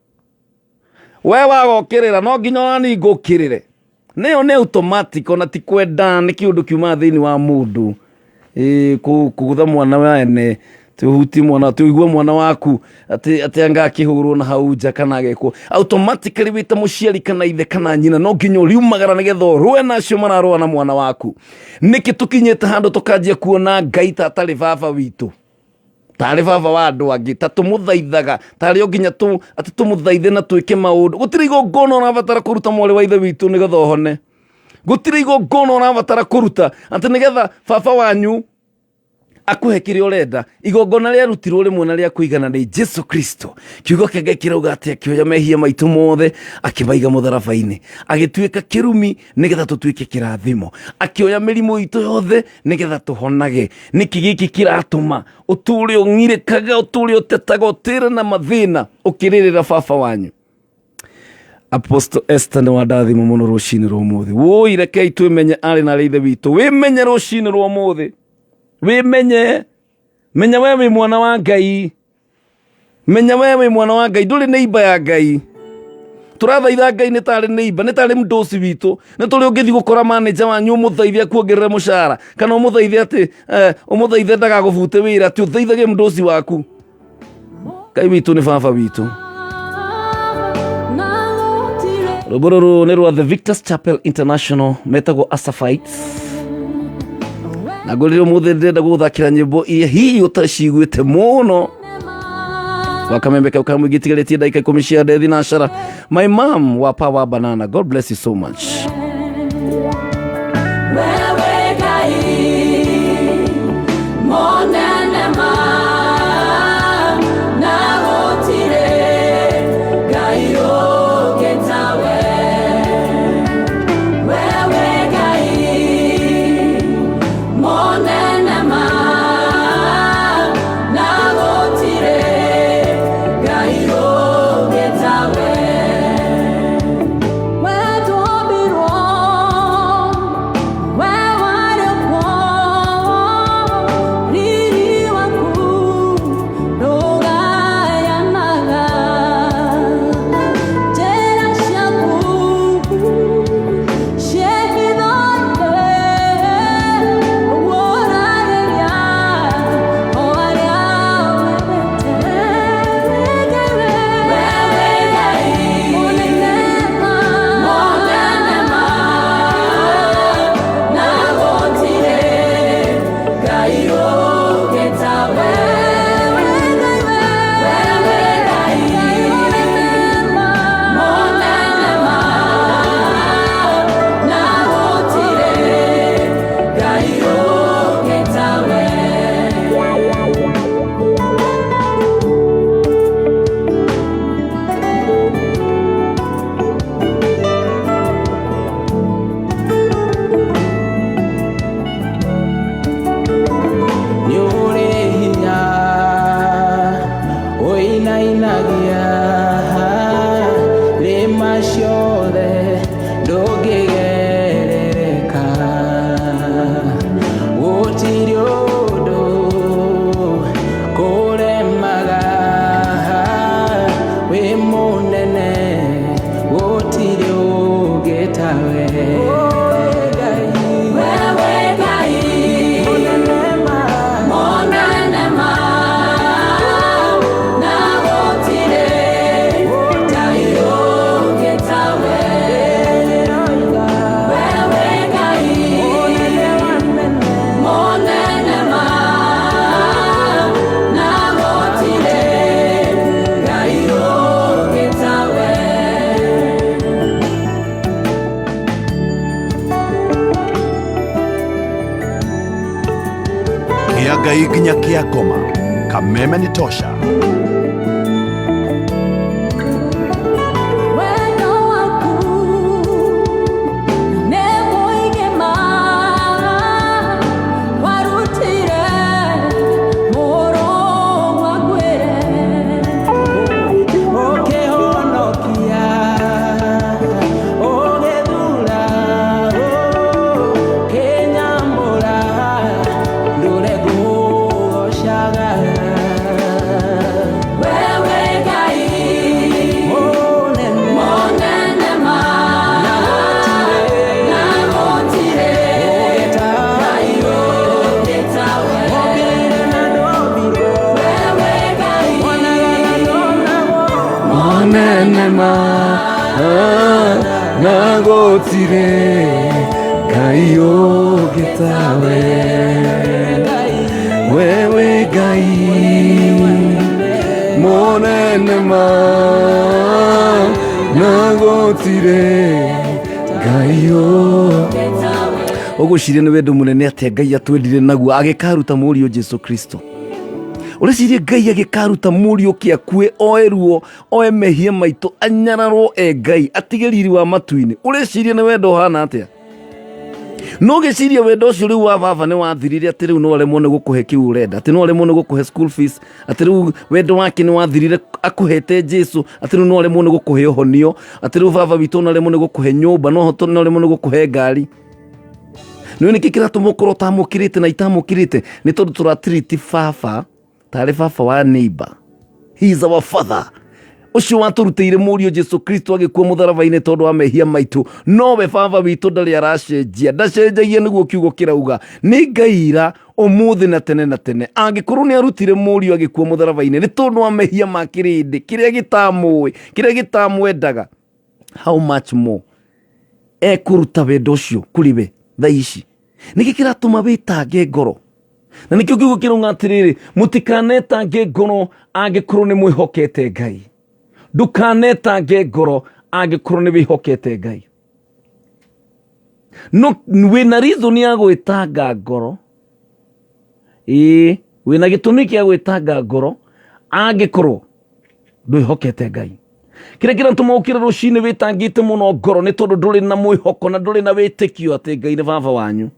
we wagokĩrĩra no nginya onani ngũkĩrĩre. Nĩyo nĩ automatic, ona ti kwenda, nĩ kĩũndũ kiumaga thĩinĩ wa mũndũ. Ĩĩ kũgũtha mwana wene, tũhutie mwana, tũigue mwana waku atĩ atĩ anga akĩhũrwo na hau nja kana agekwo, automatically wĩ ta mũciari kana ithe kana nyina no nginya ũriumagara nĩgetha ũrũe na acio mararũa na mwana waku. Nĩkĩ tũkinyĩte handũ tũkanjia kuona Ngai ta atarĩ baba witũ, tarĩ baba wa andũ angĩ, ta tũmũthaithaga tarĩ o nginya atĩ tũmũthaithe na twĩke maũndũ? Gũtirĩ igongona ũrabatara kũruta mwarĩ wa ithe witũ nĩgetha ũhone. Gũtirĩ igongona ũrabatara kũruta atĩ nĩgetha baba wanyu akũhe kĩrĩa ũrenda. Igongona rĩarutirwo rĩmwe na rĩa kũigana nĩ Jesu Kristo. Kiugo kĩa Ngai kĩrauga atĩ akĩoya mehia maitũ mothe akĩmaiga mũtharaba-inĩ, agĩtuĩka kĩrumi nĩgetha tũtuĩke kĩrathimo, akĩoya mĩrimũ itũ yothe nĩgetha tũhonage. Nĩkĩ gĩkĩ kĩratũma ũtũre ũng'irĩkaga, ũtũre ũtetaga, ũtĩre na mathĩna ũkĩrĩrĩra baba wanyu? Apostle Esther nĩ wandathima mũno rũcinĩ rwa ũmũthĩ. Wũi, rekei twĩmenye arĩ na arĩ ithe witũ. Wĩmenye rũcinĩ rwa ũmũthĩ, wĩmenye, menya we wĩ mwana wa Ngai, menya we wĩ mwana wa Ngai, ndũrĩ neighbor ya Ngai. Tũrathaitha Ngai nĩ tarĩ neighbor, nĩ tarĩ mdosi witũ. Nĩ tũrĩ ũngĩthiĩ gũkora manager wanyu ũmũthaithe akuongerere mũcara, kana ũmũthaithe atĩ ũmũthaithe ndagagũbute wĩra, atĩ ũthaithage mdosi waku. Ngai witũ nĩ baba witũ. Rwĩmbo rũrũ nĩ rwa The Victors Chapel International, metagwo Asaphites, na ngwĩrire ũmũthĩ ndĩrenda gũgũthakĩra nyĩmbo iria hihi ũtaciguĩte mũno. Wakamembe kau kamũingĩ tigarĩtie ndagĩka 10 cia ndethi na cara. My mom wa Power Banana, God bless you so much. Wewe Ngai monene ma na gũtirĩ Ngai ũngĩ tawe. Wewe Ngai monene ma na gũtirĩ Ngai ũngĩ tawe. We twombirwo we Wewe Ngai mũnene ma, na gũtirĩ Ngai ũngĩ tawe. Wewe Ngai mũnene ma, na gũtirĩ Ngai ũngĩ tawe. Kĩa Ngai nginya kĩa ngoma. Kameme ni tosha. Wendo waku nĩ mũingĩ ma, warutire mũrũ wakwĩre. Ũkĩhonokia, ũgĩthura, ũkĩnyamũra, ndũre ngũgocaga. Wewe Ngai Mũnene, mũnene ma, na gũtirĩ Ngai ũngĩ tawe. Wombire na ndombirwo, Wewe Ngai wonaga na ndonagwo. Monene ma, na gũtirĩ Ngai ũngĩ tawe. Wewe Ngai mũnene ma, na gũtirĩ Ngai ũngĩ. Ũgwĩciria nĩ wendo mũnene atĩa Ngai atwendire naguo agĩkaruta mũriũ Jesu Kristo. Ũreciria Ngai agĩkaruta mũriũ kĩ akue oe ruo oe mehia maitũ anyararwo e Ngai atige riri wa matu-inĩ. Ũreciria nĩ wendo ũhana atĩa? No gĩciria wendo ũcio rĩu wa baba nĩ wathirire, atĩ rĩu no aremwo nĩ gũkũhe kĩu ũrenda, atĩ no aremwo nĩ gũkũhe school fees, atĩ rĩu wendo wake nĩ wathirire akũhete Jesu, atĩ rĩu no aremwo nĩ gũkũhe ũhonio, atĩ rĩu baba witũ no aremwo nĩ gũkũhe nyũmba, no aremwo nĩ gũkũhe ngari. Nĩ nĩkĩ kĩratũma ũkorwo ũtamũkĩrĩte na itamũkĩrĩte? Nĩ tondũ tũratiriti baba tarĩ baba wa neighbor. He is our father, ũcio watũrutĩire mũriũ Jesu Kristo agĩkua mũtharaba-inĩ tondũ wa mehia maitũ. Nowe baba witũ, ndarĩ aracenjia, ndacenjagia, nĩguo kiugo kĩrauga. Nĩ Ngai ira, ũmũthĩ na tene na tene. Angĩkorwo nĩ arutire mũriũ agĩkua mũtharaba-inĩ nĩ tondũ wa mehia ma kĩrĩndĩ kĩrĩa gĩtamũĩ, kĩrĩa gĩtamwendaga, how much more ekũruta wendo ũcio kũrĩ we thaa ici? Nĩkĩ kĩratũma wĩtange ngoro? Na nĩkĩo kiugo kĩrauga atĩrĩrĩ, mũtikanetange ngoro angĩkorwo nĩ mwĩhokete Ngai. Ndũkanetange ngoro angĩkorwo nĩ wĩhokete Ngai. No wĩna reason ya gwĩtanga ngoro, ĩĩ, wĩna gĩtũmi kĩa gwĩtanga ngoro angĩkorwo ndwĩhokete Ngai. Kĩrĩa kĩratũma ũkĩre rũcinĩ wĩtangĩte mũno ngoro nĩ tondũ ndũrĩ na mwĩhoko na ndũrĩ na wĩtĩkio atĩ Ngai nĩ baba wanyu.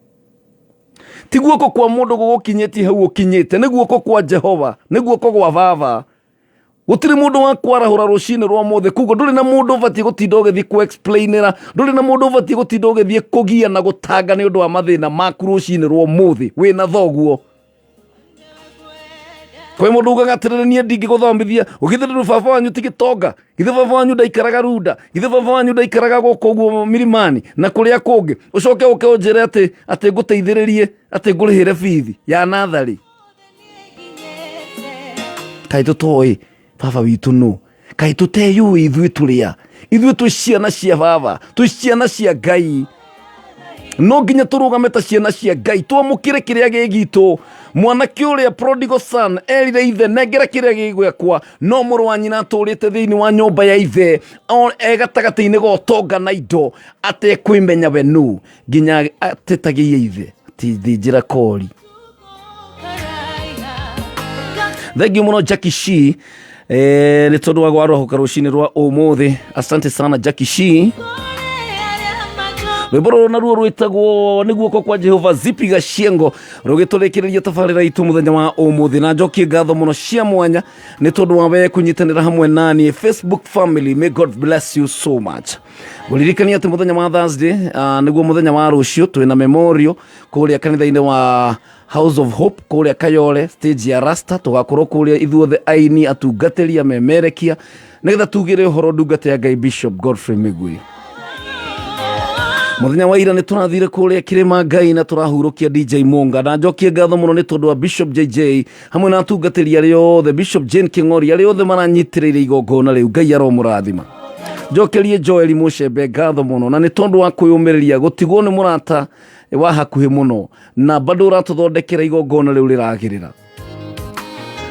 Ti guoko kwa mũndũ gũgũkinyĩtie hau ũkinyĩte, nĩ guoko kwa Jehova, nĩ guoko gwa baba. Gũtirĩ mũndũ wa kwarahũra rũcinĩ rwa mũthĩ, koguo ndũrĩ na mũndũ ũbatiĩ gũtinda ũgĩthiĩ kũ-explainĩra, ndũrĩ na mũndũ ũbatiĩ gũtinda ũgĩthiĩ kũgia na gũtanga nĩ ũndũ wa mathĩna maku rũcinĩ rwa ũmũthĩ. Wĩna thoguo. Kwĩ mũndũ ugaga atĩrĩrĩ, niĩ ndingĩgũthomithia, ũgithĩ rĩu baba wanyu ti gĩtonga? Githĩ baba wanyu ndaikaraga Runda? Githĩ baba wanyu ndaikaraga gũkũ ũguo mirimani na kũrĩa kũngĩ? Ũcoke ũke ũnjĩre atĩ ngũteithĩrĩrie, atĩ ngũrĩhĩre bithi ya natharĩ. Kaĩ tũtoĩ baba witũ nũ? Kaĩ tũteyũĩ ithuĩ tũrĩa? Ithuĩ twĩ ciana cia baba, twĩ ciana cia Ngai. No nginya tũrũgame ta ciana cia Ngai, twamũkĩre kĩrĩa gĩ gitũ. Mwanake ũrĩa prodigal son erire ithe, nengera kĩrĩa gĩ gwakwa, no mũrũ wa nyina atũrĩte thĩinĩ wa nyũmba ya ithe e gatagatĩ-inĩ ga ũtonga na indo, atekwĩmenya we nũ, nginya atetagĩie ithe ti thĩnjĩra kori. Thank you mũno Jackie Shi, nĩ tondũ wa gwarahũka rũcinĩ rwa ũmũthĩ. Asante sana Jackie Shi. Rwĩmbo rũrũ naruo rwĩtagwo nĩ guoko kwa Jehova, Zipi Gaciengo, rũgĩtũrĩkĩrĩria tabarĩra itũ mũthenya wa ũmũthĩ. Na njokie ngatho mũno cia mwanya nĩ tondũ wa we kũnyitanĩra hamwe naniĩ, Facebook family. May God bless you so much. Ngũririkania atĩ mũthenya wa Thursday, nĩguo mũthenya wa rũciũ, twĩna memorial kũrĩa kanitha-inĩ wa House of Hope kũrĩa Kayole, stage ya Rasta. Tũgakorwo kũrĩa ithuothe, aini, atungatĩri, amemerekia, nĩgetha tugĩre ũhoro ndungata ya Ngai Bishop Godfrey Migui. Muthenya wa ira nĩ tũrathire kũrĩa kĩrĩma Ngai na tũrahurũkia DJ Munga, na njokie ngatho mũno nĩ tondũ wa Bishop JJ hamwe na atungatĩri arĩa othe, Bishop Jane Kĩng'ori, arĩa othe maranyitĩrĩire igongona rĩu. Ngai aromũrathima. Njokerie Joel Mucembe ngatho mũno na nĩ tondũ wa kwĩyũmĩrĩria gũtigwo nĩ mũrata wa hakuhĩ mũno na bado ũratũthondekera igongona rĩu rĩragĩrĩra.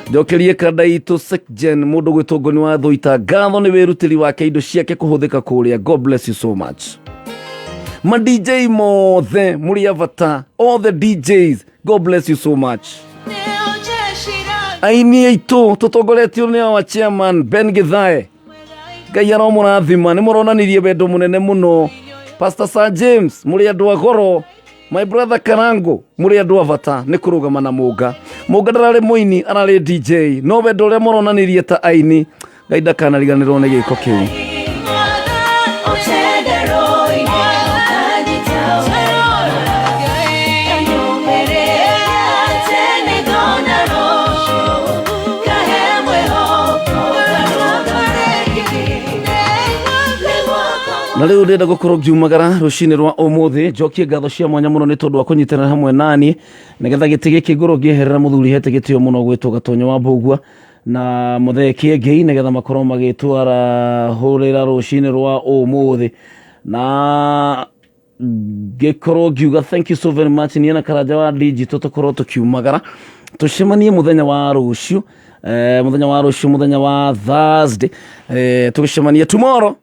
Njokerie kanda itũ Sekjen mũndũ gwĩtwo Ngoni wa Thũita ngatho nĩ wĩrutĩri wake, indo ciake kũhũthĩka kũrĩa. God bless you so much. Ma DJ mothe mũrĩ a bata, all the DJs, God bless you so much. Aini aitũ tũtongoretio nĩ our chairman Ben Githae, Ngai aromũrathima, nĩ mũronanirie wendo mũnene mũno. Pastor Sir James, mũrĩ andũ a goro. My brother Karango, mũrĩ andũ a bata nĩ kũrũgama na Mũnga. Mũnga ndararĩ mũini, ararĩ DJ, no wendo ũrĩa mũronanirie ta aini, Ngai ndakanariganĩrwo nĩ gĩko kĩu. Na rĩu ndĩrenda gũkorwo ngiumagara rũcinĩ rwa ũmũthĩ, njokie ngatho cia mwanya mũno nĩ tondũ wa kũnyitanĩra hamwe nani nĩgetha gĩtĩ gĩkĩ ngorwo ngĩeherera mũthuri hete gĩtĩo mũno gwĩtwo Gatonyo wa Mbũgua na Mũthee Kĩengei, nĩgetha makorwo magĩtwara hũrĩra rũcinĩ rwa ũmũthĩ, na ngĩkorwo ngiuga thank you so very much. Niĩ na Karanja wa Digital tũkorwo tũkiumagara, tũcemanie mũthenya wa rũciũ, mũthenya wa rũciũ, mũthenya wa Thursday, tũgĩcemanie tomorrow.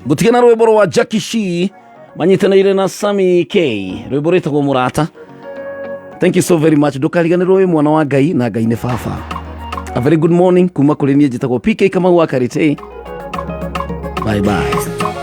Ngũtige na rwĩmbo rwa Jackie Shi manyitanĩire na Sammy K, rwĩmbo rwĩtagwo Mũrata. Thank you so very much. Ndũkariganĩrwo wĩ mwana wa Ngai na Ngai nĩ baba. A very good morning kuma kũrĩ niĩ, njĩtagwo PK Kamau wa Karĩtĩ. Bye bye.